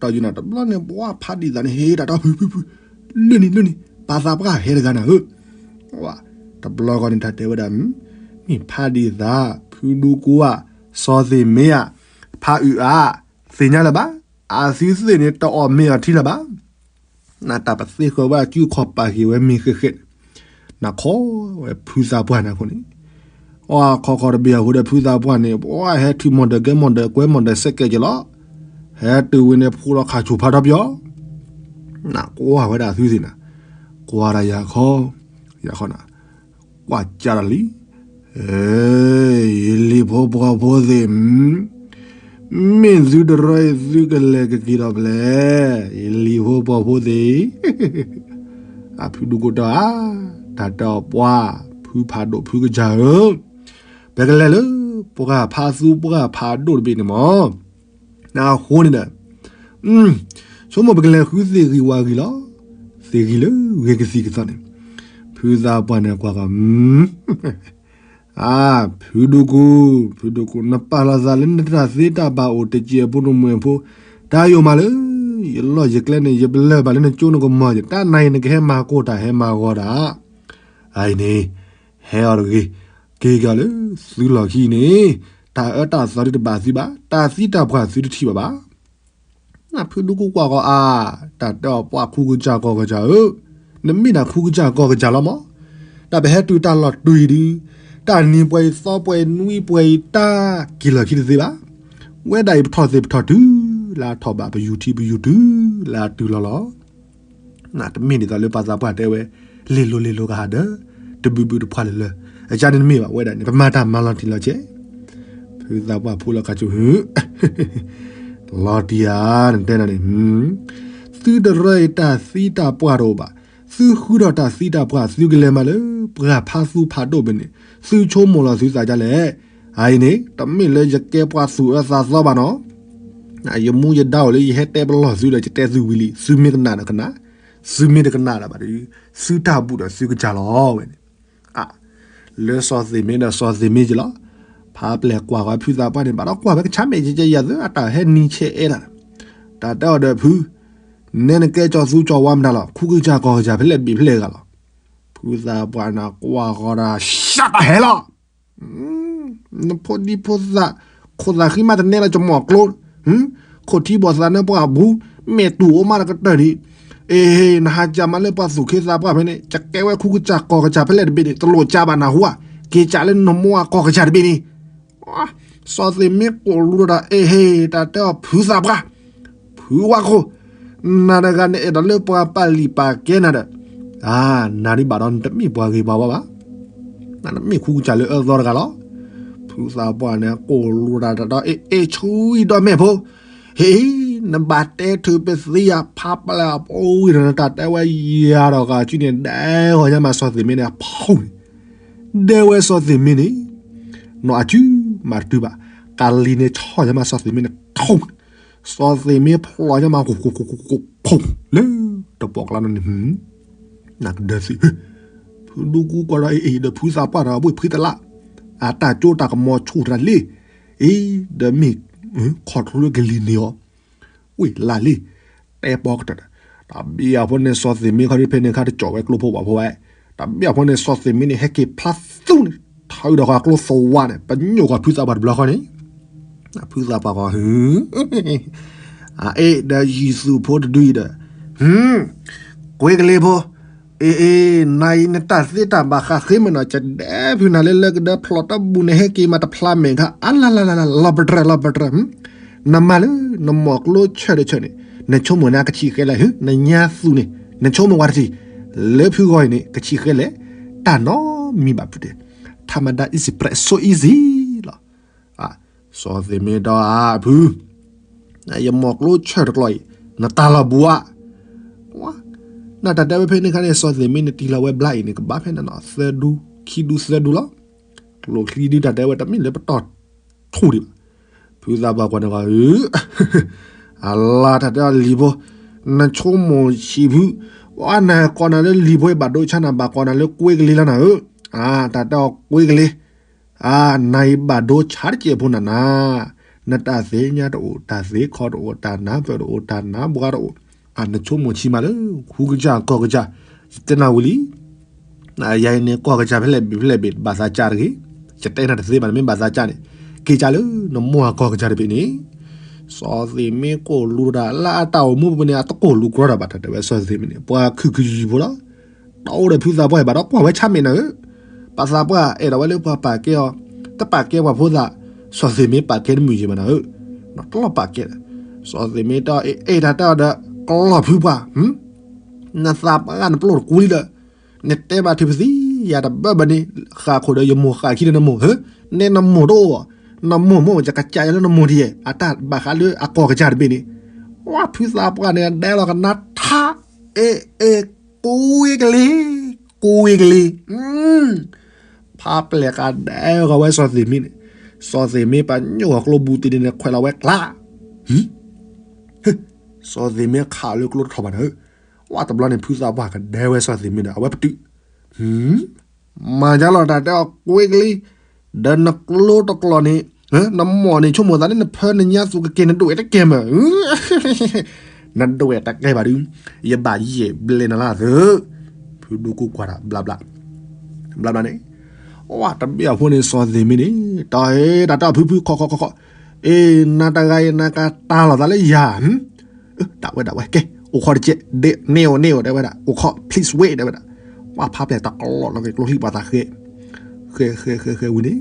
တီယုၢ်နၤ တဘျီန့ၣ် ပှၤဖးဒံးသးန့ၣ် ဟ့ၣ်တၢ်တီဖုဖုဖု, လၢန့ၣ်လၢန့ၣ် ပၢ်သးပှၢ်ဟဲတဂၤနၤဧၢ, တဘျီဃီန့ၣ် တၢ်တဲဝဲဒၣ် မ့ၢ်ဖးဒံးသး ဖုဒူကူဧါ, စီၤသ့ၣ်မ့ၢ်ဧါ, ဖးအုးအါ, သ့ၣ်ညါလၢၤဘၣ်, အသုသ့ၣ်န့ၣ် တအီၣ်မ့ၤအီၤထံလၢၤဘၣ်. နတၢ်ပသ့ဃီၤဝဲအစုအခီၣ်ပာ်က့ၤဝဲမ့ၤဃဲးဃဲး, နခီဝဲဖုသးပှၢ်န့ၣ်အဃိန့ၣ်, အီၣ်ခီခီတဘ့ၣ်အဃိဒီး ဖုသးပှၢ်န့ၣ် ပှၤဟဲထုးမီၢ်ဒၢးကဲမီၢ်ဒၢးကွဲမီၢ်ဒၢးစဲးကဲးက့ၤလီၤ. ဟဲတုၤဝဲန့ၣ် ဖိလီၤခးဆူၣ်ဖးထီပယီၤ, နကွၢ်ဝဲဒၣ်သုသ့ၣ်နၤ, ကွၢ်ဒၣ်ယၤခီ, ယၤခီနၤ, ကွၢ်ကၢ်တၢ်လံ, ယလံၤဖိပှီၤဖိသ့ၣ်, မ့ၢ်သုတရၢအံၤ သုကလဲၤကက့ၤဒီးဖဲလဲၣ်, ယလံၤဖိပှီၤဖိသ့ၣ်, အဖုဒူကိတီဧါ, တၢ်တဲအီၤပှၤ, ဖုဖးဒိၣ်ဖုကစၢ်ဧၢ, ပကလဲၤလၢ ပှၢ်ဖးသူပှၢ်ဖးဒိၣ်တဘ့ၣ်န့ၣ်မး, အဃိန့ၣ်ဒီး ဆိကမိၣ်ပကလဲၤဃုသ့ၣ်ဂံၢ်ဝၣ်ဂံၢ်လီၤ, သ့ၣ်ဂံၢ်လၢဂ့ၤကသံၣ်ကသီန့ၣ်, ဖုသးပှၢ်န့ၣ်ကွၢ်ဃီ, အါ, ဖုဒူကူ, ဖုဒူကူ နပာ်လီၤသးလၢနတၢ်သ့တၢ်ဘၣ်အိၣ်တစဲးဖိနမှဲၤဖိ, တၢ်ယိာ်မးလၢ ယလီၢ်ယကျဲန့ၣ် ယပလၢၢ်ဘၣ်လၢနကၠိနကမီၤ, တၢ်နၤအံၤနကဟဲမၤကိၢ်တၢ်ဟဲမၤဂီၤတၢ်, အအံၤန့ၣ် ဟဲအီၤတဂ့ၤ, က့ၤကီၤလၢသုလီၢ်ခံန့ၣ်, တၢ်အၢတၢ်သီဒ်တဘၣ်သုဘၣ်, တၢ်သံတၢ်ပှၢ်သုတထံၣ်ဘၣ်ဘၣ်. နဖုဒူကူကွၢ်ဃီအါ, တၢ်တဲအီၤပှၤခူကစၢ်ကီၢ်ကစၢ်ဧၢ, နမ့ၢ်ဒၣ်ခူကစၢ်ကီၢ်ကစၢ်လီၤမး, တၢ်ပဟဲတုၤတၢ်လီၢ်တံၢ်ဒု, တၢ်နံၤပှဲၤအံၤသီပှဲၤအံၤနွံပှဲၤအံၤတၢ်က့ၤလီၢ်ခံတသ့ဘၣ်, ဝဲဒၣ်အံၤပထီၣ်သ့ၣ်ပထီၣ်တုၤလၢအထီၣ်ဘၣ် ပယူၤထံပယူၤတုၤလၢအတုၤလီၤလီၤ. နတမ့ၢ်ဒ်သိးလၢပၢ်သးပှၢ်တဲဝဲ, လ့ၢ်လိၤလ့ၢ်လိၤကဟးဒၢး, တဘုဘုတဖှၣ်လၢၤလၢၤ, အကၢန့ၣ်တမ့ၢ်ဘၣ်ဝဲဒၣ်န့ၣ် ပမၤတၢ်မၤလီၤတံၢ်လီၤဆဲး, ဖုသးပှၢ်ဖိလီၤခးဆူၣ်ဟု, လီၤတံၢ်ဧါ, နတဲနၤန့ၣ်, သုတရၢအံၤတၢ်သံတၢ်ပှၢ်တအိၣ်ဘၣ်, သုဃုထီၣ်တၢ်သံတၢ်ပှၢ် သုကလဲၤမးလၢ ပှၢ်ဖးသူဖးဒိၣ်ဘ့ၣ်န့ၣ်, သုဆိကမိၣ်လီၤသုသးဒ်လဲၣ်, အအံၤန့ၣ် တမ့ၢ်လၢယကဲပှၤသူၣ်အၢသးသီဘၣ်နီၤ ယမူယဒါအိၣ်လၢယဟဲတဲပလီၢ်သုဒီး ယတဲသုဝံၤလံ, သုမ့ၢ်ကနၣ်ဒီးကနၣ်, သုမ့ၢ်တကနၣ်ဒီးဘၣ်ဒီး, သုတၢ်ဘူၣ်ဒီးသုကစၢ်လီၤဝဲန့ၣ်, လၢစီၤသ့ၣ်မ့ၢ်ဒီးစီၤသ့ၣ်မ့ၢ်က့ၤလီၤ, ဖးပျဲၢ်ကွၢ်ဃီဖုသးပှၢ်န့ၣ် ဘၣ်ဒီးကွၢ်ဝဲကဆါမဲာ်ကဲကဲယၤသၢ အတၢ်ဟဲနံၤဆဲးအဲၣ်တၢ်, တၢ်တဲအီၤဒီးဖု, နဲနကဲကၠီၤသူကၠီၤဝါမတၤလီၤ, ခူကစၢ်ကီၢ်ကစၢ်ဖဲလဲၣ်ဘ့ၣ်ဖဲလဲၣ်ဂၤလီၤ, ဖုသးပှၢ်န့ၣ်ကွၢ်ဃီဒီး ရှးတၢ်ဟဲလီၤ နဖိဒံဖိသၣ်, ခိၣ်သၣ်ဃံမးတနဲလၢကမီၤကျိ, ခိၣ်ထံဘီၣ်သးနၢပှၢ်အပူၤ, မဲာ်တူၢ်အိၣ်မးတကတၢၢ်ဒံး, အ့ဟ့ နဟးကၢ်မးလၢပှၤသူၣ်ခ့သးပှၢ်ဖဲန့ၣ် ကကဲဝဲခူကစၢ်ကီၢ်ကစၢ်ဖဲလဲၣ်တဘ့ၣ်န့ၣ် တလိၣ်ကၢ်ဘၣ်နၢ်ဟူဧါ, က့ၤကၢ်လၢနမိၢ်အကီၢ်ကစၢ်တဘ့ၣ်န့ၣ် စီၤသ့ၣ်မ့ၢ်ကိၢ်လူဒီး အ့ဟ့ တၢ်တဲအီၤဖုသးပှၢ်, ဖုဝါခိၣ်, နၤတဂၤန့ၣ်အဲၣ်ဒိးလၢပှၤပာ်လံာ်ပာ်ကဲနၤဒီး, နၤဒံးဘၣ်ဒီးနတမ့ၢ်ပှၤဂ့ၤပှၤဝါဘၣ်, နတမ့ၢ်ခူကစၢ်လၢအၢသီတဂၤလီၤ. ဖုသးပှၢ်န့ၣ်ကိၢ်လူတၢ်ဒီး အ့ၣ်အ့ၣ်ဆူအံၤဒီးမဲာ်ဖိ, ဟ့ၣ်, နဘၣ်တဲထုးပသံယၤဖးပျဲၢ်အပူၤဝံၤဒီး နတၢ်တဲဝဲယၤဒီးဂၤစုန့ၣ် ဒဲဂီၤညါမးစီၤသ့ၣ်မ့ၢ်န့ၣ် ဖီၣ်န့ၣ် ဒဲဝဲစီၤသ့ၣ်မ့ၢ်န့ၣ်, နီၢ်အစုမၤတတုၤဘၣ်, ကလံၤန့ၣ်ဆီၣ်ညါမးစီၤသ့ၣ်မ့ၢ်န့ၣ် ထိၣ်န့ၣ်, စီၤသ့ၣ်မ့ၢ်ဖျိညါမး ဖီၣ်လၢတပိာ်ကျါန့ၣ်, နကဒၢသု, ဖုဒူကူကွၢ်ဒီးအ့ၣ်အ့ၣ်ဒီးဖုသးပှၢ်ဒီးအဘှ့ၣ်ဖုသလၣ်, အတၢ်ကၠိတၢ်ကမီၤဆူၣ်တၢ်လံ, အ့ၣ်, ဒီးမ့ၢ်ခီၣ်ထူလၢကလံၤန့ၣ်အီၤ ဝ့ၢ်လၢ်လံ, တဲပီကတၢၢ်ဒီး, တၢ်ဘံၣ်အဖိန့ၣ် စီၤသ့ၣ်မ့ၢ်ခီဒ်ဖဲန့ၣ် ခါတကၠီၣ်ဝဲကျိဖိဘၣ်ဖိဝဲ, တၢ်ဘံၣ်အဖိန့ၣ် စီၤသ့ၣ်မ့ၢ်န့ၣ် ဟဲက့ၤဖျါသူန့ၣ် ထီၣ်အုးဒီးဃီကျိသဝါန့ၣ် ပညိၣ်ဃီဖုသးပှၢ်တဘျီဃီန့ၣ်, ဖုသးပှၢ်ဃီ, အအ့ၣ်ဒီးယံၤသူၣ်ဖိတဒုအံၤဒီး, ကွ့ကလ့ဖိ, အ့ၣ်အ့ၣ် နၤအံၤနတၢ်သ့တၢ်ဘၣ်ဃးဃ့မ့ၢ်နီၤ ကဒဲဖုနၤလၢလၢကဒၢဖျိး တၢ်ဘူၣ်န့ၣ်ဟဲက့ၤမးတဖျါမဲာ်ခါ အါလါလါလါလါ လီၤပတြၢၤလီၤပတြၢၤ, နမၤလၢနမိၢ်ကျိဆၢၣ်တဆၢၣ်န့ၣ် နဆိကမိၣ်န့ၣ်ကဆံးဃဲလဲၣ်, နညါသူန့ၣ် နဆိကမိၣ်ဝဲတထံၣ်, လၢဖုဂီၢ်အံၤန့ၣ် ကဆံးဃဲလဲၣ်, တၢ်နီတမံၤဘၣ်ဖုတဲ, ထးမဒါ easy press so easy လီၤ. စီၤသ့ၣ်မ့ၢ်ဒီးအဖု, ယမိၢ်ကျိဆၢၣ်တကျီအံၤ နတၢ်လီၤဘူးဧါ, နတၢ်တဲဝဲဖဲန့ၣ်ခါန့ၣ် စီၤသ့ၣ်မ့ၢ်န့ၣ် တံၢ်လီၤဝဲဘျါအံၤန့ၣ် ကဘၣ်ဖဲန့ၣ်နီၤ သၢဒူ, ခံဒူသၢဒူလီၤ. ကျိချံဒုတၢ်တဲဝဲတမ့ၢ်လၢပတီၢ်ထူၣ်ဒံးဘၣ်. ဖုသးပှၢ်ကွၢ်န့ၣ်ဃီ, အလါတၢ်တဲအီၤလံၤဖိ, နဆိကမိၣ်ဆံးဖု, ပှၤနၤကိးနၤလၢလံၤဖိအံၤဘၣ်ဒိဆါနၤ ဘၣ်ကိးနၤလၢကွ့ကလ့လီၤနၤဧၢ, တၢ်တဲအီၤကွ့ကလ့, နၤအံၤဘၣ်ဒိဆါတစဲးဖိနၤနၤ, နတၢ်သ့ၣ်ညါတအိၣ် တၢ်သ့ခီတအိၣ် တၢ်နါပၢၢ်တအိၣ် တၢ်နါဘှါတအိၣ်, နဆိကမိၣ်ဆံးမးလၢ ဟူကစၢ်ကီၢ်ကစၢ်, ယတဲနၤဝံၤလံ ယၤအံၤန့ၣ် ကီၢ်ကစၢ်ဖဲလဲၣ်ဘ့ၣ်ဖဲလဲၣ်ဘ့ၣ် ဘၣ်သးကၢ်တဂ့ၤ, ယတဲနၤတသ့ဘၣ် နမ့ၢ်ဘၣ်သးကၢ်န့ၣ် က့ၤကၢ်လၢနမိၢ်အကီၢ်ကစၢ်တဘ့ၣ်န့ၣ်, စီၤသ့ၣ်မ့ၢ်ကိၢ်လူၤတၢ်လၢအတၢ်အိၣ်မူပူၤန့ၣ် အတကိၢ်လူၤကြီတၢ်ဘၣ် တၢ်တဲဝဲစီၤသ့ၣ်မ့ၢ်န့ၣ် ပှၤခုၣ်ခုၣ်ယံၤဖိလီၤ, တၢ်အိၣ်ဒီးဖုသးပှၢ်အံၤဘၣ်ဒီးကွၢ်ဝဲဆါမဲာ်နၤဧၢ, ပှၤသးပှၢ်အဲၣ်ဒိးဝဲလၢပှၤပာ်ကဲအီၤ, တပာ်ကဲပှၤဖိသး, စီၤသ့ၣ်မ့ၢ်ပာ်ကဲတမုာ်ယံၤဘၣ်နၤဧၢ, နတလီၤပာ်ကဲ, စီၤသ့ၣ်မ့ၢ်တအဲၣ်တၢ်တဲအီၤဒီး ကလီၢ်ဖုပှၢ် နသးပှၢ်နပျိၢ်တကူလံဒီး, နတဲဘၣ်ထံပသံ, ယၤတဘၢဘၢန့ၣ်, ဃၣ်ခိၣ်ဒီးယမိၢ်ဃၣ်ခံဒီးနမိၢ်ဧၢ, နဲနမိၢ်တအိၣ်, နမိၢ်မိၢ်ယကစၢ်ယၤလၢနမိၢ်တယဲၢ် အတၢ်ဘၣ်ဃးလၢအကီၢ်ကစၢ်တဘ့ၣ်န့ၣ်, ဝဲဖုသးပှၢ်န့ၣ် ဒဲလီၤကနါထါ, အဲၣ်အဲၣ်, ကိးဝ့ကလ့, ကိးဝ့ကလ့ ဖးပျဲၢ်ကဒဲဂီၤဝဲစီၤသ့ၣ်မ့ၢ်န့ၣ်, စီၤသ့ၣ်မ့ၢ်ပညိၣ်ဂီၤကျိဘူးတံၢ်န့ၣ် ခွဲးလီၤဝဲကျါ, စီၤသ့ၣ်မ့ၢ်ခးလၢကျိတထီၣ်ဘၣ်နၤဧၢ, ဝဲတဘျီန့ၣ် ဖုသးပှၢ်ကဒဲဝဲစီၤသ့ၣ်မ့ၢ်ဒီး အဝဲပတုာ်, မၤယါလီၤတၢ်တဲအီၤကွ့ကလံ, ဒီးနကျိတကျိာ်န့ၣ်, နမိၢ်န့ၣ်ဆိကမိၣ်သးလၢနဖၢနညါသူကကဲၤ နဒိၣ်ဝဲတကဲမး နဒိၣ်ဝဲတကဲဘၣ်ဒုး, ယဘၣ်ယဲၢ်ဘျဲၣ်နၤလၢအသု, ဖုဒိၣ်ကိၢ်ကွၢ်တၢ်ဘျါဘျါ, ဘျါဘျါန့ၣ်, ဝဲတဘ့ၣ်အဖိန့ၣ် စီၤသ့ၣ်မ့ၢ်န့ၣ်, တၢ်ဟဲတၢ်တဲအီၤဖုဖုခီခီခီခီ, အ့ နၤတဂၤအံၤ နကတၢ်လီၤသးလၢယၤ ဒၣ်ဝဲဒၣ်ဝဲ ကဲ အိၣ်ခိးတကဲး, ဒ့ၣ် န့ၣ်အိၣ်န့ၣ်အိၣ် တဲဝဲဒၣ် အိၣ်ခိး please wait တဲဝဲဒၣ်, ပှၤဖးပျဲၢ်တၢ်ကလီၢ်လီၤက့ၤကျိချံပှၤသးဃဲ, ဃဲဃဲဃဲဃဲဝံၤန့ၣ်,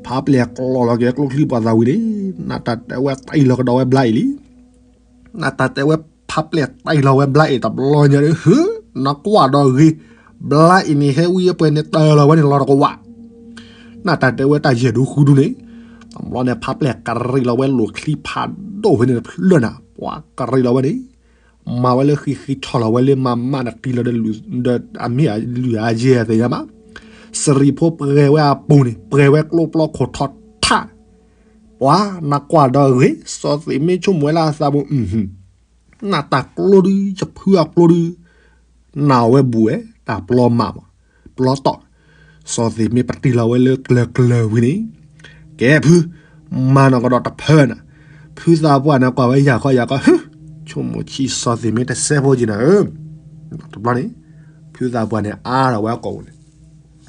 ဖးပျဲၢ်ကလီၢ်လီၤက့ၤကျိချံပှၤသးဝံၤန့ၣ်, နတၢ်တဲဝဲတၢ်အံၤလီၤကဒီးဝဲဘျါအံၤလံ နတၢ်တဲဝဲဖးပျဲၢ်တၢ်အံၤလီၤဝဲဘျါအံၤ တဘျီညါဒီး နကွၢ်ဒီးဂ့ၤ, ဘျါအံၤန့ၣ် ဟဲဝံအပှဲၤန့ၣ် တၢ်လီၤဝဲန့ၣ်လီၤတကဝး, နတၢ်တဲဝဲတၢ်ယဲၢ်ဒူဃုဒူန့ၣ်, တဘျီန့ၣ် ဖးပျဲၢ်ကရံးလီၤဝဲလိာ်ချံဖးဒိၣ်ဖဲန့ၣ်တဖျၢၣ်နၤ, ပှၤကရံးလီၤဝဲန့ၣ်, မၤဝဲလၢဃံဃံထီၣ်လီၤဝဲလၢမၤမးနတံၢ်လီၤဒီး အမ့ၢ်အလုၢ်အါယဲၢ်သ့ၣ်ညါမး, စရံးဖိပှဲၤဝဲအပူၤန့ၣ် ပှဲၤဝဲကျိပျီခိၣ်ထီထး ပှၤနကွၢ်ဒီးဂ့ၤ စီၤသ့ၣ်မ့ၢ်ဆိကမိၣ်ဝဲလၢအသးပူၤ, နတၢ်ကျိဒု ယဖုအကျိဒု, နဝဲဘူးဝဲ တၢ်ပျီမးမး, ပျီတီၢ်, စီၤသ့ၣ်မ့ၢ်ပတံၢ်လီၤဝဲလၢကျၢၤကျၢၤဝံၤန့ၣ်, ကဲဖု, မၤနီၢ်ကဒီးတဖၢနၤ, ဖုသးပှၢ်န့ၣ်ကွၢ်ဝဲယၤခီယၤခီ, ဟ, ဆိကမိၣ်ဆံးစီၤသ့ၣ်မ့ၢ်တစဲးဖိက့ၤနၤဧၢ, တဘျီန့ၣ်, ဖုသးပှၢ်န့ၣ်အါထီၣ်ဝဲအကိာ်ပူၤန့ၣ်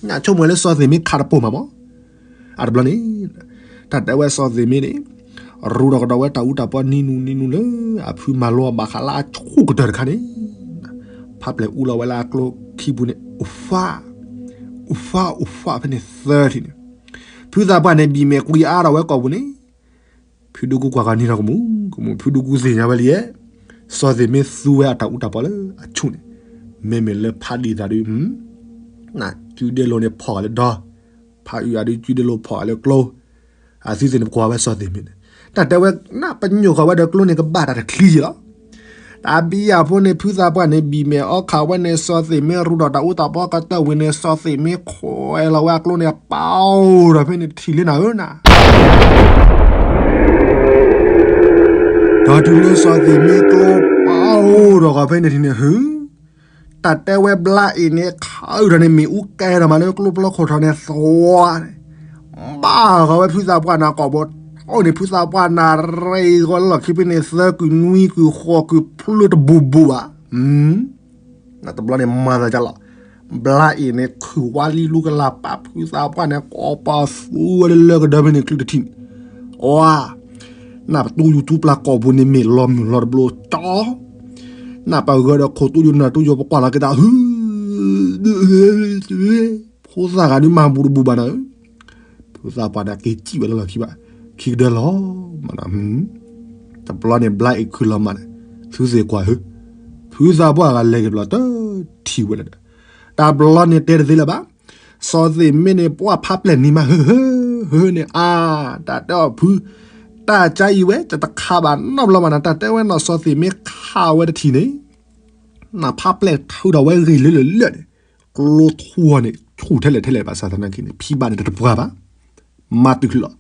နဆိကမိၣ်လၢစီၤသ့ၣ်မ့ၢ်ခးတပိၢ်မးမး, အတဘျီန့ၣ်, တၢ်တဲဝဲစီၤသ့ၣ်မ့ၢ်န့ၣ်, ရူးဒီးကဒီးဝဲတၢ်အူတၢ်ပီနံၤနူနံၤနူလၢ အဖုမၤလိအီၤဘၣ်ဃးလၢအဆူၣ်ကတၢၢ်တခါန့ၣ်, ဖးပျဲၢ်အူလီၤဝဲလၢအကျိခံပူၤန့ၣ် အိၣ်ဖး, အိၣ်ဖးအိၣ်ဖးဖဲန့ၣ်သၢထံၣ်န့ၣ်, ဖုသးပှၢ်န့ၣ် ဘံၣ်မဲာ်ကွံအါထီၣ်ဝဲကိာ်ပူၤန့ၣ် ဖုဒူကူကွၢ်ဃီၤနံၤထီၣ်ကမူၣ်ကမူၣ် ဖုဒူကူသ့ၣ်ညါဝဲလံဧါ, စီၤသ့ၣ်မ့ၢ်သူဝဲအတၢ်အူတၢ်ပီလၢအဆူၣ်န့ၣ်, မ့မ့ၢ်လၢဖးဒံးသးဒု, နကုဒဲလိၤန့ၣ်ဖီၣ်ဃာ်လၢဒီ, ဖးအုးအဒုကုဒဲလိၤဖီၣ်ဃာ်လၢကျိ, အသုသ့ၣ်န့ၣ်ပကွၢ်ဝဲစီၤသ့ၣ်မ့ၢ်န့ၣ်, တၢ်တဲဝဲနပညိၣ်ဃီၤဝဲဒီးကျိန့ၣ်ကဘၣ်တၢ်တချံယံၤလီၤ တၢ်ဘံယၤဖိန့ၣ် ဖုသးပှၢ်န့ၣ် ဘံၣ်မဲာ်အီခးဝဲန့ၣ် စီၤသ့ၣ်မ့ၢ်ရူးဒီးတၢ်အူတၢ်ပီကတၢၢ်ဝံၤန့ၣ် စီၤသ့ၣ်မ့ၢ်ခွဲးလီၤဝဲအကျိန့ၣ် ပာ်အိၣ်ဒီးဖဲန့ၣ်တထံၣ်လၢနၤဧၢနၤ, ဒီးတုၤလၢစီၤသ့ၣ်မ့ၢ်ကျိပာ်အိၣ်ဒီးဃီၤဖဲန့ၣ်ထံၣ်န့ၣ် ဟု တၢ်တဲဝဲဘျါအံၤန့ၣ် ခးအုၣ်ထီၣ်န့ၣ် မ့ၣ်အူကဲထီၣ်မးလၢကျိပျီခိၣ်ထီၣ်န့ၣ် သွါန့ၣ် ဘၣ်ဃီၤဝဲဖုသးပှၢ်နၤကိာ်ဘိ, အိၣ်န့ၣ်ဖုသးပှၢ်နၤရ့ဂီၤလၢလီၢ်ခံဖဲန့ၣ် သၢကုၢ်နွံကုၢ်ဃိးကုၢ်ဖျၢၣ်တဘူးဘူးဘၣ်. တဘျီန့ၣ်မၤသးကလီၤ, ဘျါအံၤန့ၣ် ခုၣ်ဝါလံလူကလၤပာ်ဖုသးပှၢ်န့ၣ် ကိးပာ်သူဝဲလၢလၢကဒၢဖဲန့ၣ် ချုးတထံၣ်န့ၣ်, အီ, နပတူယူၤတူပျၢ်ကိာ်ပူၤန့ၣ် မ့ၢ်လီၤမုၢ်လီၤတဘျီကၠီ နပဂၢၢ်ဒီးခိၣ်တူယူၤနၢ်တူယူၤ ပကွၢ်လီၤက့ၤတၢ် ဟု, ဖိသၣ်ဂၤဒုးမၤဘူးတဘူးဘၣ်နၤဧၢ, ဖုသးပှၢ်န့ၣ် က့ၤစံၣ်ဝဲလၢလီၢ်ခံဘၣ်, ခံကဒၢလီၤမးနၤ, တဘျီန့ၣ် ဘျါအံၤခုၣ်လီၤမးန့ၣ်, သုသ့ၣ်ကွၢ်ဟု, ဖုသးပှၢ်ဂၤလဲၤက့ၤဘျီတထံၣ်ဝဲလၢဒီး, တဘျီန့ၣ်တဲတသ့လၢၤဘၣ်, စီၤသ့ၣ်မ့ၢ်န့ၣ် ပှၢ်ဖးပျဲၢ်နံၤမး ဟု, ဟု, ဟုန့ၣ် အါ, တၢ်တဲအီၤဖု, တၢ်ကါအံၤဝဲ တတခးဘၣ်နီတဘျီဘၣ်နၤ, တၢ်တဲဝဲနီၢ်စီၤသ့ၣ်မ့ၢ်ခးဝဲတထံၣ်န့ၣ် နဖးပျဲၢ်ထုးထီၣ်ဝဲဂ့ၤလၢလၢလၢန့ၣ်, ကျိထူအီၤန့ၣ် ဆူၣ်ထဲလဲၣ်ထဲလဲၣ်ဘၣ်ဆၣ်သနာ်က့န့ၣ် ဖံဘၣ်န့ၣ်တတပှၢ်ဘၣ်, မၤတုၤလီၤ,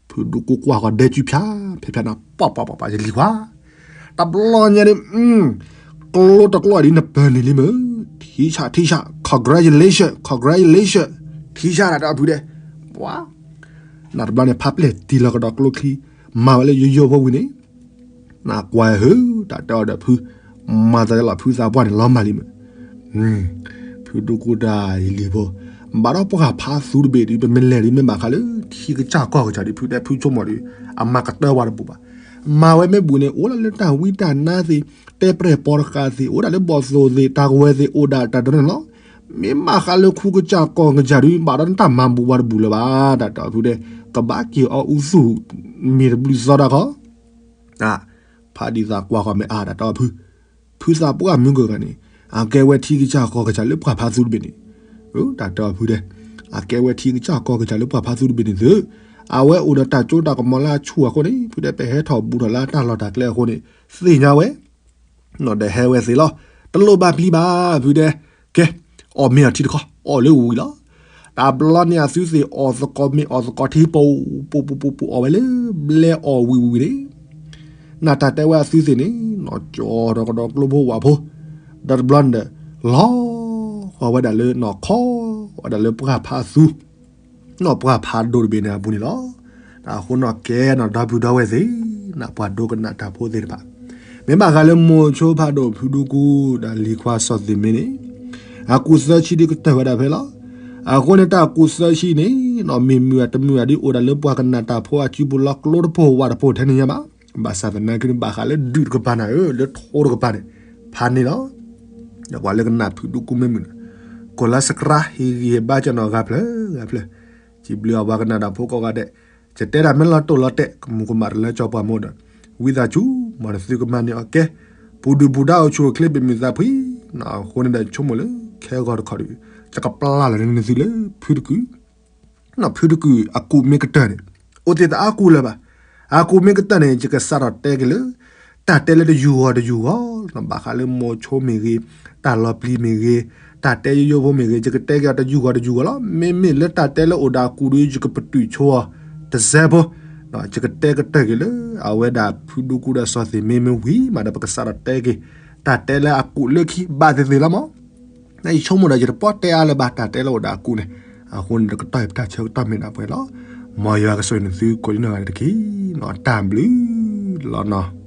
ဖုဒူကိးကွၢ်ဃီၤဒဲကုဖၠါ, ဖဲဖၠါနၤ ပှၤပှၤပှၤပှၤယလံၤခွါ, တဘျီညါန့ၣ် ကျိတကျိဒ်နပၢၤန့ၣ်လံမ့ၢ်, ထံဆး ထံဆး congratulation congratulation ထံဆး တၢ်တဲအီၤဖုဒဲး, ပှၤ နတဘျီန့ၣ် ဖးပျဲၢ်တံၢ်လီၤကဒီးကျိချံ, မၤဝဲလၢယိယိဖိဝံၤန့ၣ်, နကွၢ်ဟၢ တၢ်တဲအီၤဒီးဖု, မၤသးလီၤဖုသးပှၢ်န့ၣ်လီၤမၢ်လံမ့ၢ်, ဖုဒူကူတၢ်ယလံၤဖိ, ဘၣ်ဒီးပှၢ်ဖးသူတဘ့ၣ်ဒီး ပမ့ၢ်လဲၤဒီး မ့ၢ်ဘၣ်ဃးလၢထံကစၢ်ကီၢ်ကစၢ်ဒီး ဖုတဲဖုဆိကမိၣ်ဒီး အမၤကတၢၢ်ဝဲတဘူၣ်ဘၣ်. မၤဝဲမ့ၢ်ဘူၣ်န့ၣ် အိၣ်လၢတၢ်ဝံတၢ်နါသ့ၣ်, တဲပရဲၣ်ပီတဃာ်သ့ၣ်, အိၣ်ဒၣ်လၢဘီၣ်သိၣ်သ့ၣ်, တၢ်ကဝဲၤသ့ၣ် အိၣ်ဒၣ်တၢ်ဒိးန့ၣ်လီၤ. မ့ၢ်ဘၣ်ဃးလၢထံကစၢ်ကီၢ်ကစၢ်ဒီး ဘၣ်ဒီးနတၢ်မၤဘူၣ်ဝဲတဘူၣ်လၢၤဘၣ်, တၢ်တဲအီၤဖုဒဲး, ကဘၣ်က့ၤအီၣ်အူသူၣ် မ့ၢ်တဘျုးသီတၢ်ခီ ဖးဒံးသးကွၢ်ဃီမ့ၢ်အါ တၢ်တဲအီၤဖု, ဖုသးပှၢ်မုၢ်ကဂၤန့ၣ်, အကဲဝဲထံကစၢ်ကီၢ်ကစၢ်လၢပှၢ်ဖးသူတဘ့ၣ်န့ၣ်, တၢ်တဲအီၤဖုဒဲး, အကဲဝဲထံကစၢ်ကီၢ်ကစၢ်လၢပှၢ်ဖးသူတဘ့ၣ်န့ၣ်သု, အဝဲအိၣ်ဒီးတၢ်စိတၢ်ကမီၤလၢအဆူၣ်အဃိန့ၣ် ဖုဒဲး ပဟဲထီၣ်ဘူးထီၣ်လၢတၢ်လီၢ်တၢ်ကျဲအဃိန့ၣ် သ့ၣ်ညါဝဲ ဒီးဟဲဝဲသ့ၣ်လီၤ. တလိၣ်ဘၣ်ပျံၤဘၣ် ဖုဒဲး, ကဲ, အီၣ်မ့ၤအီၤထံတခီ အီၣ်လၢဝံၤလီၤ. တၢ်ဘျီန့ၣ်အသုသ့ၣ်အီၣ်သကိးမ့ၤအီၣ်သကိးထံ ပူၤပူၤပူၤပူၤ အီၣ်ဝဲလၢဘျဲအီၣ်ဝံၤဝံၤန့ၣ်, နတၢ်တဲဝဲအသုသ့ၣ်န့ၣ် နီၢ်ကၠီဒီးကဒီးကျိဖိဝၣ်ဖိ, ဒီးတဘျီန့ၣ်ဒီး လီၤဃီၤဝဲဒၣ်လၢနီၢ်ခီ ဝဲဒၣ်လၢပှၢ်ဖးသူ နီၢ်ပှၢ်ဖးဒိၣ်တဘ့ၣ်န့ၣ်အပူၤန့ၣ်လီၤ. အဃိနီၢ်ကဲနီၢ်ဒီပုၢ်ဒီဝဲၢ်သ့ၣ်, နပှၤဒိကနၣ်တၢ်ဖိသ့ၣ်တဖၣ်, မ့ၢ်ဘၣ်ဃးလၢမိၤဆိဖးဒိၣ်ဖုဒူကူဒီးလံၤခွါစီၤသ့ၣ်မ့န့ၣ်, အကူၣ်သၢဆံဒ်ကတၢၢ်ဝဲဒၣ်ဖဲလီၤ. အဃိန့ၣ်တၢ်ကူၣ်သၢဆံန့ၣ် နီၢ်မ့ၢ်မုာ်အတမုာ်အဒ်အိၣ်ဒၣ်လၢပှၤကနၣ်တၢ်ဖိအစုပူၤလီၤ ကျိတဖိဝၣ်တဖိထဲန့ၣ်ညါဘၣ်. ဘၣ်ဆၣ်သနာ်က့န့ၣ် ဘၣ်ဃးလၢဒုးတကပၤန့ၣ်ဧၢ လၢထိတကပၤန့ၣ် ဖးန့ၢ်လီၤ. ဒီးပှၤလၢကနၣ်ဖုဒူကူမ့ၢ်မုာ်န့ၣ် ကိးလါစကြါ ဟ့ၣ်ဂံၢ်ဟ့ၣ်ဘါကနီၤဂၤဖျၢၣ်ဂၤဖျၢၣ်, စံးဘျုးအပှၤကနၣ်တၢ်ဖိကိးဂၤဒဲး, ယတဲတၢ်မ့ၢ်လီၤတိၢ်လီၤတဲာ် ကမူၤကမၣ်တလၢကၠီပှၤမိၢ်ဒီး, ဝံသးစူၤ မ်နသုကမၤန့ၢ်အီၤကဲ, ပူၤဒုၣ်ပူၤဒါအိၣ်ဆူၣ်အိၣ်ချ့ဘၣ်မုာ်သးဖှံ, အဃိန့ၣ်ဒီးဆိကမိၣ်လၢ ခဲဂီၤတခီဒီး ယကပျၢ်လီၤန့ၢ်သုလၢဖုတကုၢ် ဖုတကုၢ်အကူၣ်မ့ၢ်ကတၢၢ်န့ၣ် အိၣ်သ့ၣ်တအါကူၣ်လၢၤဘၣ်. အကူၣ်မ့ၢ်ကတၢၢ်န့ၣ် ယကစးထီၣ်တဲက့ၤလၢ တၢ်တဲလၢတယူၢ်ဂီၤတယူၢ်ဂီၤ, ဘၣ်ဃးလၢမိၤဆိမ့ၢ်ဂ့ၤ, တၢ်လီၤပျံၤမ့ၢ်ဂ့ၤ, တၢ်တဲယိယိဖိမ့ၢ်ဂ့ၤ, ယကတဲက့ၤအီၤတယူၢ်ဂီၤတယူၢ်ဂီၤလီၤ. မ့မ့ၢ်လၢတၢ်တဲလၢအိၣ်ဒီးအကူၣ်ဒီး ယကပတုာ်ဆိအီၤတစဲးဖိ, ယကတဲကတၢၢ်က့ၤလၢ အဝဲဒၣ်ဖုဒူကူဒီးစီၤသ့ၣ်မ့မ့ၢ်ဝံၤမးဒီး ပကစးထီၣ်တဲက့ၤ တၢ်တဲလၢအကူၣ်လၢခံဘၣ်သ့ၣ်သ့ၣ်လီၤမး. နယဆိကမိၣ်ဒီး ယတပီၢ်တဲအါလၢၤဘၣ် တၢ်တဲလၢအိၣ်ဒီးအကူၣ်န့ၣ်, အဃိန့ၣ် တကတီၢ်အံၤပတၢ်ဆၢကတီၢ်မ့ၢ်ဒၣ်ပှဲၤလီၤ. မ်ယွၤကဆိၣ်ဂ့ၤနသုကိးဒ်နီၢ်ဂၤဒဲးတက့ၢ်. တၢ်ဘျုးလီၤနီၤ.